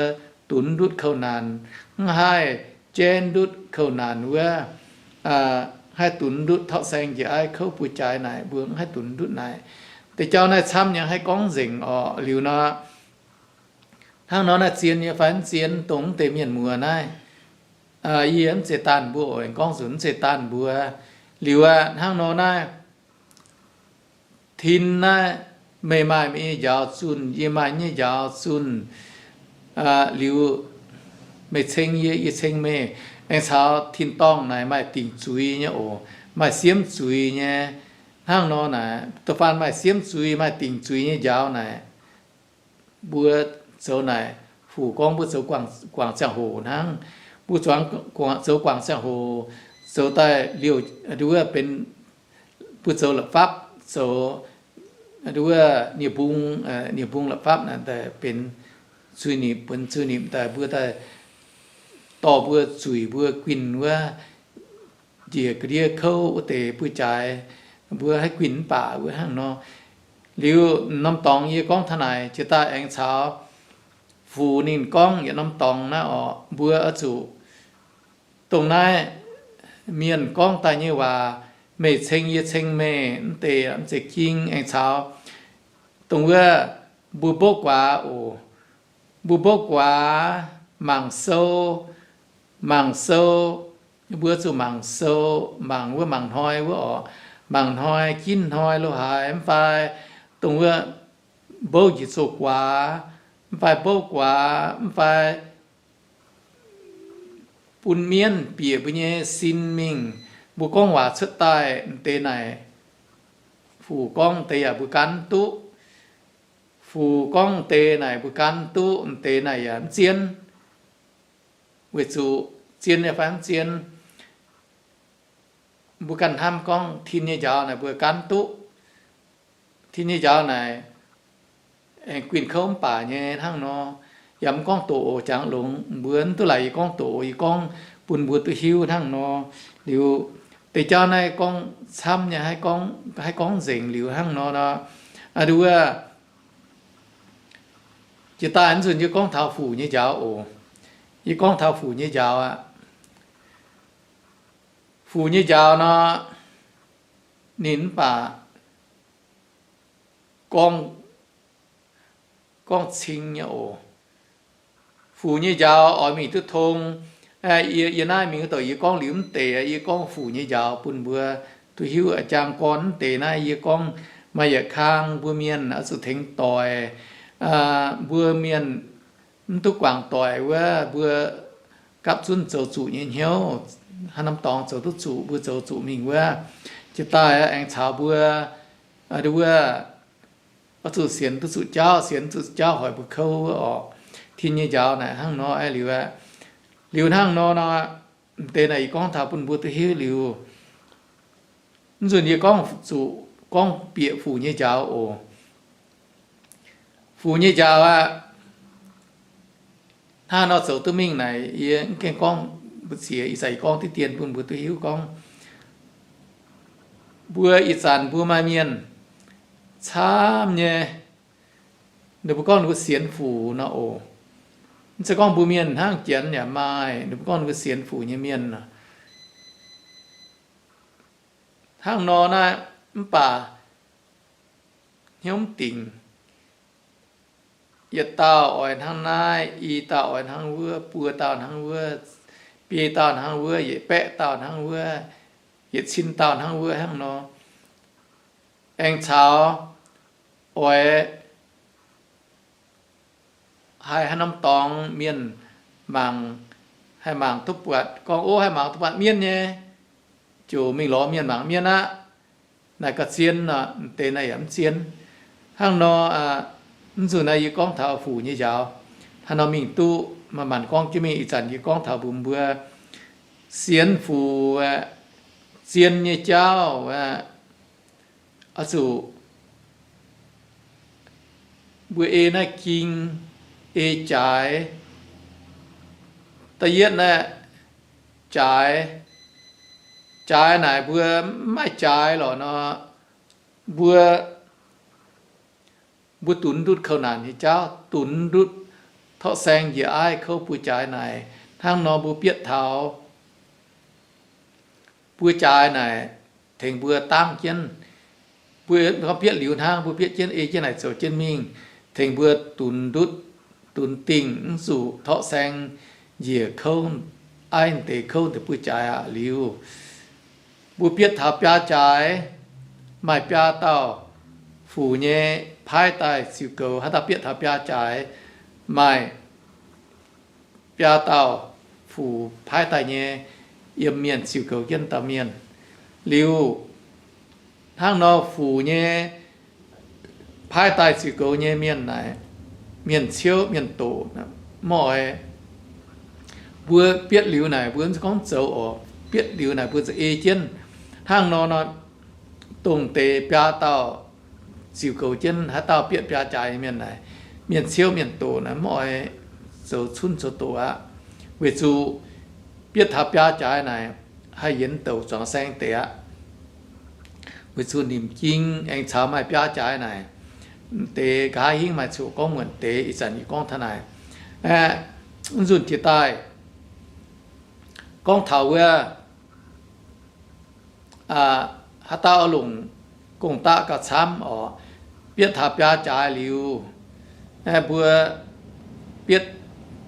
dunx ndutv kouv naanc, mv haih jaiv ndutv kouv naanc wuov, haih dunx ndutv tauv saeng njiec aiv kouv buo jaaix naaic, mbuo mv haih dunx ndutv naaic. Deix jauv naaiv camv nyei haih gorngv nzengc orqc. Liuz nor, hnangv nor naaiv zien nyei fai mv zien, dongh mv deix mienh muoz naaiv, yie mv zeiz daanh mbuo oc. Aengx gorngv nzunc mv zeiz daanh mbuo. Liuz aqv, hnangv nor naaiv, tin naaiv, meih maaih meih nyei njaaux zunh, yie maaih nyei njaaux zunh. Liuz meih ceng yie, yie ceng meih. Aengx caux tin-dorngh naaic maaih dingc zuiz nyei oc, maaih siemv zuiz nyei. Hnangv nor naaic, da'faanh maaih siemv zuiz, maaih dingc zuiz nyei njaaux naaic, mbuo zoux naaic, Fuc gorngv mbuo zoux guangc ziangh hoc hnangv. Mbuo zoux guangc ziangh hoc, zoux daaih liouh, nduov benx, mbuo zoux la'fapv, zoux, nduov, nie-mbung, nie-mbung la'fapv naaic daaih benx zuiz-nipc, benx zuiz-nipc daaih mbuo daaih dorh mbuo zuic mbuo guinh wuov, njiec ga'ndiev kouv wuov deix buo jaaix, mbuo haih guinh mv baac wuov hnangv nor. Liuz norm dorngx yie gorngv taux naaic, jiex daaih aengx caux Fuc ninh gorngv yietc norm dorngx naaiv orqc, mbuo oix zuqc dongh naaiv mienh gorngv daaih nyei waac, meih ceng yie ceng meih, mv deix mv zeiz ging. Aengx caux dongh wuov mbuo mbouv guaax oc. Mbuo mbouv guaax, mangc sou, mangc sou, mbuo zuqc mangc sou, mangc wuov mangc hnoi wuov orqc. Mangc hnoi, ginv hnoi lo haaix mv fai, dongh wuov mbouv njiec zoux guaax, mv fai mbouv guaax, mv fai bun mienv bieqc mbuo nyei sin mingh. Mbuo gorngv waac cuotv daaih m'deix naaic, Fuc gorngv deix yaac mbuo gan duqv. Fuc gorngv deix naaic mbuo gan duqv, m'deix naaic yaac mv zien. Weic zuqc zien nyei fai mv zien, mbuo ganh hnamv gorngv tin nyei njaaux naaic mbuo gan duqv. Tin nyei njaaux naaic aengx guinh kouv mv baac nyei hnangv nor. Yaac mv gorngv doqc oc, jangx longx, mbuo mv duqv laaic yie gorngv doqc, yie gorngv bun mbuo duqv hiuv hnangv nor. Liuz deix jauv naaiv gorngv camv nyei, haih gorngv nzengc liuz hnangv nor nor. Aa, nduov, jiex daaih nzunc yie gorngv taux Fuc nyei njaaux oc. Yie gorngv taux Fuc nyei njaaux aqv. Fuc nyei njaaux nor, ninh mv baac gorngv, gorngv cing nyei oc. Fuc nyei njaaux oix mingh duqv tong. Yie, yie naaiv mingh wuov douc yie gorngv liuz mv deix, yie gorngv Fuc nyei njaaux bun mbuo duqv hiuv. Jang gorn mv deix naaiv yie gorngv maaih yietc kang mbuo mienh oix zuqc tengx doic. Mbuo mienh mv duqv guangc doic wuov, mbuo gapv zunv zoux zuqc nyei hnyouv, haaix norm dorngx zoux duqv zuqc, mbuo zoux zuqc mingh wuov, jiex daaih aengx caux mbuo wuov, oix zuqc sienx duqv zuqc jauv, sienx zuqc jauv hoic mbuo kouv wuov orqc. Tin nyei njaaux naaic hnangv nor aeqv, liuz aqv. Liuz hnangv nor nor, m'deix naaic yie gorngv taux bun mbuo duqv hiuv liuz, mv nzunc yie gorngv zuqc gorngv bieqc Fuc nyei njaaux oc. Fuc nyei njaaux aqv. Hnangv nor zoux duqv mingh naaic, yie mv gaengh gorngv mbu'ziex, ih zanc yie gorngv diqv dien bun mbuo duqv hiuv gorngv, mbuo ih zanc mbuo maaih mienh camv nyei, ninh mbuo gorngv ninh mbuo sienx Fuc nor oc. Mv zeiz gorngv mbuo mienh hnangv, Janx yaac maaih, ninh mbuo gorngv ninh mbuo sienx Fuc nyei mienh nor. Hnangv nor naaiv, mv baac hnyouv mv dingc. Yietc dauh oix hnangv naaiv, i dauh oix hnangv wuov, buo dauh hnangv wuov, biei dauh hnangv wuov, yietc baeqv dauh hnangv wuov, yietc cin dauh hnangv wuov hnangv nor. Aengx caux oix haih haaix norm dorngx mienh mangc, haih mangc duqv buatc, gorngv, Ov, haih mangc duqv buatc mienv nyei, ziouc mingh lorz mienh mangc mienv aqv. Naaic gauh zien nor, m'deix naaiv yaac mv zien. Hnangv nor, mv nzunc naaiv yie gorngv taux Fuc nyei njaaux. Hnangv nor mingh duqv manc-manc gorngv jienv mingh. Ih zanc yie gorngv taux mbuox mbuo sienx Fuc aeqv, zien nyei jauv aeqv, oix zuqc mbuo ei naaiv ging, ei jaaix. Da'yietv naaiv jaaix, jaaix naaic mbuo mv maaih jaaix lorqc nor, mbuo, mbuo dunx ndutv kouv naanc nyei jauv, dunx ndutv torqv saeng njiec aiv kouv buo jaaix naaic. Hnangv nor mbuo bietv taux buo jaaix naaic tengx mbuo dangv jienv. Mbuo gorngv bietv liuz hnangv, mbuo bietv jienv ei jienv naaic zoux jienv mingh, tengx mbuo dunx ndutv, dunx dingh, mv zuqc torqv saeng njiec kouv, aiv deix kouv deix buo jaaix aqv. Liuz mbuo bietv taux biaa jaaix, maaih biaa dauh Fuc nyei paaiv daaih ziux goux. Haaix dauh bietv taux biaa jaaix, maaih biaa dauh Fuc paaiv daaih nyei yiem mienh ziux goux jienv dauh mienh. Liuz hnangv nor Fuc nyei paaiv daaih ziux goux nyei mienh naaic, mienh ciouv mienh doqc, mv oix. Mbuo bietv liuz naaic mbuo mv zeiz gorngv zoux oc. Bietv liuz naaic mbuo za'eix jienv. Hnangv nor nor, dongh deix biaa dauh ziux goux jienv haaix dauh bietv biaa jaaix mienh naaic, mienh ciouv mienh doqc naaic mv oix zoux cunv zoux doqc aqv. Weic zuqc bietv taux biaa jaaix naaic haih yienx douc zuangx saeng deix aqv. Weic zuqc nimc jing aengx caux maaih biaa jaaix naaic, deix nqa'haav hingv maaih coqc gorngv muonc deix. Ih zanc yie gorngv taux naaic. Aeqv, mv nzunc jiex daaih gorngv taux wuov, haaix dauh oix longc gong-daqv gauh camv oc. Bietv taux biaa jaaix liuz, mbuo bietv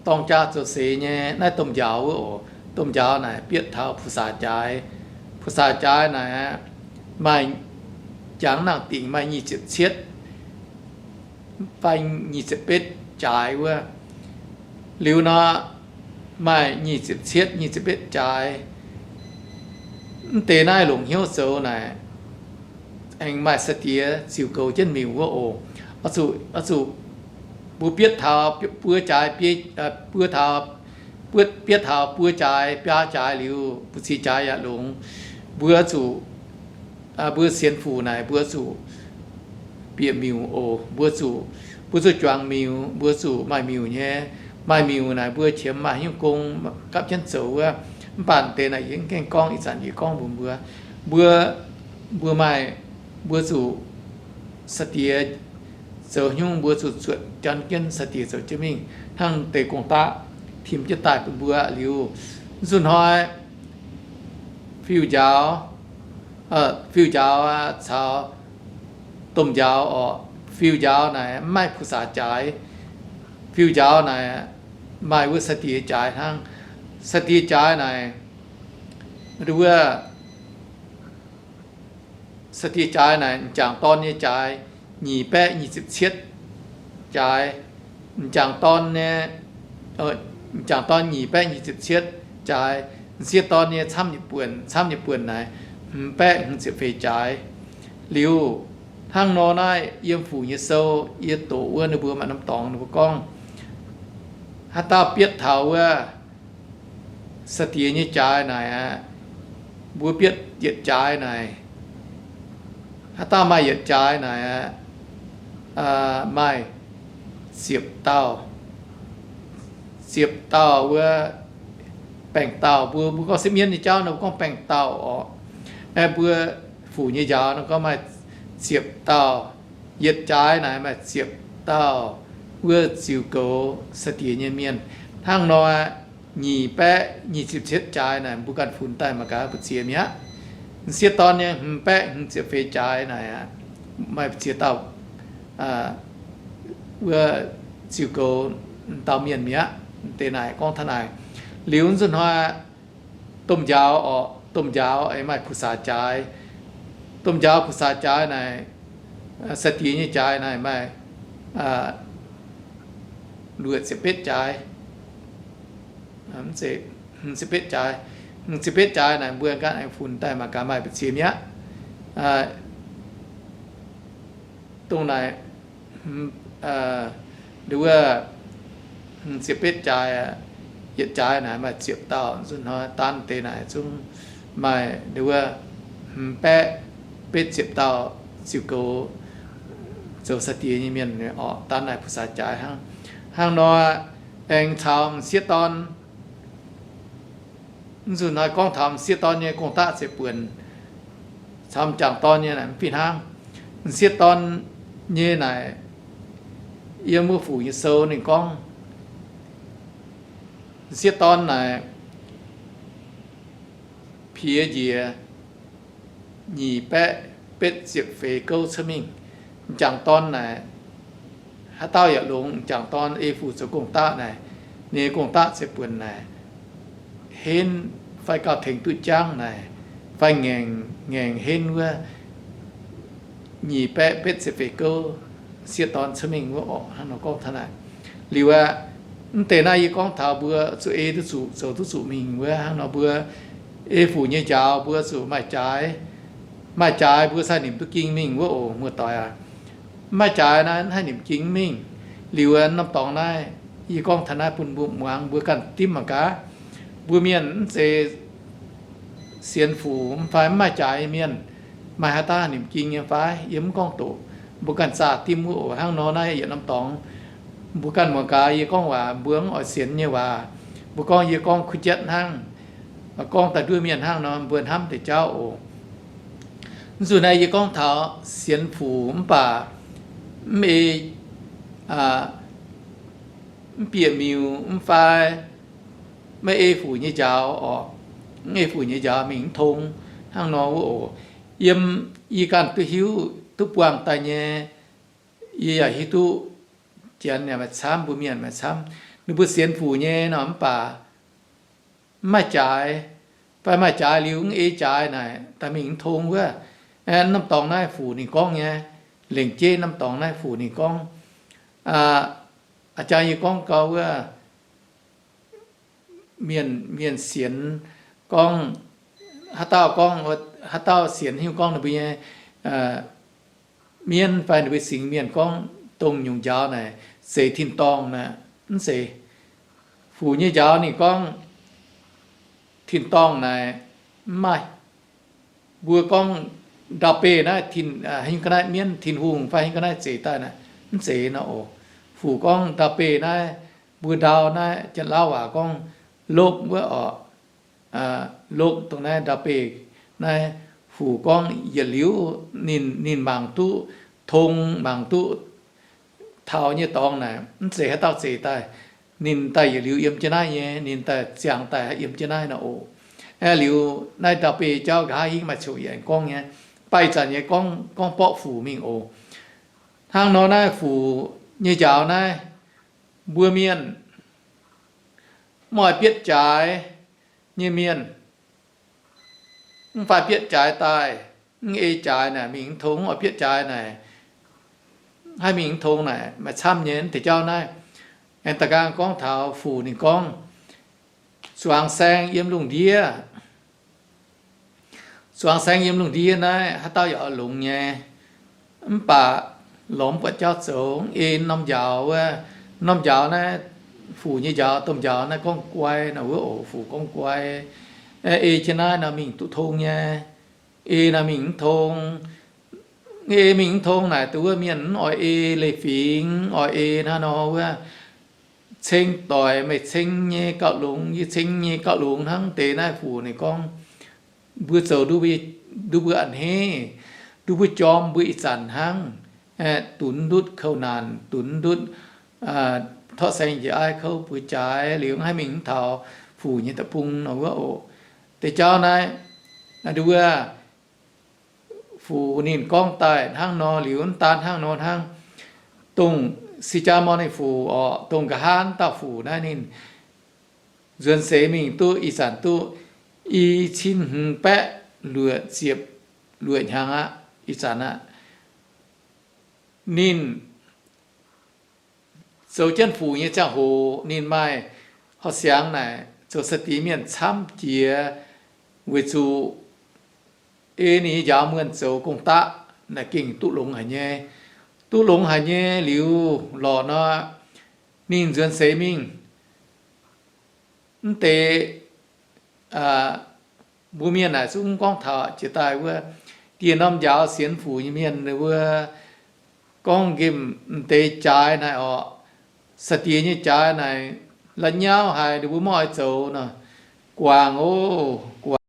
dorng jaa zoux seix nyei naaiv domh njaaux wuov oc. Domh njaaux naaic bietv taux ภาษา jaaix. ภาษา jaaix naaic maaih, jangx nangh dingc maaih nyic ziepc cietv fai nyic ziepc betv jaaix wuov. Liuz nor, maaih nyic ziepc cietv, nyic ziepc betv jaaix. Mv deix naaiv longc hnyouv zoux naaic, aengx maaih sai-diex ziux goux jienv miuc wuov oc. Oix zuqc, oix zuqc mbuo bietv taux buo jaaix, bietv taux buo jaaix, biaa jaaix liuz, buo cin jaaix yaac longx. Mbuo zuqc, mbuo sienx Fuc naaic mbuo zuqc bieqc miuc oc. Mbuo zuqc, mbuo zuqc juangc miuc, mbuo zuqc maaih miuc nyei. Maaih miuc naaic mbuo qiemx maaih hnyouv gong gapv jienv zoux wuov. Mv baac deix naaic yie mv gaengh gorngv, ih zanc yie gorngv mbuox mbuo, mbuo, mbuo maaih, mbuo zuqc sai-diex zoux haaix nyungc mbuo zuqc zuotc janx jienv sai-diex zoux jienv mingh hnangv deix gong-daqv tim jienv daaih bun mbuo liuz. Zunh hnoi fiuv-njaaux, fiuv-njaaux caux domh njaaux oc. Fiuv-njaaux naaic mv maaih ภาษา jaaix. Fiuv-njaaux naaic maaih wuov sai-diex jaaix hnangv. Sai-diex jaaix naaic, wuov sai-diex jaaix naaic m'jangc dorn nyei jaaix, nyic baeqv nyic ziepc cietv jaaix. M'jangc dorn nyei m'jangc dorn nyic baeqv nyic ziepc cietv jaaix. M'sieqv dorn nyei camv nyei buonc, camv nyei buonc naaic hmz baeqv hmz ziepc feix jaaix. Liuz hnangv nor naaiv yiem Fuc nyei sou yie doqc wuov ninh mbuo maaih norm dorngx ninh mbuo gorngv, haaix dauh bietv taux wuov sai-diex nyei jaaix naaic aqv, mbuo bietv yietc jaaix naaic, haaix dauh maaih yietc jaaix naaic aqv, maaih ziepc dauh, ziepc dauh wuov, baengc dauh. Mbuo, mbuo gorngv se mienv nyei jauv nor mbuo gorngv baengc dauh orqc. Aeqv, mbuo Fuc nyei njaaux nor gorngv maaih ziepc dauh, yietc jaaix naaic maaih ziepc dauh wuov ziux goux sai-diex nyei mienh. Hnangv nor, nyic baeqv nyic ziepc cietv jaaix naaic mbuo ganh funx daaih mangc gaax mbu'ziex mi'aqv. M'sieqv dorn nyei hmz baeqv hmz ziepc feix jaaix naaic aqv, maaih ziex dauh wuov ziux goux dauh mienh mi'aqv. Deix naaic gorngv taux naaic. Liuz nzunc hnoi domh njaaux orqc, domh njaaux aengx maaih kuv saax jaaix. Domh njaaux kuv saax jaaix naaic, sai-diex nyei jaaix naaic maaih luoqc ziepc betv jaaix, ziepc betv jaaix. Ziepc betv jaaix naaic mbuo ganh aengx funx daaih mangc gaax maaih mbu'ziex mi'aqv. Dongh naaic, wuov, ziepc betv jaaix, yietc jaaix naaic maaih ziepc dauh. Nzunc hnoi daan deix naaic zungv maaih wuov hmz baeqv betv ziepc dauh ziux goux zoux sai-diex nyei mienh orqc. Daan naaic kuv saax jaaix hnangv. Hnangv nor aengx caux m'sieqv dorn, nzunc hnoi gorngv taux m'sieqv dorn nyei gong-daqv ziepc buonc caux m'jangc dorn nyei naaic mv fih hnangv. M'sieqv dorn nyei naaic, yiem wuov Fuc nyei sou ninh gorngv, m'sieqv dorn naaic piex njiec nyic baeqv betv ziepc feix gouv cuotv mingh. M'jangc dorn naaic, haaix dauh yaac longx, m'jangc dorn ei Fuc zoux gong-daqv naaic, ninh nyei gong-daqv ziepc buonc naaic, henv fai gauh tengx duqv jangv naaic, fai ngaengc, ngaengc henv wuov nyic baeqv betv ziepc feix gouv sieqv dorn cuotv mingh wuov orqc. Hnangv nor gorngv taux naaic. Liuz aqv, mv deix naaiv yie gorngv taux mbuo zuqc ei duqv zuqc, zoux duqv zuqc mingh wuov. Hnangv nor mbuo ei Fuc nyei njaaux mbuo zuqc maaih jaaix, maaih jaaix mbuo sai nimc duqv ging mingh wuov oc. Muoz-doic aac, maaih jaaix naaiv mv haih nimc ging mingh. Liuz norm dorngx naaiv, yie gorngv taux naaiv bun mbuo muangx, mbuo ganh dimv mangc gaax. Mbuo mienh mv zeiz sienx Fuc mv fai mv maaih jaaix nyei mienh, maaih haaix dauh nimc ging nyei fai? Yie mv gorngv doqc, mbuo ganh zaah dimv wuov oc. Hnangv nor naaiv yietc norm dorngx, mbuo ganh muangx gaax. Yie gorngv waac mbuo mv oix sienx nyei waac, mbuo gorngv yie gorngv kuv jatv hnangv, gorngv daaih nduov mienh hnangv nor, mbuo hnamv deix jauv oc. Mv zuqc naaiv yie gorngv taux sienx Fuc mv baac mv ei, mv bieqc miuc mv fai maiv ei Fuc nyei njaaux orqc, mv ei Fuc nyei njaaux mingh mv tong. Hnangv nor wuov oc. Yiem yie ganh duqv hiuv duqv buangh daaih nyei, yie yaac hiuv duqv Janx yaac maaih camv, mbuo mienh maaih camv, ninh mbuo sienx Fuc nyei nor mv baac mv maaih jaaix, fai maaih jaaix liuz mv ei jaaix naaic daaih mingh mv tong wuov. Norm dorngx naaiv Fuc ninh gorngv nyei, lengc jeiv norm dorngx naaiv Fuc ninh gorngv. A'jang yie gorngv gau wuov, mienh, mienh sienx gorngv, haaix dauh gorngv, haaix dauh sienx hiuv gorngv ninh mbuo nyei mienv fai ninh mbuo singx mienh gorngv dongh nyungc njaaux naaic zeiz tin-dorngh naaic, mv zeiz. Fuc nyei njaaux ninh gorngv tin-dorngh naaic mv maaih. Mbuo gorngv ndau-beih naaiv tin, hingv ga'naaiv mienv, Tin-Hungh fai hingv ga'naaiv zeix daaih naaic, mv zeiz nor oc. Fuc gorngv ndau-beih naaiv, mbuo ndau naaiv Janx-Lauv waac gorngv lopv wuov orqc. Lopv dongh naaiv ndau-beih naaiv, Fuc gorngv yietc liuz ninh, ninh mangc duqv tong, mangc duqv taux nyei dorngx naaic, mv zeiz haaix dauh zeix daaih. Ninh daaih yietc liuz yiem jienv naaiv nyei, ninh daaih ziangx daaih yiem jienv naaiv nor oc. Aeqv, liuz naaiv ndau-beih jauv nqa'haav hingv maaih coqc yaac gorngv nyei, baac ih zanc nyei gorngv, gorngv borqv Fuc mingh oc. Hnangv nor naaiv Fuc nyei njaaux naaiv, mbuo mienh mv oix bietv jaaix nyei mienh, mv fai bietv jaaix daaih, mv ei jaaix naaic mingh mv tong, mv oix bietv jaaix naaic haih mingh mv tong naaic maaih camv nyei deix jauv naaiv. Aengx da'gaang gorngv taux Fuc ninh gorngv, zuangx saeng yiem lungh ndiev, zuangx saeng yiem lungh ndiev naaiv haaix dauh yaac oix longx nyei. Mv baac lorz mv buatc jauv zoux, ei norm njaaux wuov, norm njaaux naaiv, Fuc nyei njaaux, domh njaaux naaiv gorngv guai nor wuov oc, Fuc gorngv guai. Ei jienv naaiv nor mingh duqv tong nyei. Ei nor mingh mv tong. Ei mingh mv tong naaic, duqv wuov mienh mv oix ei leiz-fingx, oix ei hnangv nor wuov, ceng doic, meih ceng nyei gauh longx, yie ceng nyei gauh longx hnangv. Deix naaiv Fuc ninh gorngv, mbuo zoux nduov mbuo a'hneiv, nduov mbuo jorm mbuo ih zanc hnangv, dunx ndutv kouv naanc, dunx ndutv torqv saeng njiec aiv kouv buoz jaaix liuz, haih mingh mv taux Fuc nyei deic-bung nor wuov oc. Deix jauv naaiv, nduov wuov, Fuc ninh gorngv daaih hnangv nor liuz, mv daan hnangv nor hnangv, dongh Si^jaa^morn ninh Fuc orqc, dongh nqa'haav dauh Fuc naaiv ninh nzuonx seix mingh duqv ih zanc duqv i cin hmz baeqv luoqc ziepc luoqc hnyangx aqv, ih zanc aqv. Ninh zoux jienv Fuc nyei ziangh hoc ninh maaih horqc siangx naaic zoux sai-diex mienh camv jiex, weic zuqc ei ninh nyei njaaux muonh zoux gong-daqv naaic gengh duqv longx haic nyei. Duqv longx haic nyei liuz lorqc nor, ninh nzuonx seix mingh. Mv deix mbuo mienh naaic zungv gorngv taux jiex daaih wuov, dieh norm njaaux sienx Fuc nyei mienh wuov, gorngv nqemh m'deix jaaix naaic orqc, sai-diex nyei jaaix naaic la'nyauv haic, ninh mbuo maiv oix zoux nor. Guangc oc, guangc.